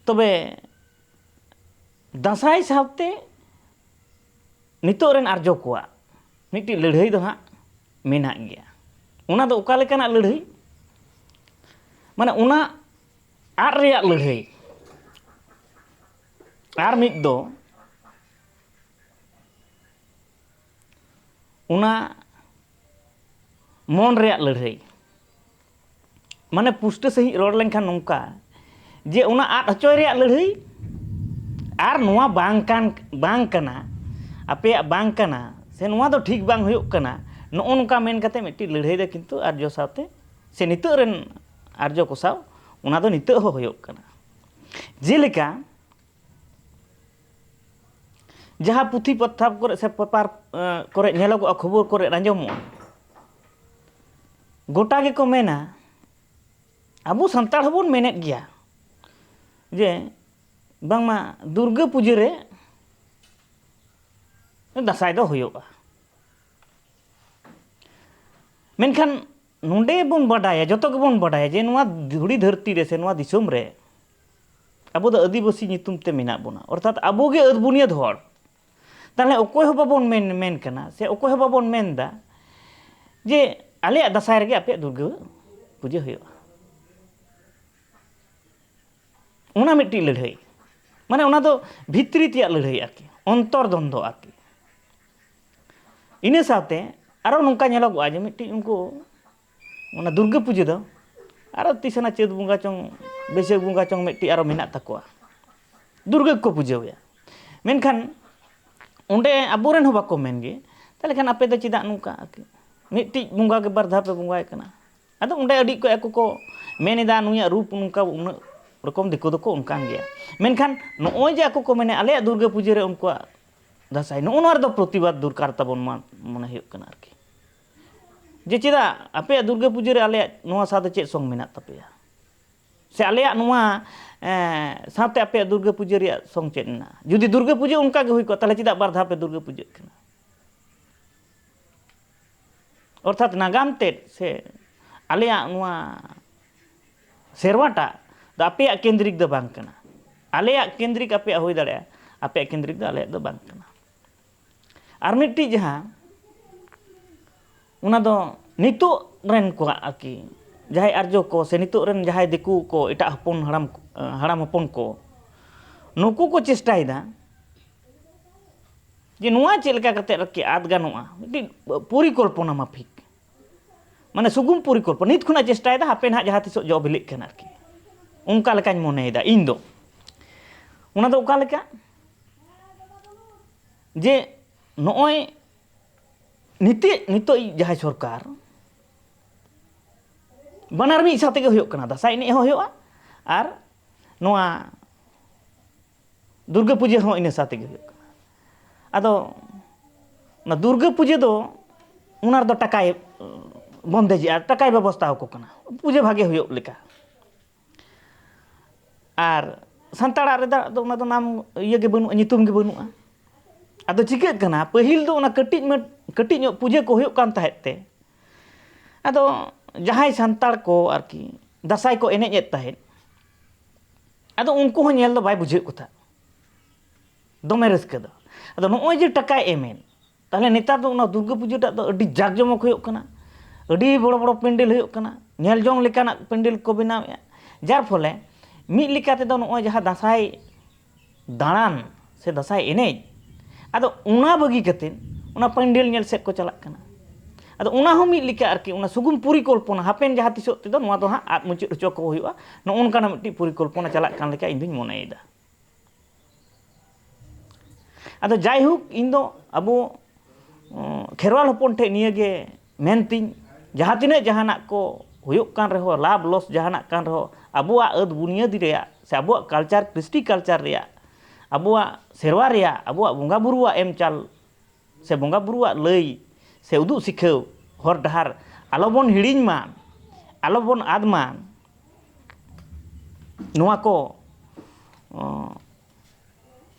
ᱛᱚᱵᱮ ᱫᱟᱸᱥᱟᱭ ᱥᱟᱶᱛᱮ ᱱᱤᱛᱚᱜ ᱨᱮᱱ ᱟᱨᱡᱚ ᱠᱚᱣᱟᱜ ᱢᱤᱫᱴᱤᱡ ᱞᱟᱹᱲᱦᱟᱹᱭ ᱫᱚ ᱦᱟᱸᱜ ᱢᱮᱱᱟᱜ ᱜᱮᱭᱟ᱾ ᱚᱱᱟ ᱫᱚ ᱚᱠᱟ ᱞᱮᱠᱟᱱᱟᱜ ᱞᱟᱹᱲᱦᱟᱹᱭ? ᱢᱟᱱᱮ ᱚᱱᱟ ᱟᱫ ᱨᱮᱭᱟᱜ ᱞᱟᱹᱲᱦᱟᱹᱭ᱾ ᱟᱨ ᱢᱤᱫ ᱫᱚ ᱚᱱᱟ ᱢᱚᱱ ᱨᱮᱭᱟᱜ ᱞᱟᱹᱲᱦᱟᱹᱭ᱾ ᱢᱟᱱᱮ ᱯᱩᱥᱴᱟᱹ ᱥᱟᱺᱦᱤᱡ ᱨᱚᱲ ᱞᱮᱱᱠᱷᱟᱱ ᱱᱚᱝᱠᱟ ᱡᱮ ᱚᱱᱟ ᱟᱫ ᱦᱚᱪᱚᱭ ᱨᱮᱭᱟᱜ ᱞᱟᱹᱲᱦᱟᱹᱭ, ᱟᱨ ᱱᱚᱣᱟ ᱵᱟᱝ ᱠᱟᱱ, ᱵᱟᱝ ᱠᱟᱱᱟ, ᱟᱯᱮᱭᱟᱜ ᱵᱟᱝ ᱠᱟᱱᱟ, ᱥᱮ ᱱᱚᱣᱟ ᱫᱚ ᱴᱷᱤᱠ ᱵᱟᱝ ᱦᱩᱭᱩᱜ ᱠᱟᱱᱟ, ᱱᱚᱜᱼᱚ ᱱᱚᱝᱠᱟ ᱢᱮᱱ ᱠᱟᱛᱮ ᱢᱤᱫᱴᱤᱡ ᱞᱟᱹᱲᱦᱟᱹᱭ ᱫᱚ ᱠᱤᱱᱛᱩ ᱟᱨᱡᱚ ᱥᱟᱶᱛᱮ, ᱥᱮ ᱱᱤᱛᱚᱜ ᱨᱮᱱ ᱟᱨᱡᱚ ᱠᱚ ᱥᱟᱶ ᱚᱱᱟ ᱫᱚ ᱱᱤᱛᱚᱜ ᱦᱚᱸ ᱦᱩᱭᱩᱜ ᱠᱟᱱᱟ᱾ ᱡᱮᱞᱮᱠᱟ ᱡᱟᱦᱟᱸ ᱯᱩᱛᱷᱤ ᱯᱟᱛᱷᱟᱢ ᱠᱚᱨᱮ ᱥᱮ ᱯᱮᱯᱟᱨ, ᱮ, ᱠᱚᱨᱮ ᱧᱮᱞᱚᱜᱚᱜᱼᱟ, ᱠᱷᱚᱵᱚᱨ ᱠᱚᱨᱮ ᱟᱸᱡᱚᱢᱚᱜᱼᱟ, ᱜᱚᱴᱟ ᱜᱮᱠᱚ ᱢᱮᱱᱟ, ᱟᱵᱚ ᱥᱟᱱᱛᱟᱲ ᱦᱚᱸᱵᱚᱱ ᱢᱮᱱᱮᱫ ᱜᱮᱭᱟ ᱡᱮ ᱵᱟᱝᱢᱟ ᱫᱩᱨᱜᱟᱹ ᱯᱩᱡᱟᱹ ᱨᱮ ᱫᱟᱸᱥᱟᱭ ᱫᱚ ᱦᱩᱭᱩᱜᱼᱟ᱾ ᱢᱮᱱᱠᱷᱟᱱ ᱱᱚᱰᱮ ᱵᱚᱱ ᱵᱟᱰᱟᱭᱟ, ᱡᱚᱛᱚ ᱜᱮᱵᱚᱱ ᱵᱟᱰᱟᱭᱟ ᱡᱮ ᱱᱚᱣᱟ ᱫᱷᱩᱲᱤ ᱫᱷᱟᱹᱨᱛᱤ ᱨᱮ ᱥᱮ ᱱᱚᱣᱟ ᱫᱤᱥᱚᱢ ᱨᱮ ᱟᱵᱚ ᱫᱚ ᱟᱹᱫᱤᱵᱟᱹᱥᱤ ᱧᱩᱛᱩᱢ ᱛᱮ ᱢᱮᱱᱟᱜ ᱵᱚᱱᱟ, ᱚᱨᱛᱷᱟᱛ ᱟᱵᱚ ᱜᱮ ᱟᱹᱫ ᱵᱩᱱᱤᱭᱟᱹᱫ ᱦᱚᱲ᱾ ᱛᱟᱦᱚᱞᱮ ᱚᱠᱚᱭ ᱦᱚᱸ ᱵᱟᱵᱚᱱ ᱢᱮᱱ, ᱢᱮᱱ ᱠᱟᱱᱟ, ᱥᱮ ᱚᱠᱚᱭ ᱦᱚᱸ ᱵᱟᱵᱚᱱ ᱢᱮᱱ ᱮᱫᱟ ᱡᱮ ᱟᱞᱮᱭᱟᱜ ᱫᱟᱸᱥᱟᱭ ᱨᱮᱜᱮ ᱟᱯᱮᱭᱟᱜ ᱫᱩᱨᱜᱟᱹ ᱯᱩᱡᱟᱹ ᱦᱩᱭᱩᱜᱼᱟ᱾ ᱚᱱᱟ ᱢᱤᱫᱴᱤᱡ ᱞᱟᱹᱲᱦᱟᱹᱭ, ᱢᱟᱱᱮ ᱚᱱᱟ ᱫᱚ ᱵᱷᱤᱛᱨᱤ ᱛᱮᱭᱟᱜ ᱞᱟᱹᱲᱦᱟᱹᱭ ᱟᱨᱠᱤ, ᱚᱱᱛᱚᱨ ᱫᱚᱱᱫᱚ ᱟᱨᱠᱤ᱾ ᱤᱱᱟᱹ ᱥᱟᱶᱛᱮ ᱟᱨᱚ ᱱᱚᱝᱠᱟ ᱧᱮᱞᱚᱜᱚᱜᱼᱟ ᱡᱮ ᱢᱤᱫᱴᱤᱡ ᱩᱱᱠᱩ ᱚᱱᱟ ᱫᱩᱨᱜᱟᱹ ᱯᱩᱡᱟᱹ ᱫᱚ ᱟᱨᱚ ᱛᱤᱥ ᱚᱱᱟ ᱪᱟᱹᱛ ᱵᱚᱸᱜᱟ ᱪᱚᱝ, ᱵᱟᱹᱭᱥᱟᱹᱠᱷ ᱵᱚᱸᱜᱟ ᱪᱚᱝ ᱢᱤᱫᱴᱤᱡ ᱟᱨᱚ ᱢᱮᱱᱟᱜ ᱛᱟᱠᱚᱣᱟ, ᱫᱩᱨᱜᱟᱹ ᱜᱮᱠᱚ ᱯᱩᱡᱟᱹᱣᱟᱭᱟ᱾ ᱢᱮᱱᱠᱷᱟᱱ ᱚᱸᱰᱮ ᱟᱵᱚᱨᱮᱱ ᱦᱚᱸ ᱵᱟᱠᱚ ᱢᱮᱱ ᱜᱮ, ᱛᱟᱦᱚᱞᱮ ᱠᱷᱟᱱ ᱟᱯᱮ ᱫᱚ ᱪᱮᱫᱟᱜ ᱱᱚᱝᱠᱟ ᱟᱨᱠᱤ? ᱢᱤᱫᱴᱤᱡ ᱵᱚᱸᱜᱟ ᱜᱮ ᱵᱟᱨ ᱫᱷᱟᱣ ᱯᱮ ᱵᱚᱸᱜᱟᱭ ᱠᱟᱱᱟ᱾ ᱟᱫᱚ ᱚᱸᱰᱮ ᱟᱹᱰᱤ ᱠᱚ ᱟᱠᱚ ᱠᱚ ᱢᱮᱱ ᱮᱫᱟ, ᱱᱩᱭᱟᱜ ᱨᱩᱯ ᱱᱚᱝᱠᱟ ᱩᱱᱟᱹᱜ ᱨᱚᱠᱚᱢ ᱫᱤᱠᱩ ᱫᱚᱠᱚ ᱚᱱᱠᱟᱱ ᱜᱮᱭᱟ᱾ ᱢᱮᱱᱠᱷᱟᱱ ᱱᱚᱜᱼᱚᱭ ᱡᱮ ᱟᱠᱚ ᱠᱚ ᱢᱮᱱᱟ ᱟᱞᱮᱭᱟᱜ ᱫᱩᱨᱜᱟᱹ ᱯᱩᱡᱟᱹ ᱨᱮ ᱩᱱᱠᱩᱣᱟᱜ ᱫᱟᱸᱥᱟᱭ, ᱱᱚᱜᱼᱚ ᱱᱚᱣᱟ ᱨᱮᱫᱚ ᱯᱨᱚᱛᱤᱵᱟᱫᱽ ᱫᱚᱨᱠᱟᱨ ᱛᱟᱵᱚᱱ ᱢᱟ ᱢᱚᱱᱮ ᱦᱩᱭᱩᱜ ᱠᱟᱱᱟ ᱟᱨᱠᱤ, ᱡᱮ ᱪᱮᱫᱟᱜ ᱟᱯᱮᱭᱟᱜ ᱫᱩᱨᱜᱟᱹ ᱯᱩᱡᱟᱹ ᱨᱮ ᱟᱞᱮᱭᱟᱜ ᱱᱚᱣᱟ ᱥᱟᱶᱛᱮ ᱪᱮᱫ ᱥᱚᱝ ᱢᱮᱱᱟᱜ ᱛᱟᱯᱮᱭᱟ? ᱥᱮ ᱟᱞᱮᱭᱟᱜ ᱱᱚᱣᱟ, ᱮᱸ, ᱥᱟᱶᱛᱮ ᱟᱯᱮᱭᱟᱜ ᱫᱩᱨᱜᱟᱹ ᱯᱩᱡᱟᱹ ᱨᱮᱭᱟᱜ ᱥᱚᱝ ᱪᱮᱫ ᱢᱮᱱᱟᱜᱼᱟ? ᱡᱩᱫᱤ ᱫᱩᱨᱜᱟᱹ ᱯᱩᱡᱟᱹ ᱚᱱᱠᱟ ᱜᱮ ᱦᱩᱭ ᱠᱚᱜᱼᱟ, ᱛᱟᱦᱚᱞᱮ ᱪᱮᱫᱟᱜ ᱵᱟᱨ ᱫᱷᱟᱣ ᱯᱮ ᱫᱩᱨᱜᱟᱹ ᱯᱩᱡᱟᱹᱜ ᱠᱟᱱᱟ? ᱚᱨᱛᱷᱟᱛ ᱱᱟᱜᱟᱢ ᱛᱮᱫ ᱥᱮ ᱟᱞᱮᱭᱟᱜ ᱱᱚᱣᱟ ᱥᱮᱨᱣᱟᱴᱟᱜ ᱫᱚ ᱟᱯᱮᱭᱟᱜ ᱠᱮᱱᱫᱨᱤᱠ ᱫᱚ ᱵᱟᱝ ᱠᱟᱱᱟ᱾ ᱟᱞᱮᱭᱟᱜ ᱠᱮᱱᱫᱨᱤᱠ ᱟᱯᱮᱭᱟᱜ ᱦᱩᱭ ᱫᱟᱲᱮᱭᱟᱜᱼᱟ, ᱟᱯᱮᱭᱟᱜ ᱠᱮᱱᱫᱨᱤᱠ ᱫᱚ ᱟᱞᱮᱭᱟᱜ ᱫᱚ ᱵᱟᱝ ᱠᱟᱱᱟ᱾ ᱟᱨ ᱢᱤᱫᱴᱤᱡ ᱡᱟᱦᱟᱸ, ᱚᱱᱟ ᱫᱚ ᱱᱤᱛᱚᱜ ᱨᱮᱱ ᱠᱚᱣᱟᱜ ᱟᱨᱠᱤ, ᱡᱟᱦᱟᱸᱭ ᱟᱨᱡᱚ ᱠᱚ ᱥᱮ ᱱᱤᱛᱚᱜ ᱨᱮᱱ ᱡᱟᱦᱟᱸᱭ ᱫᱤᱠᱩ ᱠᱚ, ᱮᱴᱟᱜ ᱦᱚᱯᱚᱱ ᱦᱟᱲᱟᱢ, ᱦᱟᱲᱟᱢ ᱦᱚᱯᱚᱱ ᱠᱚ, ᱱᱩᱠᱩ ᱠᱚ ᱪᱮᱥᱴᱟᱭᱮᱫᱟ ᱡᱮ ᱱᱚᱣᱟ ᱪᱮᱫ ᱞᱮᱠᱟ ᱠᱟᱛᱮ ᱟᱨᱠᱤ ᱟᱫ ᱜᱟᱱᱚᱜᱼᱟ, ᱢᱤᱫᱴᱤᱡ ᱯᱚᱨᱤᱠᱚᱞᱯᱚᱱᱟ ᱢᱟᱯᱷᱤᱠ, ᱢᱟᱱᱮ ᱥᱩᱜᱩᱢ ᱯᱚᱨᱤᱠᱚᱞᱯᱚᱱᱟ᱾ ᱱᱤᱛ ᱠᱷᱚᱱᱟᱜ ᱪᱮᱥᱴᱟᱭᱮᱫᱟ, ᱦᱟᱯᱮ ᱱᱟᱦᱟᱜ ᱡᱟᱦᱟᱸ ᱛᱤᱥᱚᱜ ᱡᱚ ᱵᱤᱞᱤᱜ ᱠᱟᱱᱟ ᱟᱨᱠᱤ᱾ ᱚᱱᱠᱟ ᱞᱮᱠᱟᱧ ᱢᱚᱱᱮᱭᱮᱫᱟ ᱤᱧ ᱫᱚ᱾ ᱚᱱᱟ ᱫᱚ ᱚᱠᱟ ᱞᱮᱠᱟ? ᱡᱮ ᱱᱚᱜᱼᱚᱭ ᱱᱤᱛᱚᱜ, ᱱᱤᱛᱚᱜ ᱡᱟᱦᱟᱸᱭ ᱥᱚᱨᱠᱟᱨ, ᱵᱟᱱᱟᱨ ᱢᱤᱫ ᱥᱟᱶ ᱛᱮᱜᱮ ᱦᱩᱭᱩᱜ ᱠᱟᱱᱟ, ᱫᱟᱸᱥᱟᱭ ᱮᱱᱮᱡ ᱦᱚᱸ ᱦᱩᱭᱩᱜᱼᱟ ᱟᱨ ᱱᱚᱣᱟ ᱫᱩᱨᱜᱟᱹ ᱯᱩᱡᱟᱹ ᱦᱚᱸ ᱤᱱᱟᱹ ᱥᱟᱶ ᱛᱮᱜᱮ ᱦᱩᱭᱩᱜ ᱠᱟᱱᱟ᱾ ᱟᱫᱚ ᱚᱱᱟ ᱫᱩᱨᱜᱟᱹ ᱯᱩᱡᱟᱹ ᱫᱚ ᱚᱱᱟ ᱨᱮᱫᱚ ᱴᱟᱠᱟᱭ ᱵᱚᱱᱫᱮᱡᱮᱜᱼᱟ, ᱴᱟᱠᱟᱭ ᱵᱮᱵᱚᱥᱛᱷᱟ ᱟᱠᱚ ᱠᱟᱱᱟ, ᱯᱩᱡᱟᱹ ᱵᱷᱟᱜᱮ ᱦᱩᱭᱩᱜ ᱞᱮᱠᱟ᱾ ᱟᱨ ᱥᱟᱱᱛᱟᱲᱟᱜ ᱨᱮᱫᱚ ᱟᱫᱚ ᱚᱱᱟ ᱫᱚ ᱱᱟᱢ ᱤᱭᱟᱹ ᱜᱮ ᱵᱟᱹᱱᱩᱜᱼᱟ, ᱧᱩᱛᱩᱢ ᱜᱮ ᱵᱟᱹᱱᱩᱜᱼᱟ᱾ ᱟᱫᱚ ᱪᱤᱠᱟᱹᱜ ᱠᱟᱱᱟ, ᱯᱟᱹᱦᱤᱞ ᱫᱚ ᱚᱱᱟ ᱠᱟᱹᱴᱤᱡ ᱢᱟᱹ-, ᱠᱟᱹᱴᱤᱡ ᱧᱚᱜ ᱯᱩᱡᱟᱹ ᱠᱚ ᱦᱩᱭᱩᱜ ᱠᱟᱱ ᱛᱟᱦᱮᱸᱫ ᱛᱮ, ᱟᱫᱚ ᱡᱟᱦᱟᱸᱭ ᱥᱟᱱᱛᱟᱲ ᱠᱚ ᱟᱨᱠᱤ ᱫᱟᱸᱥᱟᱭ ᱠᱚ ᱮᱱᱮᱡ ᱮᱫ ᱛᱟᱦᱮᱸᱫ, ᱟᱫᱚ ᱩᱱᱠᱩ ᱦᱚᱸ ᱧᱮᱞ ᱫᱚ ᱵᱟᱭ ᱵᱩᱡᱷᱟᱹᱣ ᱠᱚ ᱛᱟᱦᱮᱸᱫ, ᱫᱚᱢᱮ ᱨᱟᱹᱥᱠᱟᱹ ᱫᱚ᱾ ᱟᱫᱚ ᱱᱚᱜᱼᱚᱭ ᱡᱮ ᱴᱟᱠᱟᱭ ᱮᱢᱮᱫ, ᱛᱟᱦᱚᱞᱮ ᱱᱮᱛᱟᱨ ᱫᱚ ᱚᱱᱟ ᱫᱩᱨᱜᱟᱹ ᱯᱩᱡᱟᱹᱴᱟᱜ ᱫᱚ ᱟᱹᱰᱤ ᱡᱟᱠ ᱡᱚᱢᱚᱠ ᱦᱩᱭᱩᱜ ᱠᱟᱱᱟ, ᱟᱹᱰᱤ ᱵᱚᱲᱚ ᱵᱚᱲᱚ ᱯᱮᱱᱰᱮᱞ ᱦᱩᱭᱩᱜ ᱠᱟᱱᱟ, ᱧᱮᱞ ᱡᱚᱝ ᱞᱮᱠᱟᱱᱟᱜ ᱯᱮᱱᱰᱮᱞ ᱠᱚ ᱵᱮᱱᱟᱣᱮᱫᱼᱟ᱾ ᱡᱟᱨ ᱯᱷᱚᱞᱮ ᱢᱤᱫ ᱞᱮᱠᱟ ᱛᱮᱫᱚ ᱱᱚᱜᱼᱚᱭ ᱡᱟᱦᱟᱸ ᱫᱟᱸᱥᱟᱭ ᱫᱟᱬᱟᱱ ᱥᱮ ᱫᱟᱸᱥᱟᱭ ᱮᱱᱮᱡ, ᱟᱫᱚ ᱚᱱᱟ ᱵᱟᱹᱜᱤ ᱠᱟᱛᱮᱫ ᱚᱱᱟ ᱯᱮᱱᱰᱮᱞ ᱧᱮᱞ ᱥᱮᱫ ᱠᱚ ᱪᱟᱞᱟᱜ ᱠᱟᱱᱟ᱾ ᱟᱫᱚ ᱚᱱᱟ ᱦᱚᱸ ᱢᱤᱫ ᱞᱮᱠᱟ ᱟᱨᱠᱤ ᱚᱱᱟ ᱥᱩᱜᱩᱢ ᱯᱚᱨᱤᱠᱚᱞᱯᱚᱱᱟ, ᱦᱟᱯᱮᱱ ᱡᱟᱦᱟᱸ ᱛᱤᱥᱚᱜ ᱛᱮᱫᱚ ᱱᱚᱣᱟ ᱫᱚ ᱦᱟᱸᱜ ᱟᱫ ᱢᱩᱪᱟᱹᱫ ᱦᱚᱪᱚ ᱠᱚ ᱦᱩᱭᱩᱜᱼᱟ, ᱱᱚᱜᱼᱚ ᱱᱚᱝᱠᱟᱱᱟᱜ ᱢᱤᱫᱴᱤᱡ ᱯᱚᱨᱤᱠᱚᱞᱯᱚᱱᱟ ᱪᱟᱞᱟᱜ ᱠᱟᱱ ᱞᱮᱠᱟ ᱤᱧ ᱫᱩᱧ ᱢᱚᱱᱮᱭᱮᱫᱟ᱾ ᱟᱫᱚ ᱡᱟᱭᱦᱳᱠ, ᱤᱧ ᱫᱚ ᱟᱵᱚ, ᱚ, ᱠᱷᱮᱨᱣᱟᱞ ᱦᱚᱯᱚᱱ ᱴᱷᱮᱱ ᱱᱤᱭᱟᱹ ᱜᱮ ᱢᱮᱱ ᱛᱤᱧ, ᱡᱟᱦᱟᱸ ᱛᱤᱱᱟᱹᱜ ᱡᱟᱦᱟᱱᱟᱜ ᱠᱚ ᱦᱩᱭᱩᱜ ᱠᱟᱱ ᱨᱮᱦᱚᱸ, ᱞᱟᱵᱷ ᱞᱚᱥ ᱡᱟᱦᱟᱱᱟᱜ ᱠᱟᱱ ᱨᱮᱦᱚᱸ, ᱟᱵᱚᱣᱟᱜ ᱟᱹᱫ ᱵᱩᱱᱤᱭᱟᱹᱫᱤ ᱨᱮᱭᱟᱜ ᱥᱮ ᱟᱵᱚᱣᱟᱜ ᱠᱟᱞᱪᱟᱨ, ᱠᱨᱤᱥᱴᱤ ᱠᱟᱞᱪᱟᱨ ᱨᱮᱭᱟᱜ, ᱟᱵᱚᱣᱟᱜ ᱥᱮᱨᱣᱟ ᱨᱮᱭᱟᱜ, ᱟᱵᱚᱣᱟᱜ ᱵᱚᱸᱜᱟ ᱵᱩᱨᱩᱣᱟᱜ ᱮᱢ ᱪᱟᱞ ᱥᱮ ᱵᱚᱸᱜᱟ ᱵᱩᱨᱩᱣᱟᱜ ᱞᱟᱹᱭ ᱥᱮ ᱩᱫᱩᱜ ᱥᱤᱠᱷᱟᱹᱣ ᱦᱚᱨ ᱰᱟᱦᱟᱨ ᱟᱞᱚᱵᱚᱱ ᱦᱤᱲᱤᱧ ᱢᱟ, ᱟᱞᱚᱵᱚᱱ ᱟᱫ ᱢᱟ, ᱱᱚᱣᱟ ᱠᱚ, ᱚ,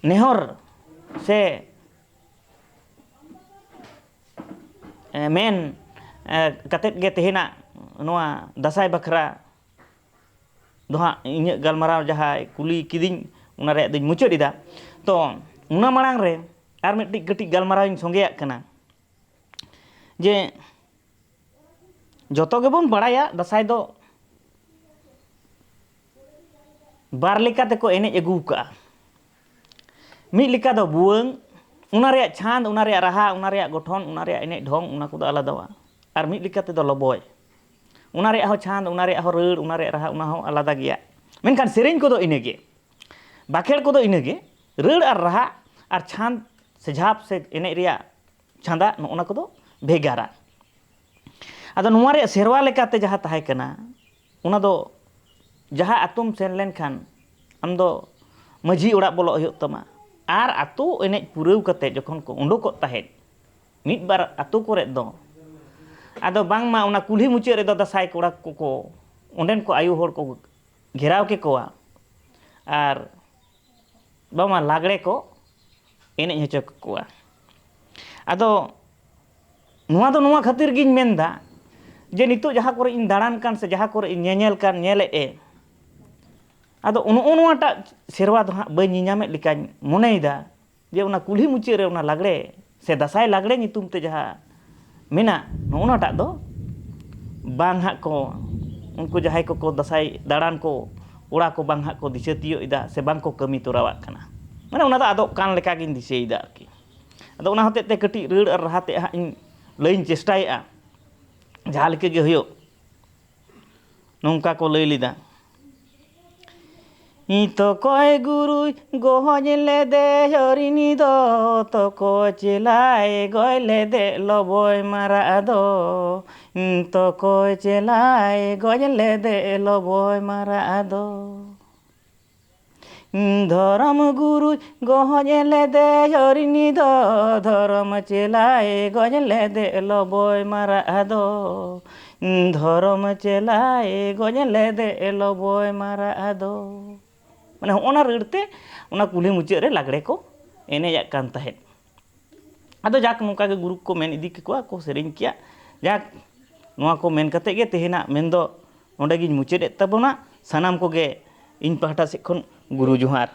ᱱᱮᱦᱚᱨ ᱥᱮ, ᱮ, ᱢᱮᱱ, ᱮ, ᱠᱟᱛᱮᱫ ᱜᱮ ᱛᱮᱦᱮᱧᱟᱜ ᱱᱚᱣᱟ ᱫᱟᱸᱥᱟᱭ ᱵᱟᱠᱷᱨᱟ ᱫᱚ ᱦᱟᱸᱜ ᱤᱧᱟᱹᱜ ᱜᱟᱞᱢᱟᱨᱟᱣ ᱡᱟᱦᱟᱸᱭ ᱠᱩᱞᱤ ᱠᱤᱫᱤᱧ, ᱚᱱᱟ ᱨᱮᱭᱟᱜ ᱫᱚᱧ ᱢᱩᱪᱟᱹᱫ ᱮᱫᱟ᱾ ᱛᱚ, ᱚᱱᱟ ᱢᱟᱲᱟᱝ ᱨᱮ ᱟᱨ ᱢᱤᱫᱴᱤᱡ ᱠᱟᱹᱴᱤᱡ ᱜᱟᱞᱢᱟᱨᱟᱣ ᱤᱧ ᱥᱚᱸᱜᱮᱭᱟᱜ ᱠᱟᱱᱟ ᱡᱮ ᱡᱚᱛᱚ ᱜᱮᱵᱚᱱ ᱵᱟᱲᱟᱭᱟ ᱫᱟᱸᱥᱟᱭ ᱫᱚ ᱵᱟᱨ ᱞᱮᱠᱟ ᱛᱮᱠᱚ ᱮᱱᱮᱡ ᱟᱹᱜᱩ ᱟᱠᱟᱫᱼᱟ᱾ ᱢᱤᱫ ᱞᱮᱠᱟ ᱫᱚ ᱵᱷᱩᱣᱟᱹᱝ, ᱚᱱᱟ ᱨᱮᱭᱟᱜ ᱪᱷᱟᱸᱫᱽ, ᱚᱱᱟ ᱨᱮᱭᱟᱜ ᱨᱟᱦᱟ, ᱚᱱᱟ ᱨᱮᱭᱟᱜ ᱜᱚᱴᱷᱚᱱ, ᱚᱱᱟ ᱨᱮᱭᱟᱜ ᱮᱱᱮᱡ ᱰᱷᱚᱝ, ᱚᱱᱟ ᱠᱚᱫᱚ ᱟᱞᱟᱫᱟᱣᱟ᱾ ᱟᱨ ᱢᱤᱫ ᱞᱮᱠᱟ ᱛᱮᱫᱚ ᱞᱚᱵᱚᱭ, ᱚᱱᱟ ᱨᱮᱭᱟᱜ ᱦᱚᱸ ᱪᱷᱟᱸᱫᱽ, ᱚᱱᱟ ᱨᱮᱭᱟᱜ ᱦᱚᱸ ᱨᱟᱹᱲ, ᱚᱱᱟ ᱨᱮᱭᱟᱜ ᱨᱟᱦᱟ, ᱚᱱᱟ ᱦᱚᱸ ᱟᱞᱟᱫᱟ ᱜᱮᱭᱟ᱾ ᱢᱮᱱᱠᱷᱟᱱ ᱥᱮᱨᱮᱧ ᱠᱚᱫᱚ ᱤᱱᱟᱹᱜᱮ, ᱵᱟᱠᱷᱮᱲ ᱠᱚᱫᱚ ᱤᱱᱟᱹᱜᱮ, ᱨᱟᱹᱲ ᱟᱨ ᱨᱟᱦᱟ ᱟᱨ ᱪᱷᱟᱸᱫᱽ ᱥᱮ ᱡᱷᱟᱯ ᱥᱮ ᱮᱱᱮᱡ ᱨᱮᱭᱟᱜ ᱪᱷᱟᱸᱫᱟ, ᱱᱚᱜᱼᱚ ᱱᱟ ᱠᱚᱫᱚ ᱵᱷᱮᱜᱟᱨᱟ᱾ ᱟᱫᱚ ᱱᱚᱣᱟ ᱨᱮᱭᱟᱜ ᱥᱮᱨᱣᱟ ᱞᱮᱠᱟᱛᱮ ᱡᱟᱦᱟᱸ ᱛᱟᱦᱮᱸ ᱠᱟᱱᱟ, ᱚᱱᱟ ᱫᱚ ᱡᱟᱦᱟᱸ ᱟᱛᱳᱢ ᱥᱮᱱ ᱞᱮᱱᱠᱷᱟᱱ ᱟᱢ ᱫᱚ ᱢᱟᱹᱡᱷᱤ ᱚᱲᱟᱜ ᱵᱚᱞᱚᱜ ᱦᱩᱭᱩᱜ ᱛᱟᱢᱟ, ᱟᱨ ᱟᱛᱳ ᱮᱱᱮᱡ ᱯᱩᱨᱟᱹᱣ ᱠᱟᱛᱮ ᱡᱚᱠᱷᱚᱱ ᱠᱚ ᱩᱰᱩᱠᱚᱜ ᱛᱟᱦᱮᱸᱫ, ᱢᱤᱫ ᱵᱟᱨ ᱟᱛᱳ ᱠᱚᱨᱮ ᱫᱚ ᱟᱫᱚ ᱵᱟᱝᱢᱟ ᱚᱱᱟ ᱠᱩᱞᱦᱤ ᱢᱩᱪᱟᱹᱫ ᱨᱮᱫᱚ ᱫᱟᱸᱥᱟᱭ ᱠᱚᱲᱟ ᱠᱚᱠᱚ, ᱚᱸᱰᱮᱱ ᱠᱚ ᱟᱭᱳ ᱦᱚᱲ ᱠᱚ ᱜᱷᱮᱨᱟᱣ ᱠᱮᱠᱚᱣᱟ ᱟᱨ ᱵᱟᱝᱢᱟ ᱞᱟᱜᱽᱲᱮ ᱠᱚ ᱮᱱᱮᱡ ᱦᱚᱪᱚ ᱠᱚᱣᱟ᱾ ᱟᱫᱚ ᱱᱚᱣᱟ ᱫᱚ ᱱᱚᱣᱟ ᱠᱷᱟᱹᱛᱤᱨ ᱜᱤᱧ ᱢᱮᱱᱫᱟ ᱡᱮ ᱱᱤᱛᱚᱜ ᱡᱟᱦᱟᱸ ᱠᱚᱨᱮ ᱤᱧ ᱫᱟᱬᱟᱱ ᱠᱟᱱ ᱥᱮ ᱡᱟᱦᱟᱸ ᱠᱚᱨᱮ ᱤᱧ ᱧᱮᱧᱮᱞ ᱠᱟᱱ, ᱧᱮᱞᱮᱫ ᱮ, ᱟᱫᱚ ᱱᱚᱜᱼᱚ ᱱᱚᱣᱟᱴᱟᱜ ᱥᱮᱨᱣᱟ ᱫᱚ ᱦᱟᱸᱜ ᱵᱟᱹᱧ ᱧᱮᱧᱟᱢᱮᱫ ᱞᱮᱠᱟᱧ ᱢᱚᱱᱮᱭᱮᱫᱟ᱾ ᱡᱮ ᱚᱱᱟ ᱠᱩᱞᱦᱤ ᱢᱩᱪᱟᱹᱫ ᱨᱮ ᱚᱱᱟ ᱞᱟᱜᱽᱲᱮ ᱥᱮ ᱫᱟᱸᱥᱟᱭ ᱞᱟᱜᱽᱲᱮ ᱧᱩᱛᱩᱢ ᱛᱮ ᱡᱟᱦᱟᱸ ᱢᱮᱱᱟᱜ, ᱱᱚᱜᱼᱚ ᱱᱟᱴᱟᱜ ᱫᱚ ᱵᱟᱝ ᱦᱟᱸᱜ ᱠᱚ, ᱩᱱᱠᱩ ᱡᱟᱦᱟᱸᱭ ᱠᱚᱠᱚ ᱫᱟᱸᱥᱟᱭ ᱫᱟᱬᱟᱱ ᱠᱚ, ᱠᱚᱲᱟ ᱠᱚ ᱵᱟᱝ ᱦᱟᱸᱜ ᱠᱚ ᱫᱤᱥᱟᱹ ᱛᱤᱭᱳᱜ ᱮᱫᱟ ᱥᱮ ᱵᱟᱝ ᱠᱚ ᱠᱟᱹᱢᱤ ᱛᱚᱨᱟᱣᱟᱜ ᱠᱟᱱᱟ᱾ ᱢᱟᱱᱮ ᱚᱱᱟ ᱫᱚ ᱟᱫᱚᱜ ᱠᱟᱱ ᱞᱮᱠᱟᱜᱤᱧ ᱫᱤᱥᱟᱹᱭᱮᱫᱟ ᱟᱨᱠᱤ᱾ ᱟᱫᱚ ᱚᱱᱟ ᱦᱚᱛᱮᱡ ᱛᱮ ᱠᱟᱹᱴᱤᱡ ᱨᱟᱹᱲ ᱟᱨ ᱨᱟᱦᱟ ᱛᱮ ᱦᱟᱸᱜ ᱤᱧ ᱞᱟᱹᱭᱤᱧ ᱪᱮᱥᱴᱟᱭᱮᱫᱼᱟ, ᱡᱟᱦᱟᱸ ᱞᱮᱠᱟ ᱜᱮ ᱦᱩᱭᱩᱜ᱾ ᱱᱚᱝᱠᱟ ᱠᱚ ᱞᱟᱹᱭ ᱞᱮᱫᱟ, ᱛᱚᱠᱚᱭ ᱜᱩᱨᱩᱭ ᱜᱚᱦᱚᱡ ᱞᱮᱫᱮ ᱦᱚᱨᱤᱱᱤ ᱫᱚ, ᱛᱚᱠᱚᱭ ᱪᱮᱞᱟᱭ ᱜᱚᱡ ᱞᱮᱫᱮ ᱞᱚᱵᱚᱭ ᱢᱟᱨᱟᱜ ᱫᱚ, ᱛᱚᱠᱚᱭ ᱪᱮᱞᱟᱭ ᱜᱚᱡ ᱞᱮᱫᱮ ᱞᱚᱵᱚᱭ ᱢᱟᱨᱟᱜ ᱫᱚ᱾ ᱫᱷᱚᱨᱚᱢ ᱜᱩᱨᱩᱭ ᱜᱚᱦᱚᱡ ᱞᱮᱫᱮ ᱦᱚᱨᱤᱱᱤ ᱫᱚ, ᱫᱷᱚᱨᱚᱢ ᱪᱮᱞᱟᱭ ᱜᱚᱡ ᱞᱮᱫᱮ ᱞᱚᱵᱚᱭ ᱢᱟᱨᱟᱜ ᱫᱚ, ᱫᱷᱚᱨᱚᱢ ᱪᱮᱞᱟᱭ ᱜᱚᱡ ᱞᱮᱫᱮ ᱞᱚᱵᱚᱭ ᱢᱟᱨᱟᱜ ᱫᱚ᱾ ᱢᱟᱱᱮ ᱦᱚᱸᱜᱼᱚ ᱱᱟ ᱨᱟᱹᱲ ᱛᱮ ᱚᱱᱟ ᱠᱩᱞᱦᱤ ᱢᱩᱪᱟᱹᱫ ᱨᱮ ᱞᱟᱜᱽᱲᱮ ᱠᱚ ᱮᱱᱮᱡᱟᱜ ᱠᱟᱱ ᱛᱟᱦᱮᱸᱫ᱾ ᱟᱫᱚ ᱡᱟᱠ, ᱱᱚᱝᱠᱟ ᱜᱮ ᱜᱩᱨᱩ ᱠᱚ ᱢᱮᱱ ᱤᱫᱤ ᱠᱮᱠᱚᱣᱟ, ᱠᱚ ᱥᱮᱨᱮᱧ ᱠᱮᱭᱟ᱾ ᱡᱟᱠ, ᱱᱚᱣᱟ ᱠᱚ ᱢᱮᱱ ᱠᱟᱛᱮ ᱜᱮ ᱛᱮᱦᱮᱧᱟᱜ ᱢᱮᱱ ᱫᱚ ᱱᱚᱸᱰᱮ ᱜᱤᱧ ᱢᱩᱪᱟᱹᱫ ᱮᱫ ᱛᱟᱵᱚᱱᱟ᱾ ᱥᱟᱱᱟᱢ ᱠᱚᱜᱮ ᱤᱧ ᱯᱟᱦᱴᱟ ᱥᱮᱫ ᱠᱷᱚᱱ ᱜᱩᱨᱩ ᱡᱚᱦᱟᱨ᱾